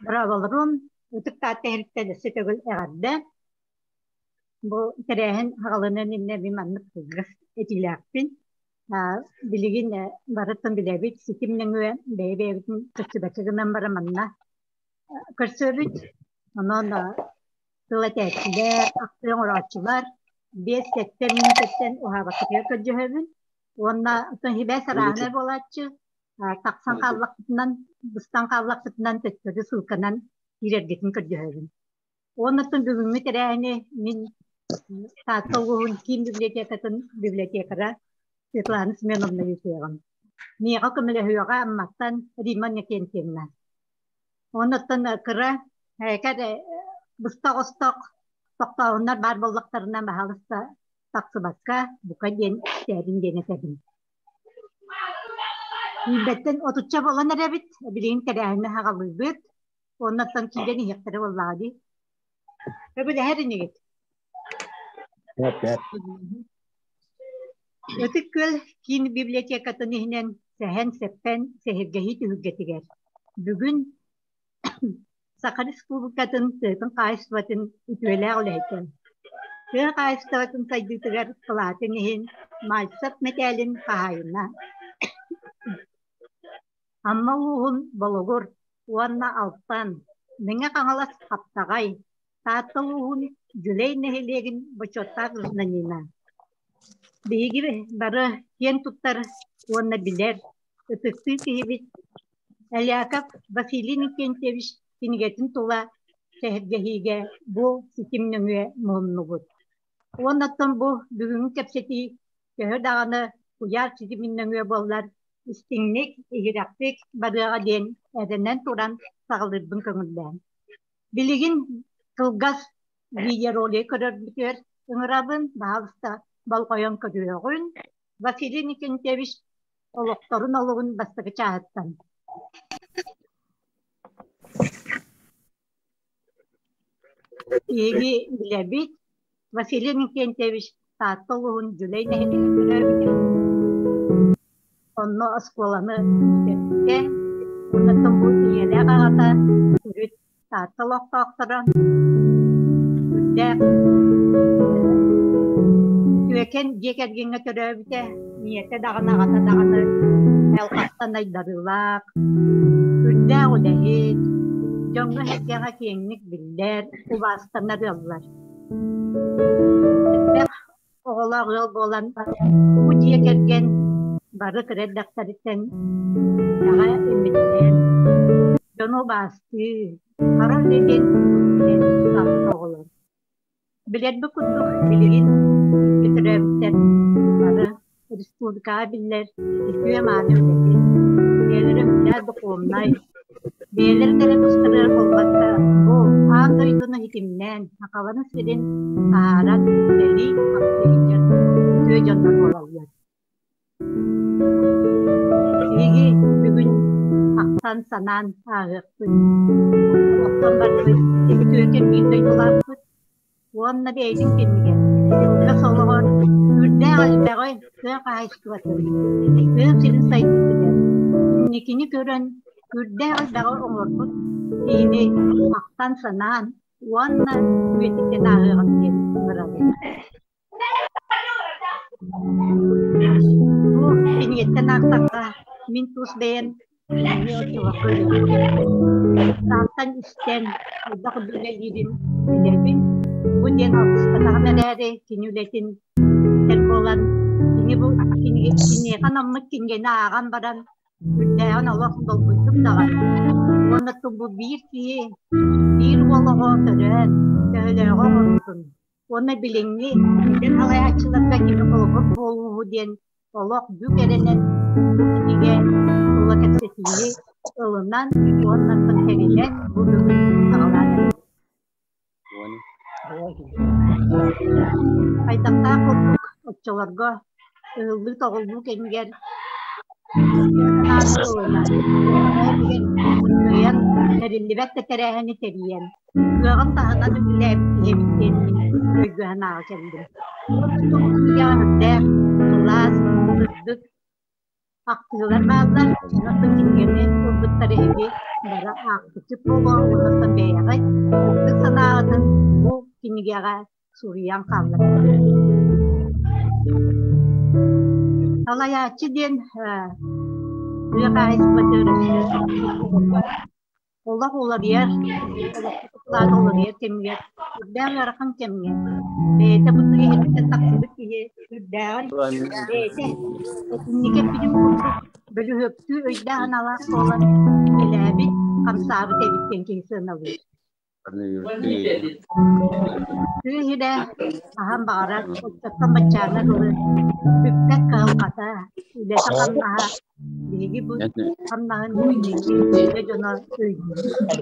Браvolорун ытык Таатта иһиттэн өссө төгүл эҕэрдэ. Бу тэрээһин аҕалынан иннэ мин маннык кылгас этиилээхпин. Билигин барыттан билэбит, ситим нөҥүө бэйэ-бэйэбитин көрсүбэккэ гынан баран манна көрсөбүт. Онон тыл этээччилэр, ахтыы оҥорооччулар 5-7 мүнүүтэттэн уһаабаккытыгар көрдөһөбүн. Уонна оттон сибээс арааһынай буолааччы, тахсан хааллахпытынан, быстан хааллахпытынан төттөрү ссылканан киирэргитин көрдөһөбүн. Уонна бүгүҥҥү тэрээһини мин Таатта улууһун киин библиотекатын библиотекара Светлана Семеновна ыытыаҕым. Миэхэ көмөлөһүөҕэ Амматтан Римма Иннокентьевна. Оннуттан кыра кэр быстах-остох тохтооһуннар баар буоллахтарына баһаалыста тахсыбакка бука диэн истээрин диэн этэбин. Тиийбэттэн отучча буолан эрэбит, билигин тэрээһини аҕалыыбыт. Оннуттан киирэн иһиэхтэрэ буоллаҕа дии. Өбүлэһэр инигит? Эп-эп. Ытык Күөл киин библиотекатын иһинэн сэһэн-сэппэн сэһэргэһии түһүлгэтигэр бүгүн Саха Республикатын тыатын хаһаайыстыбатын үтүөлээх үлэһитэ, тыа хаһаайыстыбатын сайдыытыгар кылаатын иһин Мальцев мэтээлин хаһаайына, Амма улууһун Болугур уонна Алтан, Мэҥэ Хаҥалас Хаптаҕай, Таатта улууһун Дьүлэй нэһилиэгин бочуоттаах гражданина. Биһиги бары киэн туттар уонна билэр, ытыктыыр киһибит Эляков Василий Никентьевич кинигэтин тула сэһэргэһиигэ бу ситим нөҥүө муһуннубут. Уоннаттан бу бүгүҥҥү кэпсэтии төһө даҕаны куйаар ситимин нөҥүө буоллар, истиҥник, иһирэхтик барыаҕа диэн эрэнэн туран саҕалыырбын көҥүллээн. Билигин кылгас видеоролик көрөрбүтүгэр ыҥырабын, баһаалыста болҕойон көрүөҕүн. Василий Никентьевич олохторун олугун бастакы чааһыттан. Биһиги билэбит, Василий Никентьевич Таатта улууһун Дьүлэй нэһилиэгэр төрөөбүтэ. Онно оскуоланы бүтэрбитэ. Онтон бу ийэлээх аҕата төрүт Таатта олохтоохторо үрдээх үтүөкэн дьиэ кэргэҥҥэ төрөөбүтэ. Ийэтэ даҕаны, аҕата даҕаны айылҕаттан айдарыылаах, үрдээх үлэһит, дьоҥҥо-сэргэҕэ киэҥник биллэр, убаастанар ыаллар. Элбэх оҕолоох ыал буолан, бу дьиэ кэргэн бары кыра эрдэхтэриттэн үлэҕэ имиттэн, дьону убаастыы, хара үлэ диэн билэн улааппыт оҕолор. Билэрбит курдук, билигин бииргэ төрөөбүттэр бары республикаҕа биллэр үтүө-мааны үлэһит, бэйэлэрэ үрдээх духуобунай, бэйэлэрин эрэ тустарыгар буолбакка, бу аан дойдуну ситимнээн, сахаларын сирин таһааран үлэлии-хамсыы сылдьар үтүө дьоннор буолаллар. Биһиги бүгүн ахтан-санаан ааһыахпыт, олохтон барбыт үтүөкэн биир дойдулаахпыт уонна бэйэтин кэннигэр кылгас олоҕор үрдээх элбэҕи тыа хаһаайыстыбатын, тыа сирин сайдыытыгар инникини көрөн үрдээх элбэҕи оҥорбут киһини ахтан-санаан уонна үйэтитэн ааһыаҕын диэн ыҥырабын. Бу кинигэттэн аахтахха, мин тус бэйэм эмиэ оччолорго Тааттан истэн хайдах үлэлиирин билэбин. Бу диэн алтыспатаҕым эрээри, кини үлэтин истэр буолан, кини бу киниэхэ анаммыт кинигэни ааҕан баран, үрдээҕин олох долгуйдум даҕаны. Уонна бу биир киһи биир уол оҕо төрөөн, төһөлөөҕү оҥорбутун уонна билиҥҥи эдэр салайааччыларга кини холобур буолууһу диэн олох бүк эрэнэн бу кинигэ тула кэпсэтиини ылынан уонна тэринэн бу бүгүн саҕалаан эрэбит. Хайдахтаах курдук оччолорго ыһыллыы-тоҕуллуу кэмигэр санааны ылынан, кыайан тэриллибэт да тэрээһини тэрийэн, кыаҕын таһынан үлэлээбит киһибит диэн өйгө-санааҕа кэллим. Уонна туох кинигэҕэ үрдээх, сылаас, сырдык. Ахтыылар бааллар, онон кинигэни ылбыттар эһиги бары аахпыччыт буолуо уонна бэйэҕит сырдык санааҕытын бу кинигэҕэ суруйан хааллардылар. Салайааччы диэн тыа хаһаайыстыбата өрөспүүбүлүкэ Олох уларыйар, олохпут уларыйар кэмигэр үрдээх ыарахан кэмҥэ бэйэтэ бу тыа иһиттэн тахсыбыт киһи үрдээҕин бэйэтэ итинник эппитин курдук бөлүһүөктүү өйдөөх-санаалаах буолан үлэлээбит, хамсаабыт эбит диэн киһи сыаналыыр. Тыа иһирэ хаһан баҕарар оччоттон баччааҥҥа дылы бүппэт кыһалҕата, үлэтэ-хамнаһа биһиги бу хамнаһын билиҥҥи үлэ дьоно өйдүүбүт.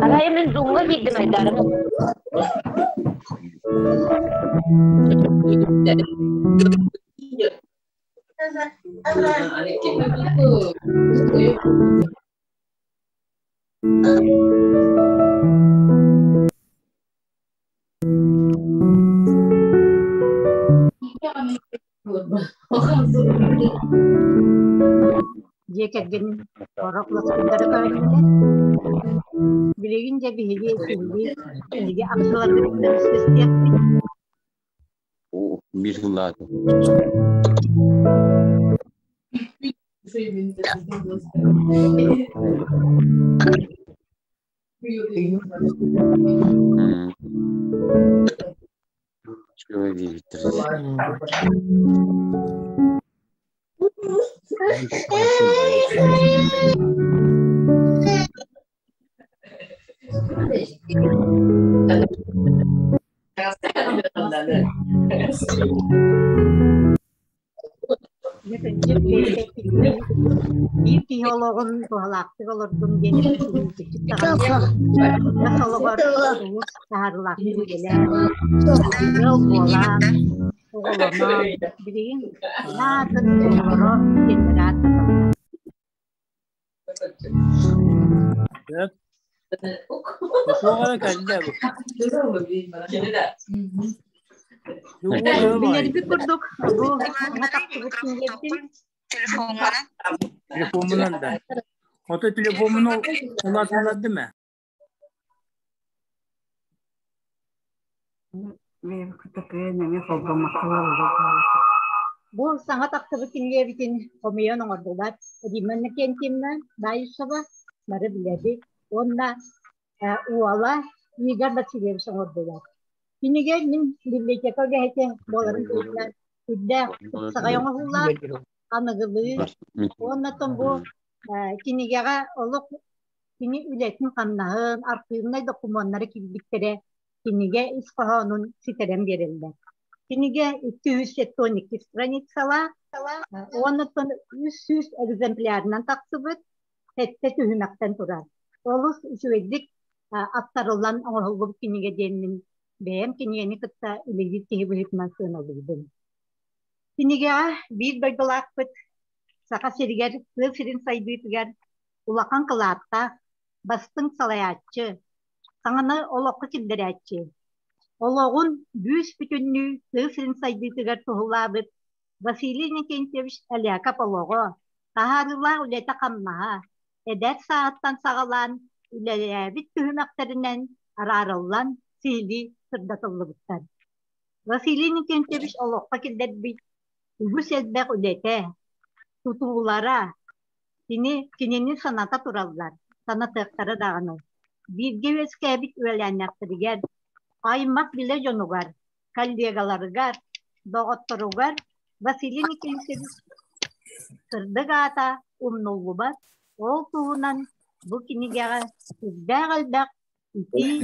Арай мин Зумҥа киирдим айдарым. Дьиэ кэргэнин сорох лоскуйдара көһүннүлэр. Билигин дьэ биһиги сиһилии эһиги ахтыларгытыттан истиэхпит. Биир сыллаата. Дьэ кырдьык бэйэтэ биир киһи олоҕун туһалаахтык олордум диэн эппитин даҕаны олоҕор улус таһаарыылаахтык үлэлээн, ыал буолан, оҕолонон, билигин наатын оҕолоро диэннэр ааттаталлар. Билэрбит курдук, бу саҥа тахсыбыт кинигэбитин Телефонунан да. Ото телефонун улааталардым ээ. Бу саҥа тахсыбыт кинигэбитин хомуйан оҥордулар Римма Иннокентьевна Баишева, бары билэбит, уонна уола Игорь Васильевич оҥордулар. Кинигэ мин библиотека үлэһитэ буоларын быһыытынан үрдээх тупсаҕай оҥоһуулаах, аныгылыы уонна бу кинигэҕэ олох кини үлэтин-хамнаһын, архыыбынай докумуоннары киирбиттэрэ кинигэ ис хоһоонун ситэрэн биэрэллэр. Кинигэ 272 страницалаах, уонна 300 экземплярынан тахсыбыт, сэттэ түһүмэхтэн турар. Олус үчүгэйдик аттарыллан оҥоһуллубут кинигэ диэммин бэйэм кинигэни кытта үлэлиир киһи быһыытынан сыаналыыбын. Кинигэҕэ биир дойдулаахпыт Саха сиригэр тыа сирин сайдыытыгар улахан кылааттаах бастыҥ салайааччы, саҥаны олоххо киллэрээччи, олоҕун бүүс-бүтүннүү тыа сирин сайдыытыгар туһулаабыт Василий Иннокентьевич Эляков олоҕо, таһаарыылаах үлэтэ-хамнаһа эдэр сааһыттан саҕалаан үлэлээбит түһүмэхтэринэн араарыллан сиһилии сырдатыллыбыттар. Василий Иннокентьевич олоххо киллэрбит үгүс элбэх үлэтэ, тутуулара кини кинини саната тураллар, санатыахтара даҕаны. Бииргэ үөскээбит үөлээннээхтэригэр, аймах билэ дьонугар, коллегаларыгар, доҕотторугар Василий Никитич сырдык аата умнуллубат, ол туһунан бу кинигэҕэ сүрдээх элбэх итии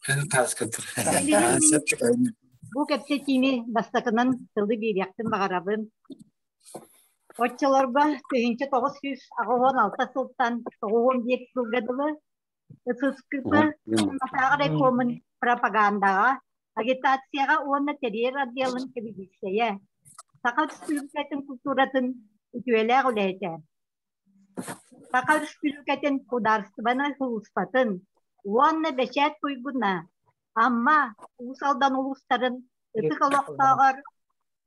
Билигин мин бу кэпсэтиини бастакынан тылы биэриэхпин баҕарабын. Оччолорго 1986 сылтан 95 сылга дылы ССКП Сунтаар райкомун пропагандаҕа, агитацияҕа уонна тэрийэр отделын сэбиэдиссэйэ, Саха Республикатын культуратын үтүөлээх үлэһитэ, Саха Республикатын судаарыстыбаннай сулууспатын уонна бэчээт туйгуна, Амма, Уус Алдан улуустарын ытык олохтооҕор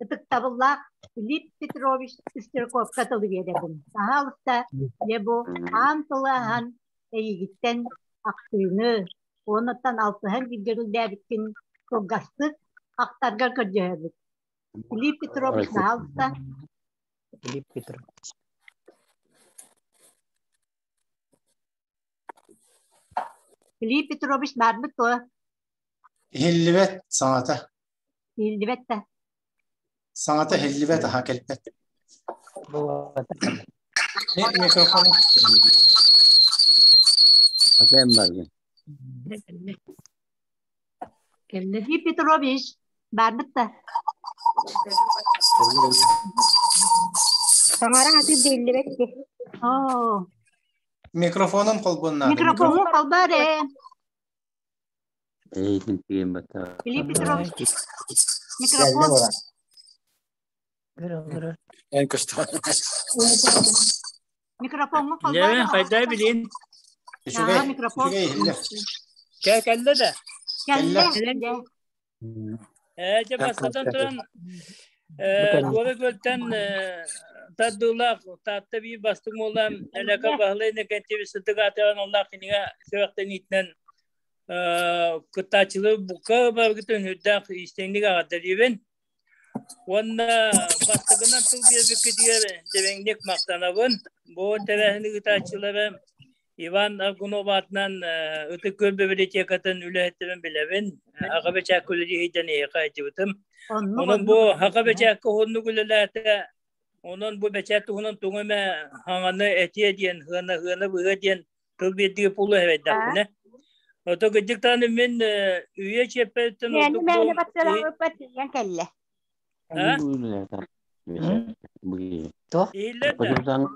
ытыктабыллаах Филипп Петрович Пестряковка тылы биэрэбин. Пожалуйста, дьэ бу аан тылы аһан эйигиттэн ахтыыны, уонуттан алтыһан бииргэ үлэлээбиккин кылгастык ахтаргар көрдөһөбүт. Филипп Петрович, пожалуйста. Филипп Петрович. Филипп Петрович баарбыт дуо? Иһиллибэт саҥата. Иһиллибэт да. Саҥата иһиллибэт аһа кэлбэт. Микрофон. Атем баргын. Филипп Петрович баарбыт да. Саҥара хатыр биллибэт ки. Оо. Микрофонун холбуннаады. Микрофонун холбоор ээ. Эйигин тиийэн бата. Филипп Петрович, микрофон. Эн көстө. Микрофоҥҥа холбоор. Дьэ, хайда билин? Үчүгэй. Микрофон. Үчүгэй иһиллэр. Кэ кэллэ да? Кэллэ. Кэллэ. Ээ, дьэ бастатан туран, Туора Күөлтэн тардыылаах Таатта биир бастыҥ уола Элэкэ Баһылай Иннокентьевич сытык аатыран оллаах кинигэ сүрэхтэниитинэн кыттааччылары бука барыгытын үрдээх истиҥник аҕардалыыбын. Уонна бастакынан тыл биэрбиккитигэр дириҥник махтанабын. Бу тэрээһини ыытааччылары Иван Аргунов аатынан Ытык Күөл библиотекатын үлэһиттэрин билэбин. Аҕа бэчээккэ үлэлииһийдэн эһиэхэ сылдьыбытым. Онон бу аҕа бэчээккэ уһуннук үлэлээтэ. Онон бу бэчээт туһунан тугу эмэ хаҥаны этиэ диэн, сыана быһыа диэн тыл биэрдиги пулу эбэйдэхпинэ. Ото кырдьык даҕаны мин үйэ чиэппэриттэн ордук бу Мээнэ батталаабыппар тиийэн кэллэ. Иһиллэр да?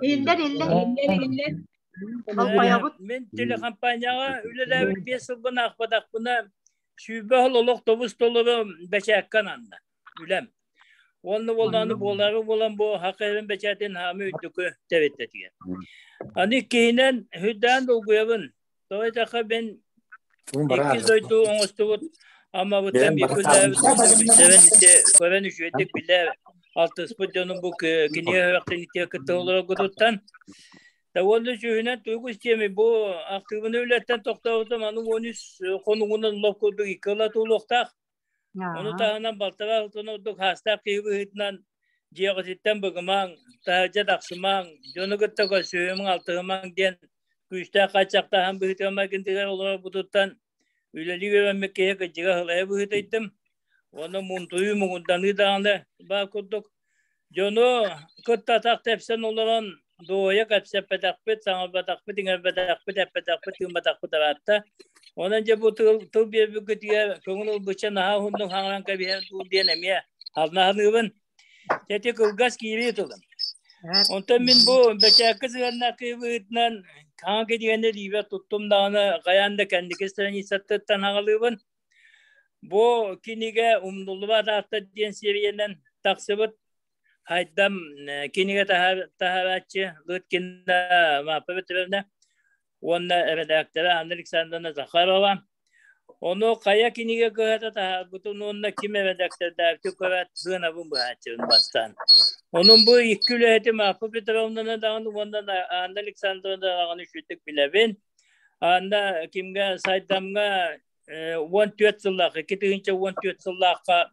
Иһиллэр, иһиллэр. Болҕойобут. Мин телекомпанияҕа үлэлээбит 5 сылбын аахпатахпына, 20 сыл олох тобус-толору бэчээккэ ананна үлэм. Уонна буоллаҕына буолаары буолан бу хакайрын бэчээтин хаамыы үрдүкү тэбиттэтигэр. Аны иккиһинэн үрдээн долгуйабын. Тоҕо диэтэххэ мин иккис дойду оҥостубут Аммабыттан биир күннээбит билсэбин ити көрөн үчүгэйдик билэ алтыспыт дьонум бу кинигэ үөрэхтэн итиэ кытта олороргутуттан Уонна сүүһүнэн тугу истиэмий бу актыыбыны үлэттэн тохтообутум аны 13 хонугунан лоп курдук икки ыла туолуохтаах. Ону таһынан балтараа сылтан ордук хаастаах киһи быһыытынан дьиэҕититтэн быгымаҥ, таһырдьа тахсымаҥ, дьону кытта көрсүһүмэҥ, алтыһымаҥ диэн күүстээх хааччахтааһын быһыытынан майгынтыгар олорорбутуттан үлэлии үөрэммит киһи кырдьыга сылайа быһыытыйдым. Уонна муунтуйуу, муҥурданыы даҕаны баар курдук. Дьону кытта атах тэпсэн олорон дуоһуйа кэпсэппэтэхпит, саҥарбатахпыт, иҥэрбэтэхпит, эппэтэхпит, тыымматахпыт ыраатта. Онон дьэ бу тыл, тыл биэрбиккитигэр көҥүл ылбычча наһаа уһуннук хаҥаран кэбиһэр дуу диэн эмиэ халнаһыныыбын. Дьэ ити кылгас киирии тылым. Онтон мин бу бэчээккэ сыһыаннаах киһи быһыытынан хаҥа кинигэни илиибэр туттум даҕаны хайаан да кэнники страницаттан аҕалыыбын. Бу кинигэ умнуллубат ааттар диэн сиэрийэнэн тахсыбыт Хайдам кинигэ таһаарааччы Лыткина Марфа Петровна уонна эрэдээктэрэ Анна Александровна Захарова. Ону хайа кинигэ кыһата таһаарбытын уонна ким эрэдээктэрдээбитин көрөөт сыанабын быһааччыбын бастаан. Онон бу икки үлэһити Марфа Петровнаны даҕаны уонна Анна Александровна даҕаны үчүгдүк билэбин. Анна кимҥэ Сайдамҥа 14 сыллаах, 2014 сыллаахха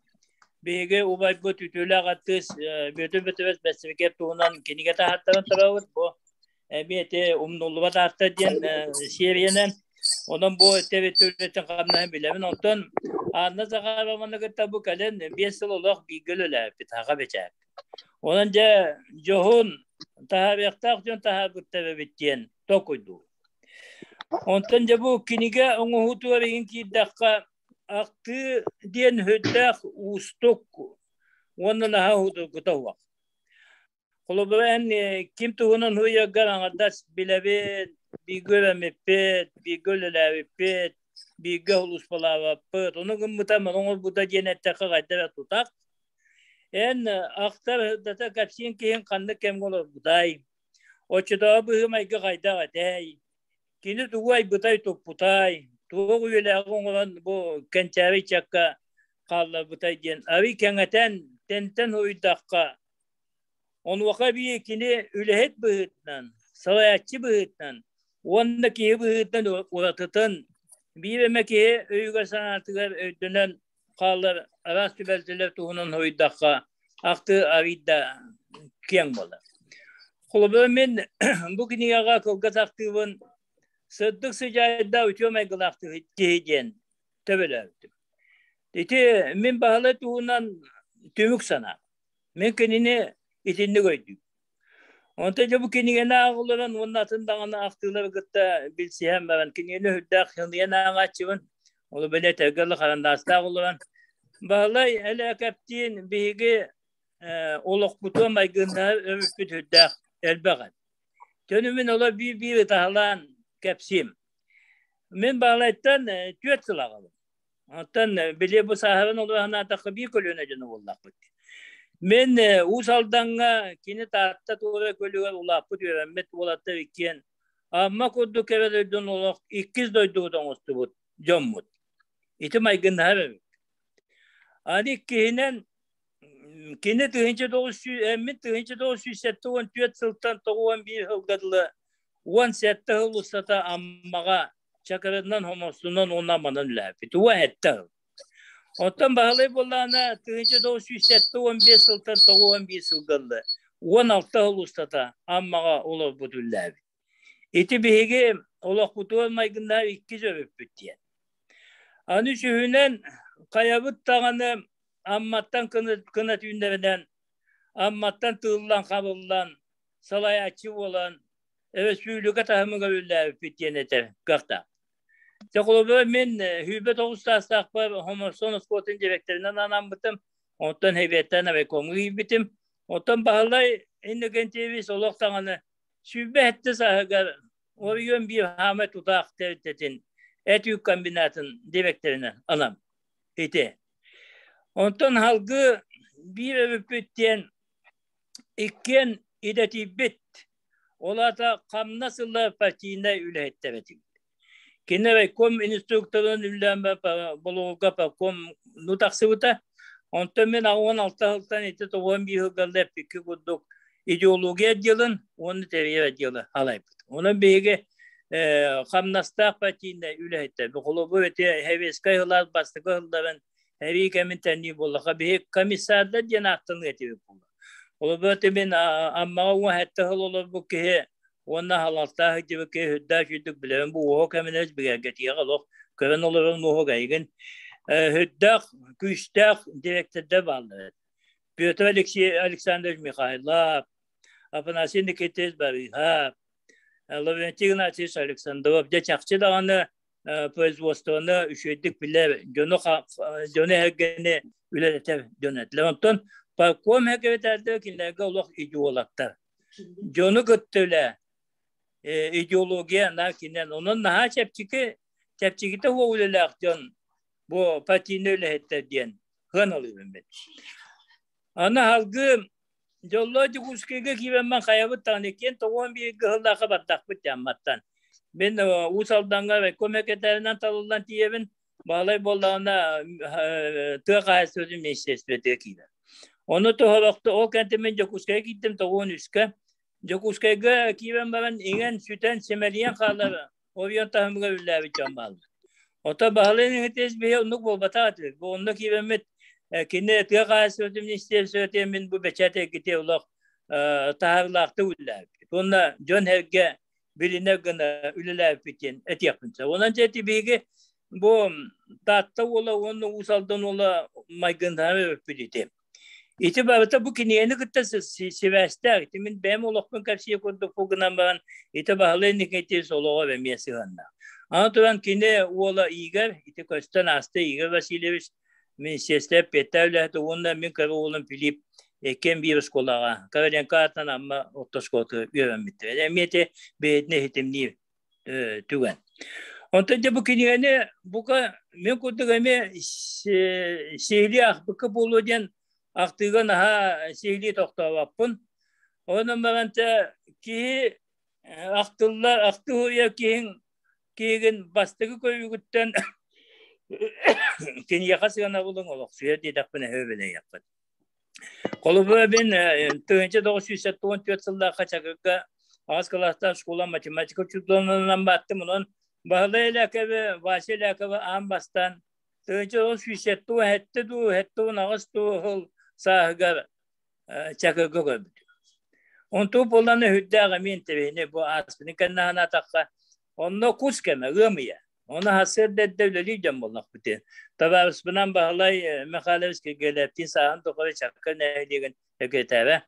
биһиги убайбыт үтүөлээх артыыс Бүөтүр Бөтүрүөс Бэссэбикиэп туһунан кинигэ таһааттаран турабыт. Бу эмиэ ити умнуллубат ааттар диэн сиэрийэнэн. Онон бу үлэтин хамнаһын билэбин. Онтон Анна Захарованы кытта бу кэлин 5 сыл олох бииргэ үлэлээбиппит, аҕа бэчээт. Онон дьэ дьоһун таһаарыахтаах дьон таһаарбыттар эбит диэн толкуйдуур. Онтон дьэ бу кинигэ оҥоһуутугар иһин киирдэххэ, ахтыы диэн сүрдээх уустук уонна наһаа судургута суох. Холобура, эн ким туһунан суруйаргар аҥардас билэбин, бииргэ үөрэммиппит, бииргэ үлэлээбиппит, бииргэ сулууспалаабаппыт, ону гыммыта, маны оҥорбута диэн эттэххэ хайдах эрэ тутах. Эн ахтар сырдата кэпсиин киһиҥ ханнык кэмҥэ олорбутай? Оччотооҕу быһыы-майгы хайдах этэй? Кини тугу айбытай-туппутай, туох үйэлээҕи оҥорон бу кэнчээри ыччакка хаалларбытай диэн арый кэҥэтэн, тэнтэн суруйдахха, онуоха эбии кини үлэһит быһыытынан, салайааччы быһыытынан уонна киһи быһыытынан уратытын биир эмэ киһи өйүгэр-санаатыгар өйдөнөн хаалар араас түбэлтэлэр туһунан суруйдахха, ахтыы арыйда киэҥ буолар. Холобура, мин бу кинигэҕэ кылгас ахтыыбын «Сырдык сыдьаайда үтүө майгылаах киһи» диэн төбөлөөбүтүм. Ити мин Баһылай туһунан түмүк санаам. Мин кинини итинник өйдүүбүн. Онтон дьэ бу кинигэни ааҕылларан уонна атын даҕаны ахтыылары кытта билсиһэн баран кинигэни сүрдээх сыныйан ааҕааччыбын. Ол били этэргэ дылы харандаастаах олорон Баһылай Элээкэптиин биһиги олохпутугар майгыннаһар өрүппүт сүрдээх элбэх этэ. Төнүмүн олор биир-биир ытаһалаан кэпсиим. Мин Баһылайтан 4 сыл аҕабын. Оттон били бу сааһыран олорон санаатахха биир көлүөнэ дьоно буоллахпыт. Мин Уус Алдаҥҥа кини Таатта туора көлүгэр улааппыт үөрэммит уолаттар иккиэн Амма курдук кэрэ дойдуну олох иккис дойдубут оҥостубут дьоммут. Ити майгыннаһар эбит. Аны иккиһинэн кини 1900 эммит 1974 сылтан 91 сылга дылы 17 сыл устата Аммаҕа Чакырынан, Хомостунан уонна Амманан үлэлээбит. 17 сыл. Оттон Баһылай буоллаҕына 1975 сылтан 91 сылга дылы 16 сыл устата Аммаҕа олорбут үлэлээбит. Ити биһиги олохпутугар майгыннаах иккис өрүппүт диэн. Аны үсүһүнэн хайабыт даҕаны Амматтан кынат үүннэринэн, Амматтан тыыллан-хабыллан, салайааччы буолан, өрөспүүбүлүкэ таһымыгар үлэлээбиппит диэн этэр кыахтаах. Дьэ, холобура, мин 29 саастаахпар Хоморсон оскуолатын дириэктэринэн анаммытым, онтон Хэбиэттэн райкомҥа киирбитим. Оттон Баһылай Иннокентьевич олох даҕаны 27 сааһыгар оройуон биир хаамай тутаах тэрилтэтин эт-үүт комбинатын дириэктэринэн анам ити. Онтон салгыы биир өрүппүт диэн иккиэн идэтийбит, ол аата хамнас ыла партийнай үлэһиттэр этибит. Кини райком инструкторын үлэлээн болугурга парком ну тахсыбыта. Онтон мин 16 сылтан ити 91 сылга эппикки курдук идеология отделын уонна тэрийэр отделы алайбыт. Онон биһиги хамнастаах партийнай үлэһиттэр. Холобур ити Советскай сылаас бастакы сылларын эрии кэмин тэннии буоллаха биһи комиссардар диэн ааттаныа этибит буолла. Холобур ити мин Аммаҕа 17 сыл олорбут киһи уонна халалтаах сылдьыбыт киһи сүрдээх үчүгдүк билэбин бу уоһу кэминэс бигэргэтиэҕэ олох көрөн олорон уоһук эйигин сүрдээх күүстээх директордар бааллар. Петр Алексей Александрович Михайлов, Афанасий Никитич Барыһап, Лаврентий Игнатьевич Александров дьэ чахчы даҕаны производствоны үчүгэйдик билэр дьону дьону эһэргэни үлэлэтэр дьон этилэр. Онтон парком секретарьдара кинилэргэ олох идеологтар. Дьону кытта үлэ идеология на кинен онон наһаа чэпчэки чэпчэкитэ суох үлэлээх дьон бу партийнай үлэһиттэр диэн сыаналыыбын мин. Аны салгыы Дьоллоо Дьокуускайга киирэммин хайабыт даҕаны иккиэн 91 сыллаахха бардахпыт Амматтан. Мин Уус Алдаҥҥа райком секретарынан талыллан тиийэбин. Баһылай буоллаҕына тыа хаһаайыстыбатын министерствотыгар киирэр. Ону тоһорохто ол кэнтэн мин Дьокуускайга киирдим 93-кэ. Дьокуускайга киирэн баран иҥэн, сүтэн, симэлийэн хаалар оройуон таһымыгар үлэлээбит дьон бааллар. Оттон Баһылай Никитич биһи оннук буолбатах этибит. Бу онно киирэммит кини тыа хаһаайыстыбатын министерствотыгар мин бу бэчээт эргитэ олох таһаарыылаахтык үлэлээбиппит. Уонна дьон-сэргэ билинэр гына үлэлээбиппит диэн этиэхпин сөп. Онон дьэ ити биһиги бу Таатта уола уонна Уус Алдан уола майгыннаһар эбиппит ити. Ити барыта бу кинигэни кытта сибээстээх. Ити мин бэйэм олохпун кэпсиир курдук бу гынан баран ити Баһылай Никитич олоҕор эмиэ сыһыаннаах. Аны туран кини уола Игорь, ити көстөн ааста Игорь Васильевич, министерство эппиэттээх үлэһитэ уонна мин кыра уолум Филипп иккиэн биир оскуолаҕа Короленко аатынан Амма орто оскуолатыгар үөрэммиттэрэ. Эмиэ ити бэйэтин иһитимниир түгэн. Онтон дьэ бу кинигэни бука мин курдук эмиэ сиһилии аахпыкка буолуо диэн ахтыыга наһаа сиһилии тохтообоппун. Онон баран киһи ахтыллар ахтыы киһиҥ киһигин бастакы көрүүгүттэн киниэхэ сыанабылыҥ олохсуйар диэтэхпинэ өбүлэйэххит. Холобура мин 1974 сыллаахха Чакырга аҕыс кылаастаах школа математика учууталынан бааттым. Онон Баһылай Эляковы, Вася Элякова аан бастаан 1977 дуу, 78 дуу сыл сааһыгар Чакырга көрбүтүм. Онтуу буоллаҕына сүрдээх эмиэ интэриэһинэй бу ааспытын кэннэ санаатахха, онно кус кэмэ, ыам ыйа. Ону сарсыарда эрдэ үлэлиир дьон буоллахпыт. Табаарыспынан Баһылай Михайлович Киргиэлэптиин сааһын тухары Чакыр нэһилиэгин экиэтээбэ.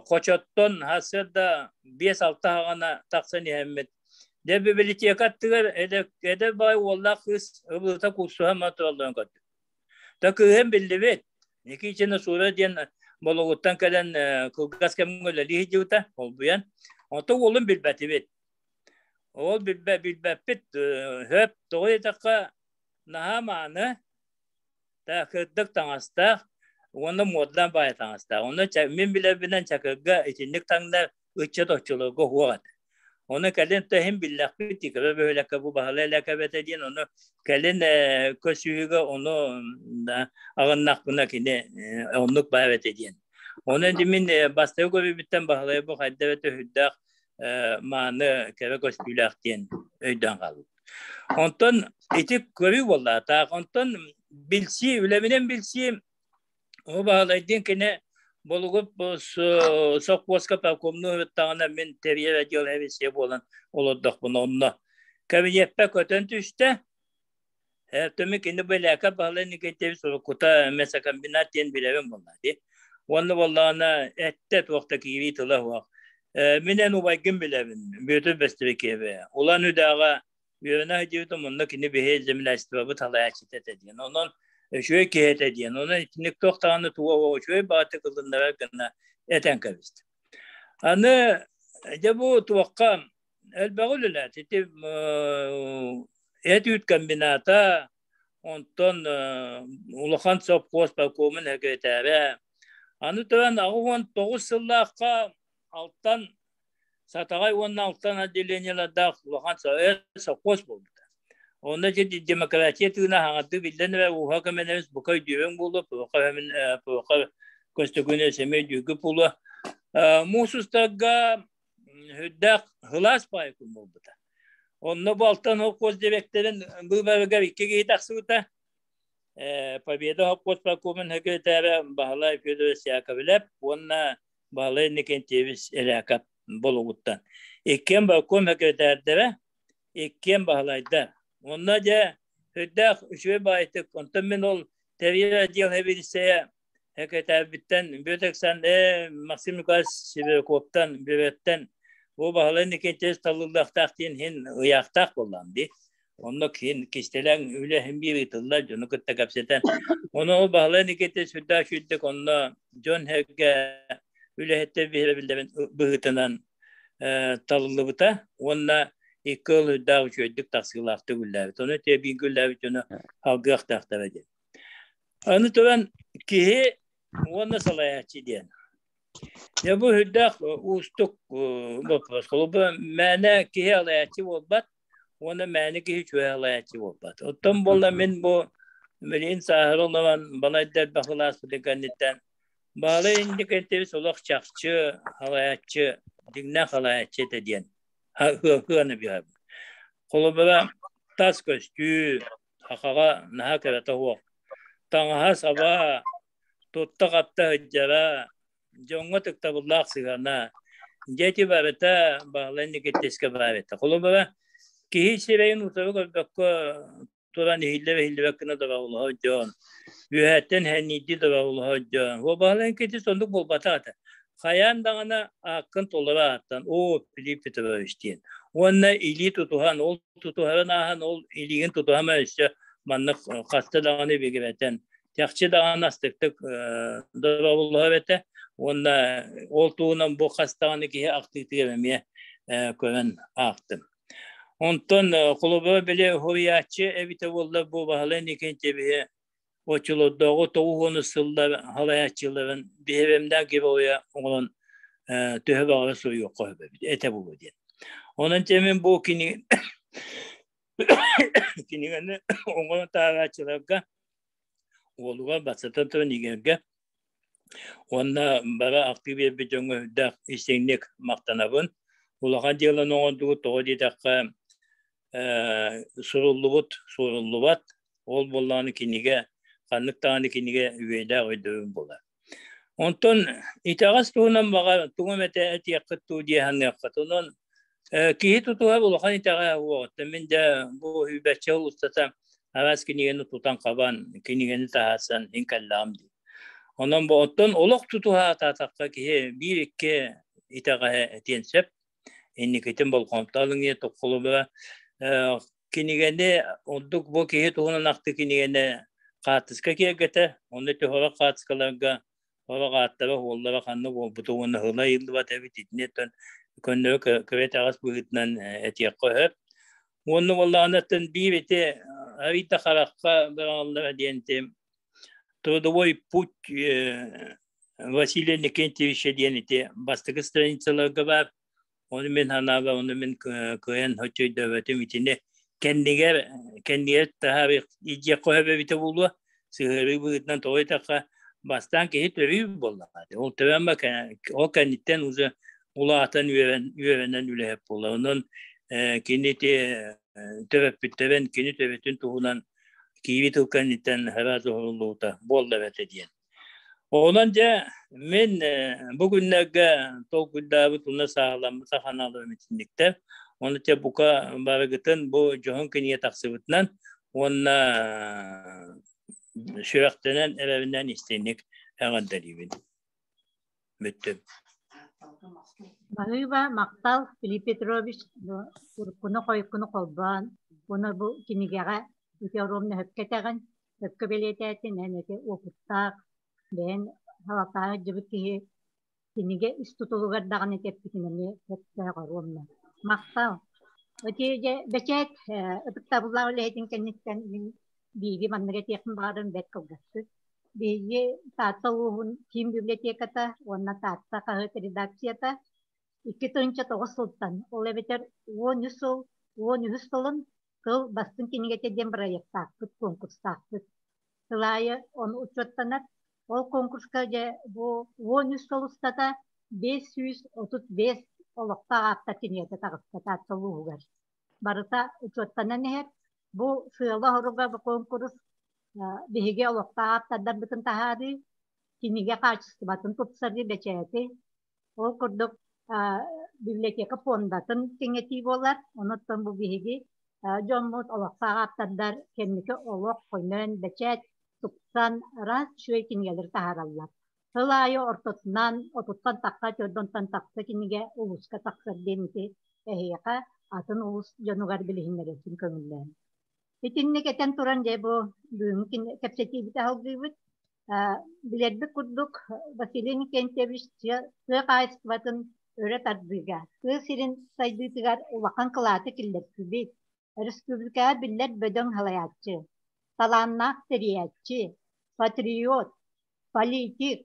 Хочоттон сарсыарда 5-6 хаҕана тахсан иһэммит. Дьэ библиотека аттыгар эдэр баай уоллаах кыыс ыбылыта куустуһан туралларын көрдүм. Та кыыһым биллибит. Никитина Сура диэн Бологуттан кэлэн кылгас кэмҥэ үлэлии сылдьыбыта, холбуйан. Онтон уолун билбэтибит. Ол билбэппит сөп. Тоҕо диэтэххэ, наһаа мааны, кырдык таҥастаах уонна муодадан баайа таҥастаах. Онно мин билэрбинэн Чакырга итинник таҥнар ыччат оччолорго суох этэ. Ону кэлин тэһин биллэхпит Тикэбэ бөһүөлэккэ бу Баһылай Элэкэбэтэ диэн ону кэлин көсүүгэ ону аҕыннахпына кини оннук баар этэ диэн. Ону мин бастакы көрүүбүттэн Баһылай бу хайда эбэтэ сүрдээх мааны кэрэ көстүүлээх диэн өйдөөн хаалбыт. Онтон ити көрүү буолла. Таах онтон билсии, үлэбинэн билсии Ол Баһылайдыын кини Болугуп сопхуоска паркомнуу ыһыттаҕына мин тэрийэр отдел эбиссиэ буолан олордохпуна онно кабинеппэ көтөн түстэ. Эртөмү кини бэлээкэ Баһылай Никитевич уруккута мясокомбинат диэн билэбин буолла дии. Уонна буоллаҕына эттэ туох да киирии тыла суох. Мин эн убайгын билэбин, Бүөтүр Бэстибикиэбэ. Улан Үдээҕэ үөрэнэ сылдьыбытым, онно кини биһи землячествобыт салайааччыта этэ диэн. Онон үчүгэй киһи этэ диэн. Онон итинник туох даҕаны туга үчүгэй баҕатык ылыннарар гына этэн кэбистим. Аны дьэ бу туохха элбэҕи үлэлэт. Ити эт үүт комбината, онтон улахан сопхуос паркомун сэкирэтээрэ. Аны туран 89 сыллаахха Алтан Сатаҕай уонна Алтан отделениелардаах улахан сопхуос буолбута. Онно ити демократия тыына хаҥардыы биллэн эрэр ууһа көмөнөбүс бука өйдүөбүҥ буолуо, пуоха көстөкүүнэ сэмэй өйдүүргүт буолуо. Муус устарга үрдээх сылаас баайы күн буолбута. Онно бу Алтан холкуос дириэктэрин быыбарыгар икки киһи тахсыбыта. Победа холкуос паркомун секретаря Баһылай Федорович Яковлев уонна Баһылай Иннокентьевич Эляков Болугуттан. Иккиэн балкон сэкирэтээрдэрэ, иккиэн Баһылайдар. Онно дьэ сүрдээх үчүгэй баайтык. Онтон мин ол тэрийэр отдел сэбиэдиссэйэ сэкирэтээрбиттэн Бүөтүр Максим Николаевич Сибиряковтан, Бүөбэттэн бу Баһылай Иннокентьевич талыллыахтаах диэн иһин ыйаахтаах буоллаҕым дии. Онно кистэлэҥ үлэ иһин биир ыытыллар, дьону кытта кэпсэтэн. Ону ол Баһылай Никитич сүрдээх үчүгэйдик онно дьон-сэргэ үлэһиттэр биһирэбиллэрин быһыытынан талыллыбыта уонна икки ыл үрдээх үчүгэйдик тахсыылаахтык үллээбит. Ону ити бииргэ үллээбит дьону алгыахтаахтара диэн. Аны туран киһи уонна салайааччы диэн. Дьэ бу үрдээх уустук вопрос. Холобура мээнэ киһи алайааччы буолбат, уонна мээнэ киһи үчүгэй алайааччы буолбат. Оттон буолла мин бу билигин сааһыра олорон балайда элбэх ылааспытын кэнниттэн Баалай Иннокентьевич олох чахчы алайааччы, дьиҥнээх алайааччы этэ диэн ыаны биһэбин. Холобура тас көстүү сахаҕа наһаа кэрэтэ суох. Таҥаһа-саба, тутта-хапта сылдьара, дьоҥҥо ытыктабыллаах сыһыана. Дьэ ити барыта Баһылай Никитичкэ баар этэ. Холобура, киһи сирэйин утары көрбөккө туран иһиллэр-иһиллибэт гына дорооболоһор дьон, үөһэттэн иһэнниирдии дорооболоһор дьон. Бу Баһылай Никитич оннук буолбатах этэ. Хайаан даҕаны ааккын толору ааттан, оо, Филипп Петрович диэн. Уонна илии тутуһан, ол тутуһарын ааһан, ол илиигин тутуһама өссө маннык хаста даҕаны бигирэтэн, чахчы даҕаны астыктык дорооболоһор этэ. Уонна ол туһунан бу хас даҕаны киһи ахтыытыгар эмиэ көрөн аахтым. Онтон холобура били уһуйааччы эбитэ буоллар бу Баһылай Никитичи оччолордооҕу 90 сыллар салайааччыларын биһирэмнээх геройа оҥорон төһө баҕара суруйуохха сөп эбит этэ буолуо диэн. Онон дьэ мин бу кини кинигэни оҥорон таһаарааччыларга уолугар бастатан туран Игорьга уонна бары ахтыы биэрбит дьоҥҥо үрдээх истиҥник махтанабын. Улахан дьыаланы оҥордугут тоҕо диэтэххэ суруллубут суоруллубат, ол буоллаҕына кинигэ ханнык даҕаны кинигэ үөйдээх өйдөбүл буолар. Онтон итэҕэс туһунан баҕар тугу эмэтэ этиэххит дуу дии саныаххыт. Онон киһи тутуһар улахан итэҕэһэ уоҕуттан мин дьэ бу сүүрбэччэ сыл устата араас кинигэни тутан-хабан, кинигэни таһаарсан иһин кэллэҕим дии. Онон бу оттон олох тутуһа сатаатахха киһи биир-икки итэҕэһэ этиэн сөп. Инникитин болҕомто ылыҥ холобура кинигэни ордук бу киһи туһунан ахтыы кинигэни хаартыска киэргэтэ, онно төһөрө хаартыскаларга сорох ааттара, уоллара ханна буолбута уонна ыла ыйыллыбат эбит итинниттэн көннөрү кыра итэҕэс быһыытынан этиэххэ сөп. Уонна буоллаҕына биир ити арыйда харахха быраҕыллара диэн ити Трудовой путь Василия Никитича диэн ити бастакы страницаларга баар. Ону мин санаабар, ону мин кыайан соччо өйдөөбөтүм. Итини кэннигэр кэннигэр таһаарыах илдьиэххэ сөп эбитэ буолуо. Сыһыарыы быһыытынан тоҕо диэтэххэ, бастаан киһи төрүүр буоллаҕа. Ол төрөөн ол кэнниттэн уже улаатан үөрэн үөрэнэн үлэһит буолар. Онон кини ити төрөппүттэрин, кини төрүтүн туһунан киири тыл кэнниттэн араас уһуллубута буолла эбэтэ диэн. Онон дьэ мин бу күннэргэ толкуйдаабыт уонна сааһыламмыт саханаларым итинниктэр. Ону дьэ бука барыгытын бу дьоһун кинигэ тахсыбытынан уонна сүрэхтэнэн эрэринэн истиҥник эҕэрдэлиибин. Бүттүм. Баһыыба, махтал, Филипп Петрович, бу уруккуну-хойуккуну холбоон, уонна бу кинигэҕэ ити оруобуна сөпкө этэҕин, сөпкө бэлиэтээтин, эн ити уопуттаах, бэйэҥ салалтаҕа сылдьыбыт киһи кинигэ ис тутулугар даҕаны эппитин эмиэ сөптөөх оруобуна. Махтал. Ити дьэ бэчээт ытыктабыллаах үлэһитин кэнниттэн мин биири маннык этиэхпин баҕарарым бэрт кылгастык. Биһиги Таатта улууһун киин библиотеката уонна Таатта хаһыат редакцията 2009 сылтан, ол эбэтэр 13 сыл, 13 сылын Тыл бастыҥ кинигэтэ диэн бырайыактаахпыт, конкурстаахпыт. Сыл аайы ону учуоттанар. Ол конкурска дьэ бу 13 сыл устата 535 олохтоох ааптар кинигэтэ таҕыста Таатта улууһугар. Барыта учуоттанан иһэр. Бу сыала-соруга бу конкурс биһиги олохтоох ааптардарбытын таһаарыы, кинигэ хаачыстыбатын тупсарыы, бэчээти, ол курдук библиотека фондатын кэҥэтии буолар. Онуттан бу биһиги дьоммут олохтоох ааптардар кэнники олох көнөн, бэчээт тупсан араас үчүгэй кинигэлэри таһаараллар. Сыл аайы ортотунан отуттан тахса, төрдөнтөн тахса кинигэ улууска тахсар диэн ити эһиэхэ атын улуус дьонугар билиһиннэрэрбин көҥүллээн. Итинник этэн туран дьэ бу бүгүҥҥү кэпсэтиибит аһылгыыбыт. Билэрбит курдук Василий Никентьевич тыа хаһаайыстыбатын өрө тардыыга, тыа сирин сайдыытыгар улахан кылааты киллэрсибит, республикаҕа биллэр бөдөҥ салайааччы, талааннаах тэрийээччи, патриот, политик,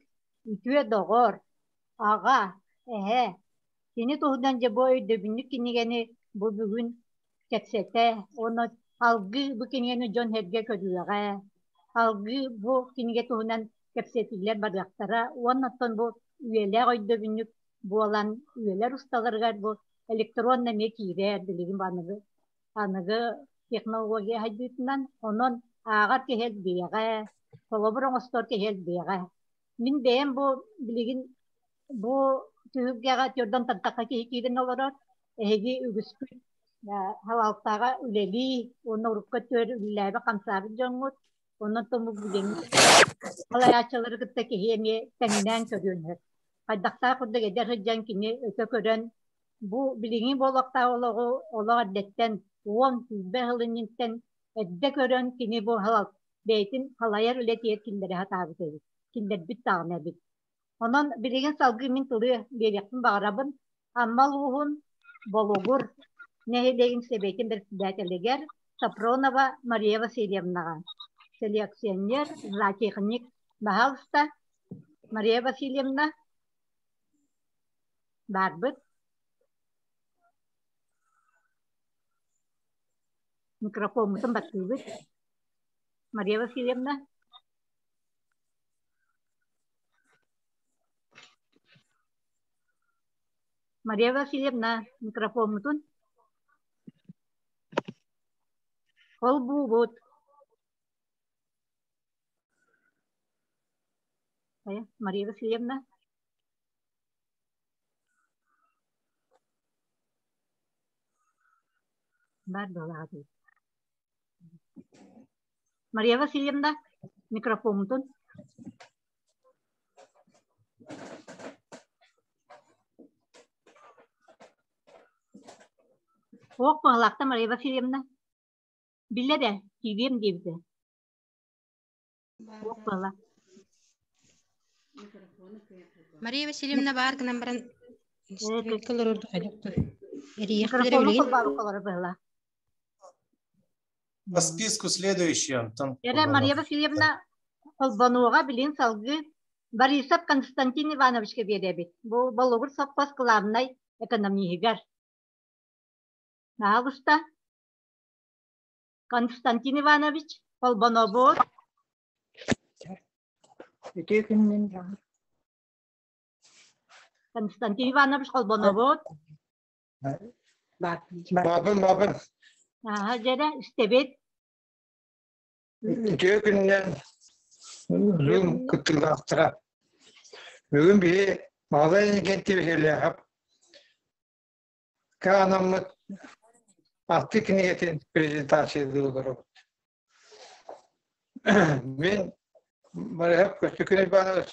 үтүө доҕор, аҕа, эһэ. Кини туһунан дьэ бу өйдөбүнньүк кинигэни бу бүгүн кэпсэтэ уонна алгыы бу кинигэни дьон-сэргэ көрүөҕэ, алгыы бу кинигэ туһунан кэпсэтиилэр барыахтара уонна оттон бу үйэлээх өйдөбүнньүк буолан үйэлэр усталарыгар бу электронно эмиэ киирэр билигин бу аныгы аныгы технология сайдыытынан онон ааҕар киһи элбиэҕэ, холобур оҥостор киһи элбиэҕэ. Мин бэйэм бу билигин бу түһүлгэҕэ төрдөн тардахха киһи киирэн олорор. Эһиги үгүскүт салалтаҕа үлэлии уонна урукку өттүгэр үлэлээбит-хамсаабыт дьоҥҥут. Онон тому билиҥҥи салайааччылары кытта киһи эмиэ тэҥнээн көрүөн сөп. Хайдахтаах курдук эдэр сылдьан кини өтө көрөн. Бу билиҥҥи буолуохтаах олоҕу олох эрдэттэн 10-20 сыл инниттэн эрдэ көрөн кини бу бэйэтин салайар үлэтигэр киллэрэ сатаабыт эбит, киллэрбит даҕаны эбит. Онон билигин салгыы мин тылы биэриэхпин баҕарабын. Амма улууһун Болугур нэһилиэгин сэбиэтин председателигэр Сапронова Мария Васильевнаҕа, селекционер, зоотехник, баһаалыста, Мария Васильевна баарбыт. Микрофоммутун баттыыбыт. Мария Васильевна. Мария Васильевна, микрофоммутун. Холбуубут. Мария Васильевна. Бар буолаҕа Мария Васильевна, микрофоммутун. Суох быһалаахта Мария Васильевна. Биллэр ээ, киириэм диэбитэ. Суох буола. Мария Васильевна баар гынан баран Микрофону холбообукка быһыла. По списку следующий, Антон. Эрэ Мария Васильевна холбонуоҕа билин салгыы Борисов Константин Ивановичка биэрэбит. Бу Болугур сопхуос главнай экономиһыгар. Наһаалыста. Константин Иванович, холбонобут. Үтүө күнүнэн. Константин Иванович, холбонобут. Бабын, бабын. Аха, дьэрэ, истэбит. Үтүө күнүнэн Zoom кыттыылаахтара. Бүгүн биһи Маҕалай Иннокентьевич Ильяхов Каанаммыт ахтыы кинигэтин презентациялыы олоробут. Мин Марыһап Көстөкүүн Иванович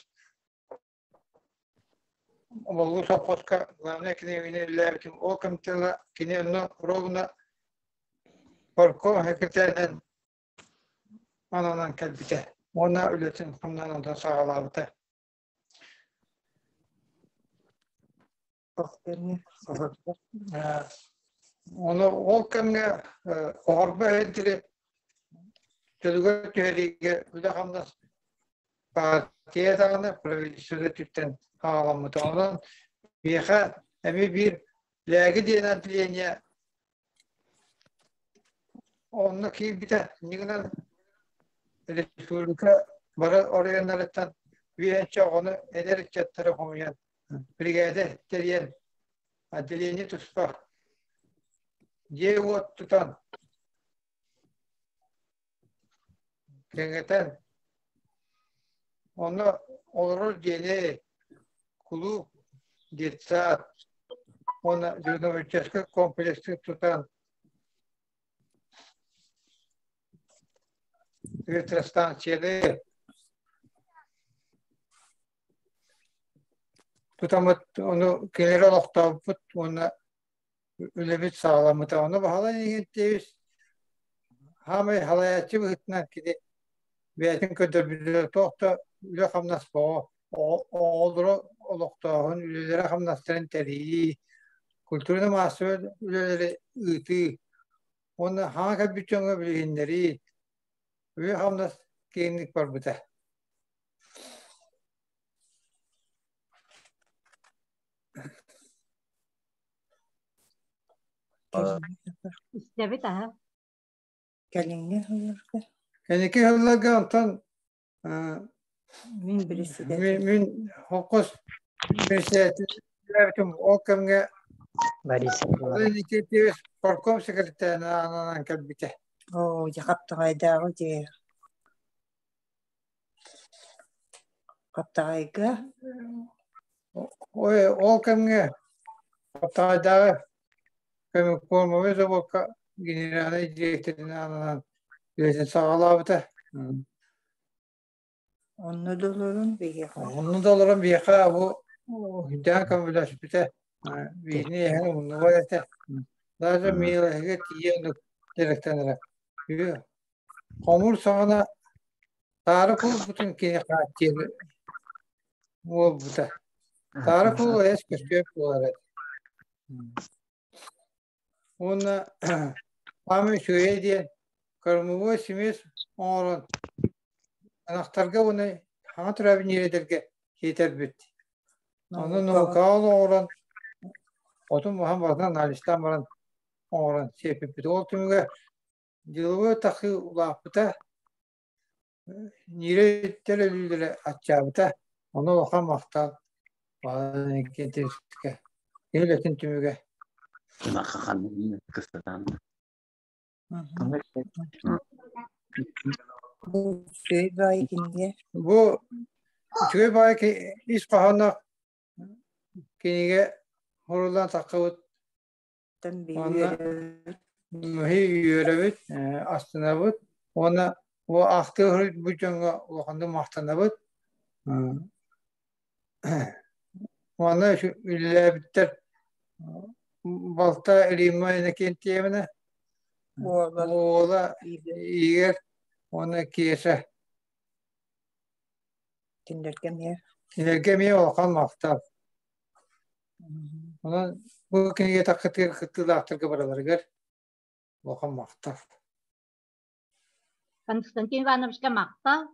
Омоллу совхозка главнай кинигэни үлэлээбитим. Ол кэмтэн кини онно ровно парком секретарынан ананан кэлбитэ уонна үлэтин хамнанан саҕалаабыта. Ону ол кэмҥэ оҕорбо иһирдири чөлүгэр түһэриигэ үлэ-хамнас партия даҕаны правительство өттүттэн хаҕаламмыта. Онон миэхэ эмиэ биир Лээги диэн отделение онно киирбитэ. Инньэ гынан республика бары оройуоннарыттан үөһэнчэ оҕону эдэр ыччаттары хомуйан Биригээдэ тэрийэн, отделение туспа дьиэ-уот тутан, кэҥэтэн, онно олорор дьиэни, кулууп, детсад уонна дьоновическай комплексы тутан электростанцияны Тутаммыт ону кинилэри олохтообуппут уонна үлэбит саҕаламмыта. Ону Баһылай Иннокентьевич саамай салайааччы быһыытынан кини бэйэтин көрдөрбүтэ туох да үлэ-хамнас бөҕө, оҕолору олохтооһун, үлэлэрэ-хамнастарын тэрийии, культурно-массовай үлэлэри ыытыы уонна саҥа кэлбит дьоҥҥо билиһиннэрии, үлэ-хамнас киэҥник барбыта. Истэбит аһа. Кэлиҥҥи сылларга. Кэнники сылларга онтон Мин председатель. Мин холкуос председатель ол кэмҥэ Борис Никитич парком секретарынан ананан кэлбитэ. Оо, дьэ хаптаҕайдааҕы дьиэ. Хаптаҕайга Ой, ол кэмҥэ Хаптаҕайдааҕы Комикормовай заводка генеральнай директорынан ананан үлэтин саҕалаабыта. Онно да олорон биһиэхэ. Онно да олорон биһиэхэ бу үрдээн көмөлөспүтэ. Биһини эһэн умнубат этэ. Даже миэлэһигэ тиийэ оннук дьарыктанара. Хомуур саҕана таара кулбутун кини хааччыйан уолбута. Таара кул эс көстүөх буолар этэ. Уонна саамай үчүгэйэ диэн кормовой смесь оҥорон ынахтарга уонна саҥа төрөөбүт ньирэйдэргэ сиэтэрбит. Ону наукаҕа олоҕуран отун маһын барытын анализтаан баран оҥорон сиэппиппит. Ол түмүгэ деловой тахыы улааппыта, ньирэйдэр өлүүлэрэ аччаабыта. Ону улахан махтал Кини үлэтин түмүгэ. Үчүгэй баайы кинигэ. Бу үчүгэй баайы ис хоһооно кинигэ суруллан таххыбыт. Уонна үөрэбит, астынабыт. Уонна бу ахтыы бу дьоҥҥо улаханнык махтанабыт. Уонна үлэлээбиттэр балта Римма Иннокентьевна, уола Игорь уонна Кеша. Кинилэргэ эмиэ. Кинилэргэ эмиэ улахан махтал. Онон бу кинигэ таххытыгар кыттыылаахтарга барыларыгар улахан махтал. Константин Ивановичка махтал.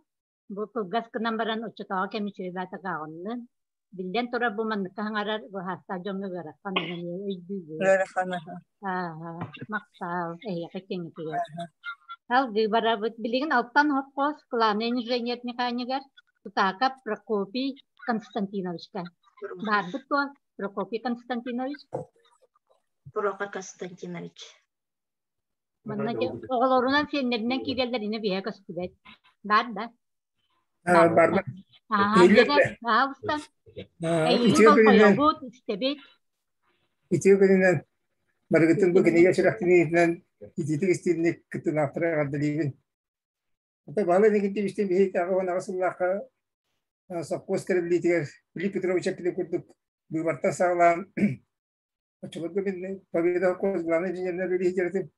Бу кылгас гынан баран оччотооҕу кэм үчүгэй баатакааҕыннын. Биллэн турар бу манныкка хаҥарар быһаастаах дьоҥҥо ыарахан эмиэ өйдүүбүт. Ыарахан. Ааһа, махтал эһиэхэ киҥитигэр. Салгыы барабыт. Билигин Алтан Хопхоз главный инженер-механигар Тутаакап Прокопий Константиновичка. Баарбыт дуо, Прокопий Константинович? Прокопий Константинович. Манна оҕолорунан сиэннэринэн киирэллэр ини биһэ көстүбэт. Баар да? Барбат. Аха, Эйигин болҕойобут, истэбит. Үтүө күнүнэн барыгытын бу кинигэ сүрэхтэниитинэн итиитик истиинник кыттынаахтара эҕэрдэлиибин. Ата баһылай Никитичтин биһиги 88 сыллаахха совхоз тэриллиитигэр Филипп Петрович эппитин курдук быыбартан саҕалаан оччолорго мин Победа совхоз главный инженеринэн үлэлиир этим.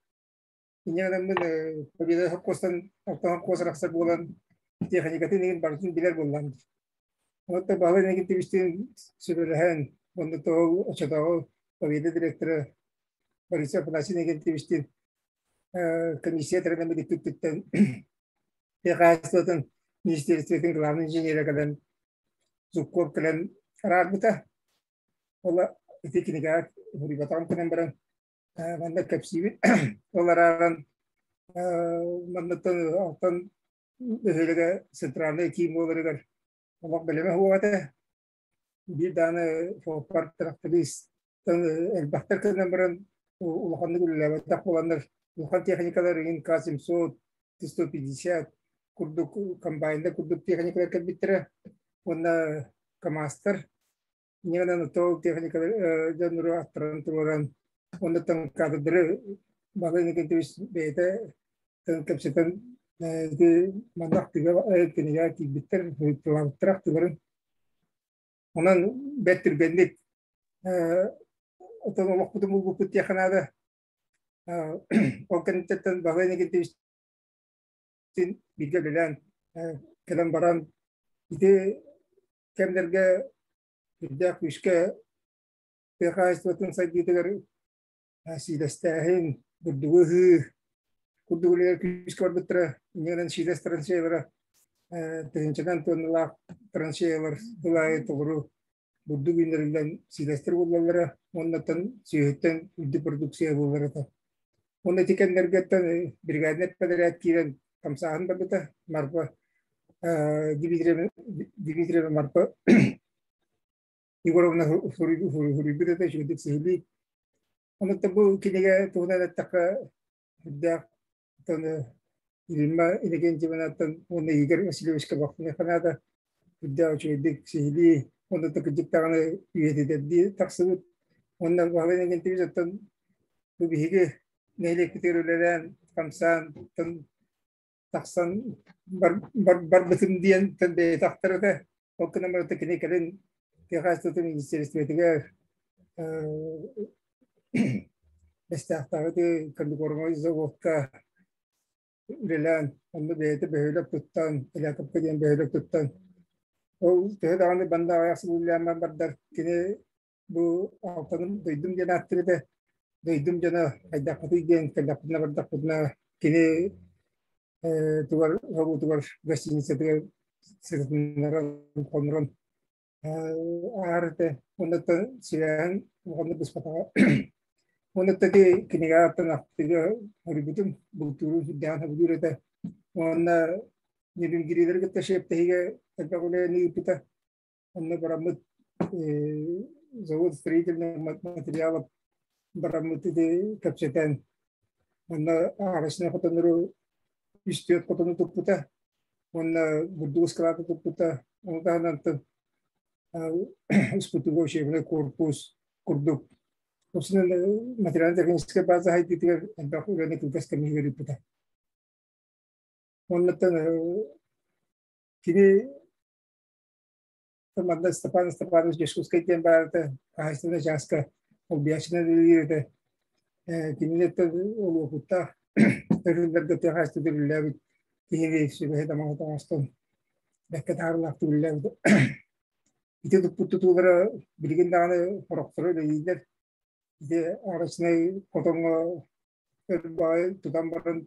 Инньэ гынаммын Победа совхозтан алтан совхоз арахсар буолан техникатын игин барытын билэр буоллам. Онон Баһылай Никитичтин сүбэлэһэн, онно тоҕо оччотооҕу Победа директора Борис Афанасьевич Никитичтин комиссия тэринэн бүттүттэн тыа хаһаайыстыбатын министерствотын главный инженерэ кэлэн Зубков кэлэн араарбыта. Ол ити кинигэҕэ суруйбатаҕым гынан баран манна кэпсиибин. Ол арааран манныттан алтан бөһүөлэгэ центральный киин буоларыгар олох бэлэмэ суох этэ. Биир даҕаны суоппар тракторист элбэхтэр гынан баран улаханнык үлэлээбэтэх буоланнар улахан техникалар игин К-700, Т-150 курдук комбайндар курдук техникалар кэлбиттэрэ уонна КАМАЗтар инньэ гынан ол техникалар дьоннору аттаран туруоран оннуттан кадрдары Баһылай Иннокентьевич бэйэтэ кэпсэтэн манна актыыга кинигэ киирбиттэр тылаабыттар актыыларын Онон бэрт түргэнник отон олохпутун булбуппут диэххэ наада. Ол кэнниттэн Баһылай Никитичтин бииргэ үлэлээн кэлэн баран ити кэмнэргэ үрдээх күүскэ тыа хаһаайыстыбатын сайдыытыгар сиилэстээһин, бурдугу ыһыы курдук үлэлэр күүскэ барбыттара. Инньэ гынан сиилэс траншеялара тыһыынчанан туонналаах траншеялар сыл аайы толору бурдук үүннэриллэн сиилэстэр буоллаллара уоннаттан сүөһүттэн үрдүк продукция буолар этэ. Уонна ити кэмнэргэттэн бригаднай подряд киирэн хамсааһын барбыта. Марпа Дмитриева Марпа Егоровна суруйбут этэ үчүгэйдик сиһилии. Онуттан бу кинигэ туһунан эттэххэ үрдээх Римма Иннокентьевнаттан уонна Игорь Васильевичка бахтыныахха наада. Үрдээх үчүгэйдик сиһилии уонна да кырдьык даҕаны үйэтитэрдии тахсыбыт. Уонна Баһылай Иннокентьевич оттон бу биһиги нэһилиэкпитигэр үлэлээн, хамсаан, тахсан барбытым диэн бэйэтэ ахтар этэ. Ол гынан баран кини кэлин тыа хаһаайыстыбатын министиэристибэтигэр Бэстээхтээҕи комбикормовой заводка үлэлээн, онно бэйэтэ бөһүөлэк туттан, Элякопка диэн бөһүөлэк туттан, ол төһө даҕаны банна аҕыйах сыл үлэлээн бардар, кини бу алтаным дойдум диэн ааттыыр этэ. Дойдум дьоно хайдахпытый диэн кэллэхпитинэ бардахпытына кини тугар уутугар гостиницатыгар сырытыннаран хонорон аар этэ. Оннуттан сибээһин улаханнык быспатаҕа. Оннуттан ити кинигэ аттан ахтыыга хоруйбутум, бултууру сүрдээҕин сөбүлүүр этэ. Уонна Нерюнгрилэри кытта шептэһиигэ элбэх үлэни ыыппыта. Онно бараммыт завод строительных материалов бараммыт ити кэпсэтэн онно арочнай хотоннору үс-түөрт хотону туппута уонна бурдук ыскылааты туппута. Ону таһынан испытуга учебный корпус курдук материально-техническэй база хайдыытыгар элбэх үлэни кылгас кэмигэр ыыппыта. Оннуттан кини манна Степан Степанович Дьокуускай диэн баарыта хаһаайыстыбаннай чааска олбуйааччынан үлэлиир этэ. Кинилэртэн ол уопуттаах өрүллэргэ тыа хаһаайыстыбата үлэлээбит киһини сүбэһит амаҕыт оҥостон бэккэ таһаарыылаахтык үлэлээбит. Ити туппут тутуулара билигин даҕаны сорохторо үлэлииллэр. Ити арочнай хотоҥҥо өр баҕайы тутан баран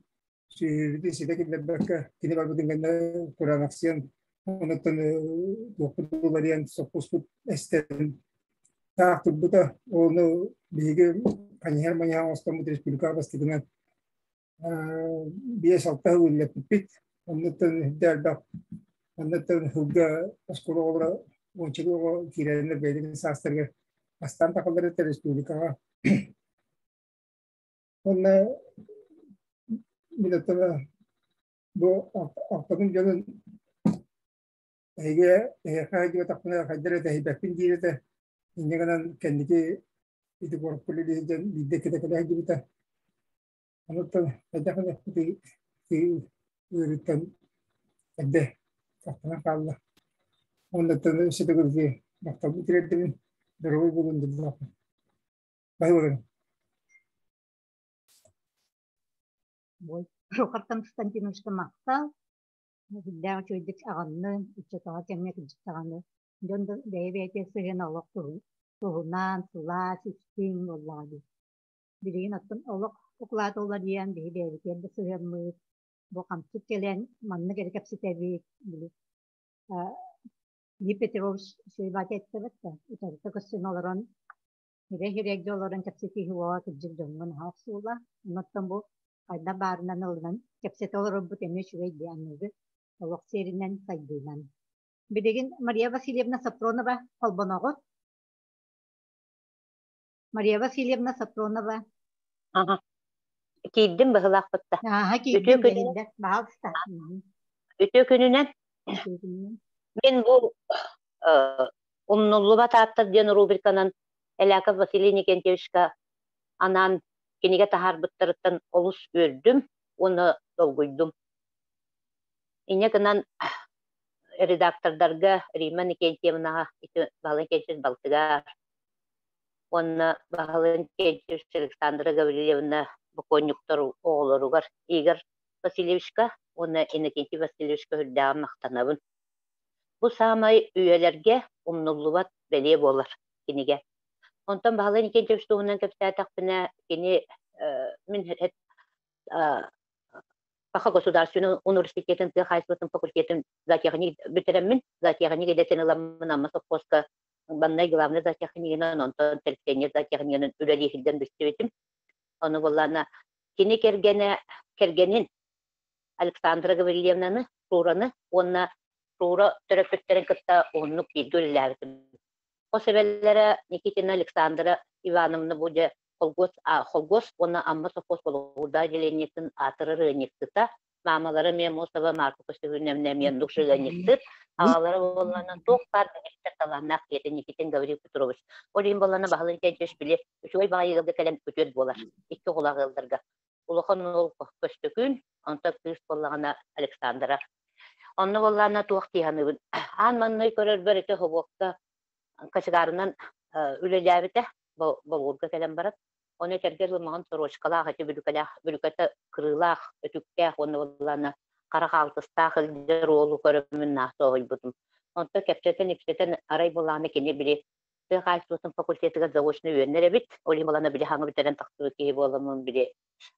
сүөһүбүтүн ситэ киллэрбэккэ кини барбытын кэннэ кураанахсыйан онуттан туохпут уларыйан соппуспут эстэн таах турбута. Ону биһиги хайыһар маньаһа оҥостоммут республика бастакынан 5-6 сыл үлэлэппиппит. Оннуттан үрдэ элбэх оннуттан сылга оскуола оҕолоро уонча оҕо киирэннэр бэйэлэрин саастарыгар бастаан тахаллар этэ республикаҕа. Онно мин оттон бу алтабын дьонун эһиги эһиэхэ диэтэхпинэ хайдах эрэ тэһийбэппин диир этэ. Инньэ гынан кэнники ити куоракка үлэлии сылдьан биирдэ иккитэ кэлэ сылдьыбыта. Онуттан хайдах эрэ ити ыарыыттан эрдэ сахтанан хаалла. Оннуттан өссө төгүл махталбын тириэрдэбин, доруобуй буолун дьоллоохпун. Баһылыгын. Прохор Константиновичка махтал. Сүрдээх үчүгэйдик аҕыннын, ыччатаҕа кэмҥэ кырдьык даҕаны дьон да бэйэ-бэйэтэ сыһыана олох туһунан, сылаас, истиҥ буоллаҕа дии. Билигин оттон олох укулаата уларыйан, биһи бэйэбитигэр да сыһыаммыт, бу хамсык кэлэн маннык эрэ кэпсэтэбит, били Филипп Петрович Шейбати эттэбэт да, утарыта көрсөн олорон Сирэй-сирэйгэ олорон кэпсэтии уоҕа кырдьык дьоҥҥо наһаа охсуулаах. Онон бу хайдах баарынан ылынан кэпсэтэ олорорбут эмиэ үчүгэй дии аныгы олох сиэринэн сайдыынан. Билигин Мария Васильевна Сапронова холбоноҕут? Мария Васильевна Сапронова. Аха. Киирдим быһылаахпытта. Ааха Үтүө киирдим күнүнэн. билиннэ. Баһалыста. Үтүө күнүнэн. Үтүө күнүнэн. Мин бу Умнуллубат ааттар диэн рубриканан Эляков Василий Никентьевичка анаан кинигэ таһаарбыттарыттан олус үөрдүм уонна долгуйдум. Инньэ гынан редактордарга Римма Никентьевнаҕа ити Баһылай Никентьевич балтыгар уонна Баһылай Никентьевич Александра Гаврильевна бокуонньуктар оҕолоругар Игорь Васильевичка уонна Иннокентий Васильевичка үрдээҕин махтанабын. Бу саамай үйэлэргэ умнуллубат бэлиэ буолар кинигэ. Онтон Баһылай Никитич туһунан кэпсээтэхпинэ, кини мин Саха государственный университетын тыа хаһаайыстыбатын факультетын зоотехник бүтэрэммин, зоотехник идэтин ыламмын Амма сопхуоска баннай главный зоотехнигынан, онтон селекционер зоотехнигынан үлэлии сылдьан билсибитим. Ону буоллаана кини кэргэнэ кэргэнин Александра Гаврильевнаны, Шураны уонна Шура төрөппүттэрин кытта уһуннук бииргэ үлэлээбитим. Хос эбэлэрэ Никитина Александра Ивановна бу дьэ холкуос, холкуос уонна Амма сопхуос болугурдаах отделениетын аатырар ыанньыксыта, маамалара эмиэ Мосова Марфа Костюгиновна эмиэ оннук же ыанньыксыт, аҕалара буоллаҕына туох баар бэгэччэр талааннаах киһитэ Никитин Гаврил Петрович. Ол иһин буоллаҕына Баһылай Никитич били үчүгэй баҕайы ыалга кэлэн күтүөт буолар, икки оҕолоох ыалларга. Улахан уол Көстөкүүн, онтон кыыс буоллаҕына Александра. Онно буоллаҕына туох дии саныыбын, аан маҥнай көрөрбөр ити собуокка кочегарынан үлэлээбитэ. Болуурга кэлэн баран, ону этэргэ дылы маҥан сорочкалаах ити бүрүкэлээх, бүрүкэтэ кырыылаах, өтүктээх уонна буоллаҕына хара хаалтыстаах илдьэр уолу көрөммүн наһаа соһуйбутум. Онтон кэпсэтэн-ипсэтэн арай буоллаҕына кини били тыа хаһаайыстыбатын факультетыгар заочно үөрэнэр эбит. Ол иһин буоллаҕына били хаҥа бүтэрэн тахсыбыт киһи буоламмын били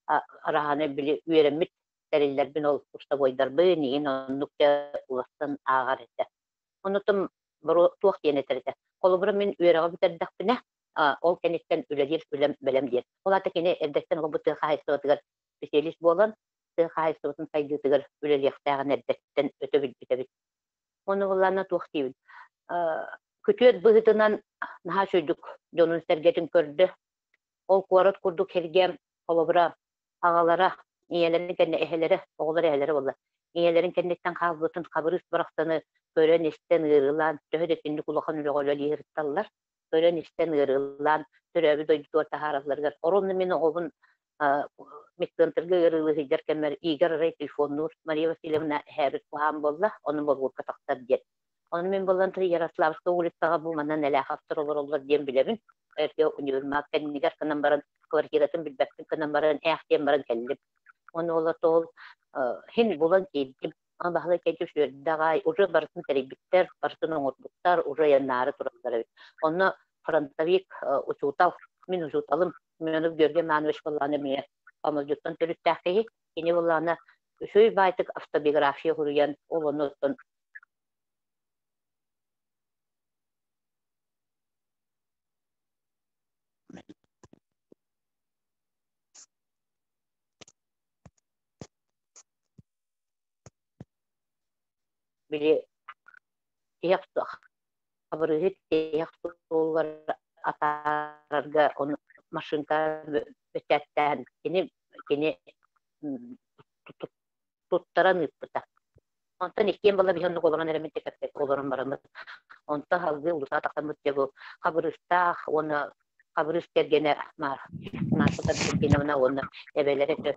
араһаны били үөрэммит тэриллэрбин ол курсовойдарбын иһин оннук да уларсан ааҕар этэ. Онутум туох диэн этэр этэ. Холобура мин үөрэҕи бүтэрдэхпинэ, ол кэнниттэн үлэлиир үлэм бэлэм диэн. Ол аата кини эрдэттэн олорбут тыа хаһаайыстыбатыгар специалист буолан, тыа хаһаайыстыбатын сайдыытыгар үлэлиэхтээҕин эрдэттэн өтө билбит эбит. Ону буллаана туох диибин. Күтүөт быһыытынан наһаа үчүгдүк дьонун-сэргэтин көрдө. Ол куорат курдук сиргэ холобура аҕалара ийэлэрин кэннэ эһэлэрэ, оҕолор эһэлэрэ буолла. Ийэлэрин кэнниттэн хаалбытын Хабырыыс барахсаны көрөн-истэн ыарыылаан, төһө да итинник улахан үлэҕэ үлэлии сырытталлар, көрөн-истэн ыарыылаан төрөөбүт дойдутугар таһааралларыгар оронно мин оҕобун медцентрга ыарыылыы сылдьар кэммэр Игорь арай телефоннуур Мария Васильевна эһээбит куһаан буолла, ону болуурга тахсар диэн. Ону мин булан Ярославская улицаҕа бу манан Элээховтар олороллор диэн билэбин. Эргэ универмаг кэннигэр гынан баран квартиратын билбэппин гынан баран ээх диэн баран кэллим. Ону ол ол хин булан киирдим. Аны Баһылай кэлдьи үөрдэ аҕай, уже барытын тэрийбиттэр, барытын оҥорбуттар, уже айаннаары тураллар эбит. Онно фронтовик учуутал, мин учууталым Семенов Георгий Иванович буоллаҕына эмиэ Хомолдьуттан төрүттээх киһи. Кини буоллаҕына үчүгэй баайтык автобиография суруйан, ол онно оттон били тиһэх хабырыыһы тиһэх суолугар атаарарга ону машинка бэчээттээн кини кини туттаран ыыппыта. Онтон иккиэн буола биһи оннук олорон эрэммит кэпсэппэккэ олорон бараммыт. Онтон салгыы улуса тахсаммыт дьэ бу Хабырыыстаах уонна Хабырыыс кэргэнэ Марфа Константиновна уонна эбэлэрэ этэ.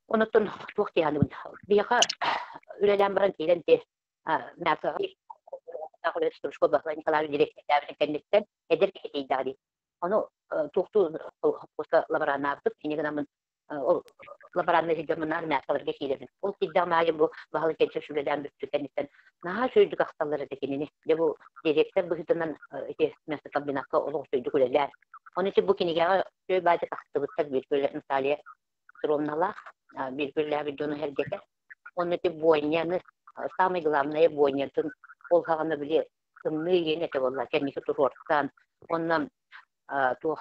Онуттан туох дии саныыбын. Биһиэхэ үлэлээн баран киирэн ти Стружко Баһылай Николаевич дириэктэрдээбитин кэнниттэн эдэр киһи тиийдэҕэ дии. Ону туохтуу холкуоска лабораннаабытым. Инньэ гынаммын ол лабораннай сылдьаммынаар мээккаларга киирэбин. Ол киирдэҕим аайы бу Баһылай Кенчев үлэлээн бүппүт кэнниттэн наһаа үчүгэйдик ахталлар этэ кинини. Дьэ бу директор быһыытынан ити мясокомбинакка олох үчүгэйдик үлэлээн. Ону ити бу кинигэҕэ үчүгэй баайда тахсыбыттар биир күлэ Наталья Петровналаах биир күллээбит дьону сэргэтэ. Уонна ити бойняны, самое главное бойнятын ол хаҕана били тымныы иэн этэ буолла кэнники туруортаан уонна туох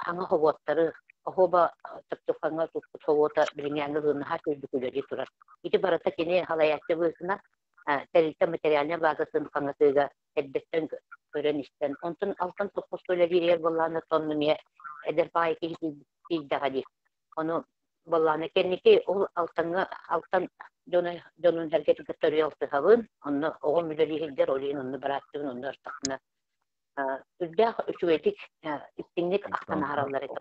хаҥа хобуоттары оһуоба чопчу туппут хобуота билиҥҥээҥҥи ылынаһа үрдүк үлэлии турар. Ити барыта кини халайааччы быһыытынан тэрилтэ материальнай базатын хаҥатыыга эрдэттэн көрөн-истэн, онтон алтан сопхуоска үлэлииригэр буоллаҕына сонно эмиэ эдэр баҕайы киһи тиийдэҕэ дии. Ону буоллаҕына кэнники ол алтаҥҥа алтан дьону дьонун сэргэтин кытта өрүү алтыһабын, онно оҕом үлэлии сылдьар, ол иһин онно барааччыбын, онно ыртахпына үрдээх үчүгэйдик истиҥник ахтан аһараллар этэ.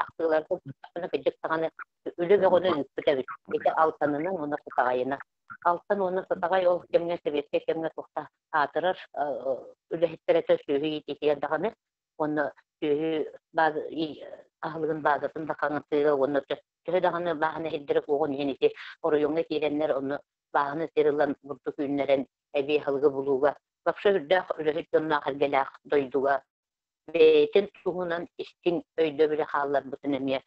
Ахтыыларга кырдьык даҕаны үлэ бөҕөнү ыыппыт эбит. Ити алтанынан уонна сатаҕайынан. Алтан уонна сатаҕай ол кэмҥэ сэбиэскэй кэмҥэ туохта аатырар үлэһиттэр этэ сүөһү иитиитигэр даҕаны уонна сүөһү аһылыгын базатын да хаҥатыыга уонна төһө даҕаны бааһына сирдэрэ суоҕун иһин ити оройуоҥҥа киирэннэр онно бааһына сир ылан бурдук үүннэрэн эбии аһылыгы булууга вообще үрдээх үлэһит дьонноох эргэлээх дойдуга бэйэтин туһунан истиҥ өйдөбүлү хаалларбытын эмиэ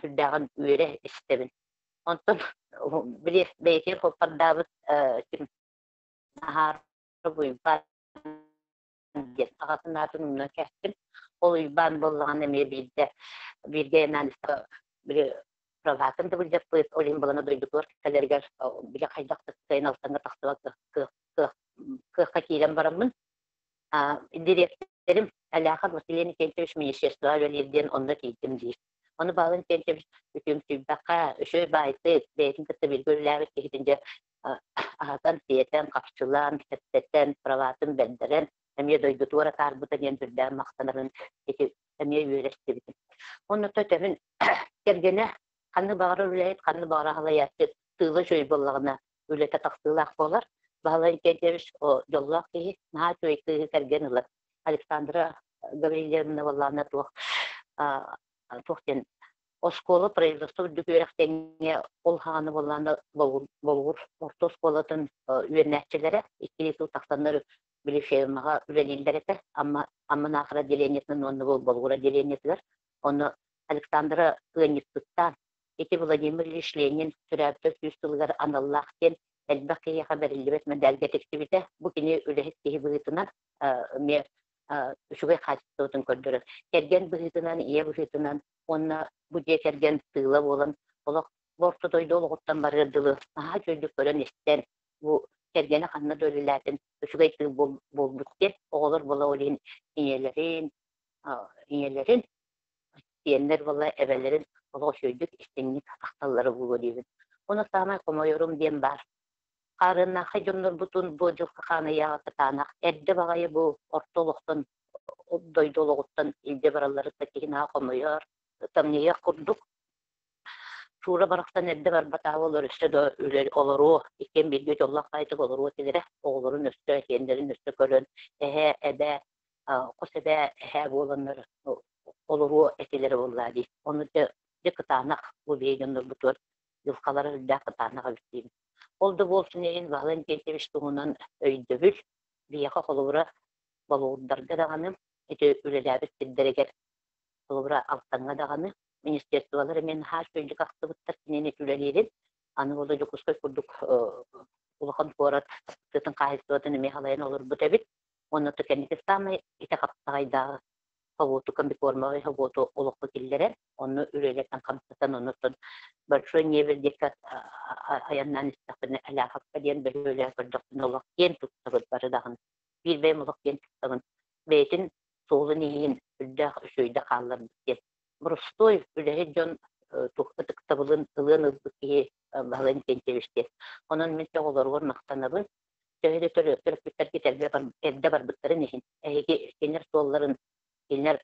сүрдээҕин үөрэ истэбин. Онтон били бэйэтигэр холпордаабыт ким Наһаар Уйбаан диэн аҕатын аатын умнан кээстим. Ол Уйбаан буоллаҕына эмиэ биирдэ бииргэ били праватын да былдьаппыт, ол иһин балана дойдутугар кэлэригэр били хайдах да кыайан алтаҥҥа тахсыбат кыахха киирэн бараммын дириэктэрим Аляхов Василий Никитич министерствоҕа үлэлиир диэн онно тиийдим диир. Ону Баалын Тиэнчэбич үтүөмсүйбэххэ, үчүгэй баайдык, бэйэтин кытта бииргэ үлэлээбит киһитин дьэ аһатан, сиэтэн, хапчылаан, кэпсэтэн, праватын бэрдэрэн, эмиэ дойдутугар атаарбыта диэн сүрдээх махтанарын ити эмиэ үөрэстибитим. Онно төтөбүн кэргэнэ ханнык баҕарар үлэһит, ханнык баҕарар халайааччы тыыла үчүгэй буоллаҕына үлэтэ тахсыылаах буолар. Баһылай Инкентьевич дьоллоох киһи, наһаа үчүгэй кыыһы кэргэн ылар. Александра Гаврильевна буоллаҕына туох туох диэн оскуола производство үрдүк үөрэхтэҥҥэ ол хааны буоллаҕына Болугур орто оскуолатын үөрэнээччилэрэ иккилии сыл тахсаннар били фермаҕа үлэлииллэр этэ. Амма Амма Наахара отделениетынан уонна Болугур отделениетыгар. Онно Александра ыанньыксыттаан ити Владимир Ильич Ленин төрөөбүтэ сүүс сылыгар аналлаах диэн элбэх киһиэхэ бэриллибэт мэдээлгэ тиксибитэ. Бу кини үлэһит киһи быһыытынан эмиэ үчүгэй хаачыстыбатын көрдөрөр. Кэргэн быһыытынан, ийэ быһыытынан уонна бу дьиэ кэргэн тыыла буолан олох бу орто дойду олоҕуттан барыар дылы наһаа үчүгэйдик көрөн-истэн бу кэргэнэ ханна да үлэлээтин үчүгэй тыыл буолбут диэн оҕолор буола ол иһин ийэлэрин ийэлэрин сиэннэр буола эбэлэрин олох үчүгэйдик истиҥник ахталлара буолуо диибин. Уонна саамай хомойорум диэн баар. Хаарыаннаахай дьоннорбутун бу дьылҕа хаан ыйааҕа кытаанах эрдэ баҕайы бу орто олохтон дойду олоҕуттан илдьэ баралларыттан киһи наһаа хомойор, ытамньыйыах курдук. Шура барахсан эрдэ барбатаҕа олор өссө да үлэ олоруо, иккиэн бииргэ дьоллоох баайдык олоруо этилэрэ. Оҕолорун өссө, сиэннэрин өссө көрөн, эһээ, эбээ, хос эбээ, эһээ буоланнар олоруо этилэрэ буоллаа дии. Ону дьэ, дьэ кытаанах бу биһиги дьоннорбутугар дьылҕалара үрдээх кытаанах эбит диибин. Ол да буолсун иһин Ваһылай Иннокентьевич туһунан өйдөбүл биһиэхэ холобура болугурдарга даҕаны ити үлэлээбит сирдэригэр холобура Алтаҥҥа даҕаны министерстволар эмиэ наһаа үчүгэйдик ахтыбыттар кинини үлэлиирин. Аны ол Дьокуускай курдук улахан куорат тыатын хаһаайыстыбатын эмиэ салайан олорбут эбит. Уонна то кэнники саамай ити хаптаҕайдааҕы собуоту комбикормовай собуоту олоххо киллэрэн, онно үлэлэтэн хамсатан, оннуттан Большой Невель диэки айаннаан истэхпинэ Аляховка диэн бөһүөлэги көрдөхпүнэ олох киэн туттабыт бары даҕаны. Биир бэйэм олох киэн туттабын. Бэйэтин суолун-ииһин үрдээх үчүгэйдик хаалларбыт диэн. Боростуой үлэһит дьон ытыктабылын ылыан ылбыт киһи Баһылай Иннокентьевич диэн. Онон мин оҕолоругар махтанабын. Төһө да төрөппүттэргит эрдэ барбыттарын иһин, эһиги кинилэр суолларын, кинилэр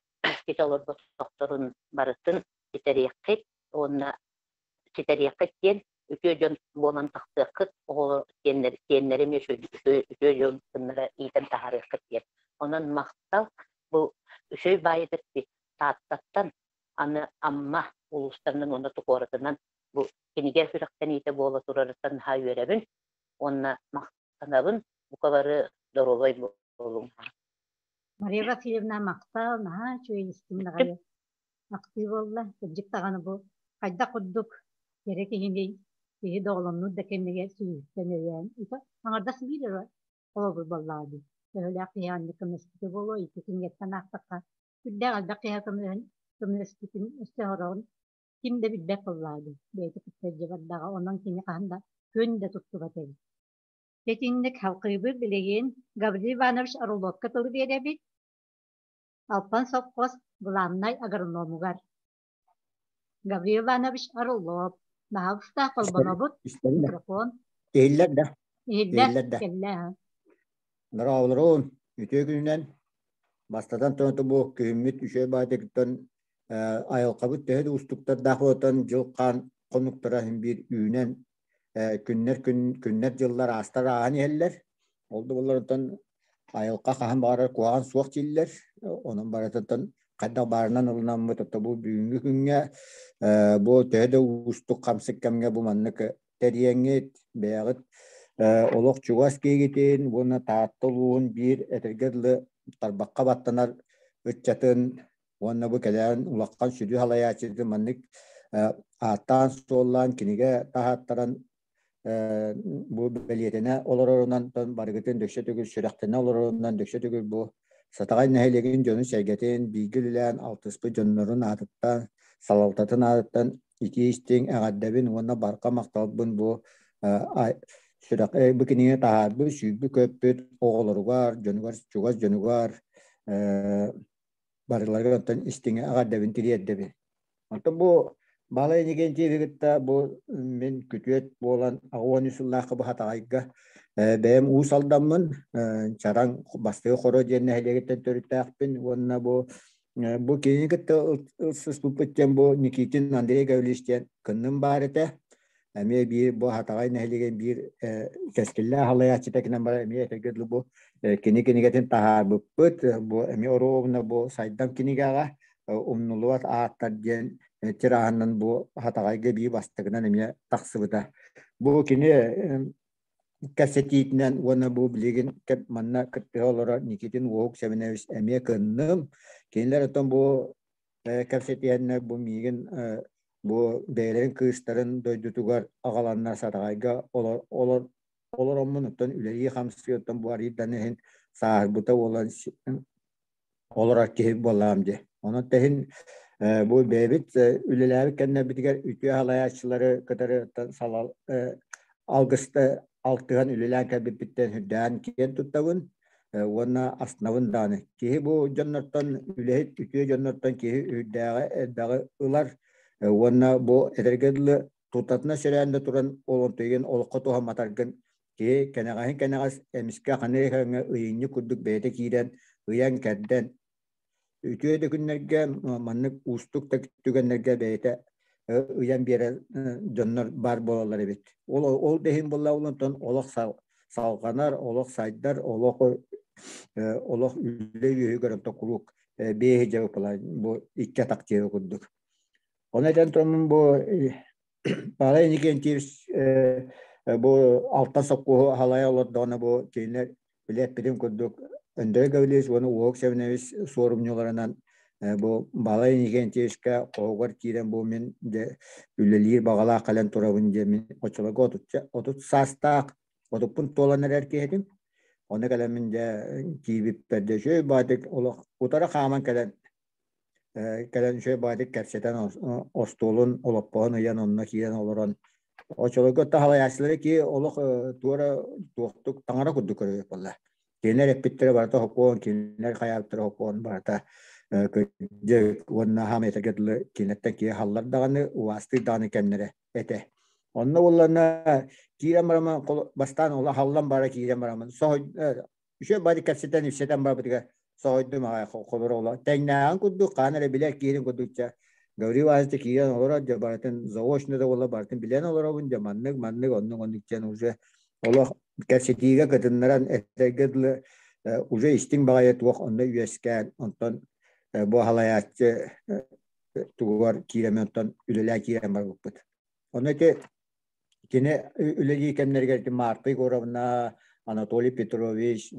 ситэ олорботохторун барытын ситэриэххит уонна ситэриэххит диэн үтүө дьон буолан тахсыаххыт, оҕолор сиэннэр, сиэннэри эмиэ үтүө дьон гыннара иитэн таһаарыаххыт диэн. Онон махтал бу үчүгэй баайытык Тааттаттан аны Амма улуустарынан уонна Тукуоратынан бу кинигэ сүрэхтэниитэ буола турарыттан наһаа үөрэбин уонна махтанабын. Бука бары доруобай буолуҥ. Мария Васильевна махтал, наһаа үчүгэй истиҥ даҕаны ахтыы буолла. Кырдьык даҕаны бу хайдах курдук кэрэ киһиний, киһи доҕолоннуур да кэмигэр сүүһүттэн өйөөн, аҥардас биир эрэ холобур буоллаҕа дии. Төһөлөөх киһи аннык көмөлөспүтэ буолуо, ити кинигэттэн аахтахха, сүрдээх элбэх киһи көмөлөспүтүн өссө сороҕун ким да билбэт буоллаҕа дии. Бэйэтэ кытта илдьэ бардаҕа, онон кини хаһан да күн да туттубат эбит. Итинник халкыыбыт билигин Гаврил Иванович Орловка тылы биэрэбит. Алпан совхоз главнай агрономугар. Гаврил Иванович Орлов. Наһаалыста холбонобут. Микрофон. Иһиллэр да. Иһиллэр да. Кэллэ. Дорооболорун, үтүө күнүнэн. Бастатан туран бу күһүммүт үчүгэй баайдыгыттан айылҕабыт төһө да уустуктардаах буолан дьыл-хаан хонуктара син биир үүнэн күннэр күн күннэр дьыллар аастар ааһан иһэллэр. Ол да буоллар айылҕа хаһан баҕарар куһаҕан суох дииллэр. Онон барытыттан хайдах баарынан ылынаммыт ото бу бүгүҥҥү күҥҥэ бу төһө да уустук хамсык кэмҥэ бу маннык тэрийэҥҥит бэйэҕит олох чугас киһигитин уонна Таатта улууһун биир этэргэ дылы тарбахха баттанар ыччатын уонна бу кэлэн улахан сүдү салайааччытын маннык ааттаан-суоллаан кинигэ таһааттаран бу бэлиэтэнэ олорорунан барыгытын дөксө төгүл сүрэхтэнэ олорорунан дөксө төгүл бу Сатаҕай нэһилиэгин дьонун-сэргэтин бииргэ үлэлээн алтыспыт дьоннорун аатыттан, салалтатын аатыттан итии-истиҥ эҕэрдэбин уонна барҕа махталбын бу сүрэх бу кинигэ таһаарбыт, сүүрбүт-көппүт оҕолоругар, дьонугар, чугас дьонугар барыларыгар онтон истиҥэ эҕэрдэбин тириэрдэбин. Онтон бу Баһылай Иннокентьевы кытта бу мин күтүөт буолан 83 сыллаахха бу Хатаҕайга бэйэм Уус Алдаммын, Чараҥ Бастакы Хоро диэн нэһилиэгиттэн төрүттээхпин уонна бу бу кинини кытта ылсыспыппыт диэн бу Никитин Андрей Гаврильевич диэн кынным баар этэ. Эмиэ биир бу Хатаҕай нэһилиэгин биир кэскиллээх халайааччыта кинэн барар эмиэ этэргэ дылы бу кини кинигэтин таһаарбыппыт. Бу эмиэ оруобуна бу сайдам кинигэҕэ умнуллубат ааттар диэн тираһынан бу Хатаҕайга биир бастакынан эмиэ тахсыбыта. Бу кини кэпсэтиитинэн уонна бу билигин манна кыттыһа олорор Никитин Уоһук Сэмэнэбис эмиэ кынным. Кинилэр оттон бу кэпсэтиһэннэр бу миигин бу бэйэлэрин кыыстарын дойдутугар аҕаланнар Сатаҕайга олор олор олороммун оттон үлэлии-хамсыы оттон бу арыйдан иһин сааһырбыта буолан олорор киһи буоллаҕым дии. Онон тэһин бу бэйэбит үлэлээбит кэннэбитигэр үтүө халайааччылары кытары салал алгыста алтыһан үлэлээн кэлбиппиттэн үрдээн киэн туттабын уонна астынабын даҕаны. Киһи бу дьоннортон үлэһит үтүө дьоннортон киһи үрдээҕи элбэҕи ылар уонна бу этэргэ дылы тутатына сөрөөн да туран ол онтуйгун олоххо туһамматаргын киһи кэнэҕэһин кэнэҕэс эмискэ ханыы эхэҥҥэ ыйынньык курдук бэйэтэ киирэн ыйан-кэрдэн үтүө да күннэргэ маннык уустук да түгэннэргэ бэйэтэ ыйан биэрэр дьоннор баар буолаллар эбит. Ол ол да иһин буолла онтон олох салҕанар, олох сайдар, олох олох үлэ үөһүгэр онтон куруук биэһи дьабыппала бу икки атах диэби курдук. Ону этэн тураммын бу Павел Иннокентьевич бу алтан сопхуоһу халайа олордоҕуна бу кинилэр били эппитим курдук Андрей Гаврильевич уонна Уоһук Сэмэнэбис суорумньуларынан бу Балай Иннокентьевичка хоһугар киирэн бу мин дьэ үлэлиир баҕалаах кэлэн турабын диэн мин оччолорго отучча отут саастаах отуппун туолан эрэр киһи этим. Ону кэлэн мин дьэ киирбиппэр дьэ үчүгэй баҕайытык олох утары хааман кэлэн кэлэн үчүгэй баҕайытык кэпсэтэн остуолун олоппоһун ыйан онно киирэн олорон оччолорго таһалайааччылары ки олох туора туохтук таҥара курдук көрөр буолла. Кинилэр эппиттэрэ барыта хокуон, кинилэр хайаабыттара хокуон барыта кырдьык уонна хаам этэргэ дылы кинилэртэн киһи халлар даҕаны, убаастыыр даҕаны кэмнэрэ этэ. Онно буоллана киирэн бараман бастаан ола халлан бара киирэн бараман соһуй Үчүгэй бары кэпсэтэн ипсэтэн барбытыгар соһуйдум аҕай холоро ола. Тэҥнээҕин курдук хаан эрэ билэр киһитин курдук ча Гаврил Иванович киирэн олорор дьэ барытын заочно да буолла барытын билэн олоробун дьэ маннык маннык оннук оннук диэн уже олох кэпсэтиигэ кытыннаран этэргэ дылы уже истиҥ баҕайы туох онно үөскээн онтон бу халайааччы тугугар киирэн онтон үлэлээн киирэн барбыппыт. Онно ити Кини үлэлии кэмнэригэр ити Марта Егоровна, Анатолий Петрович,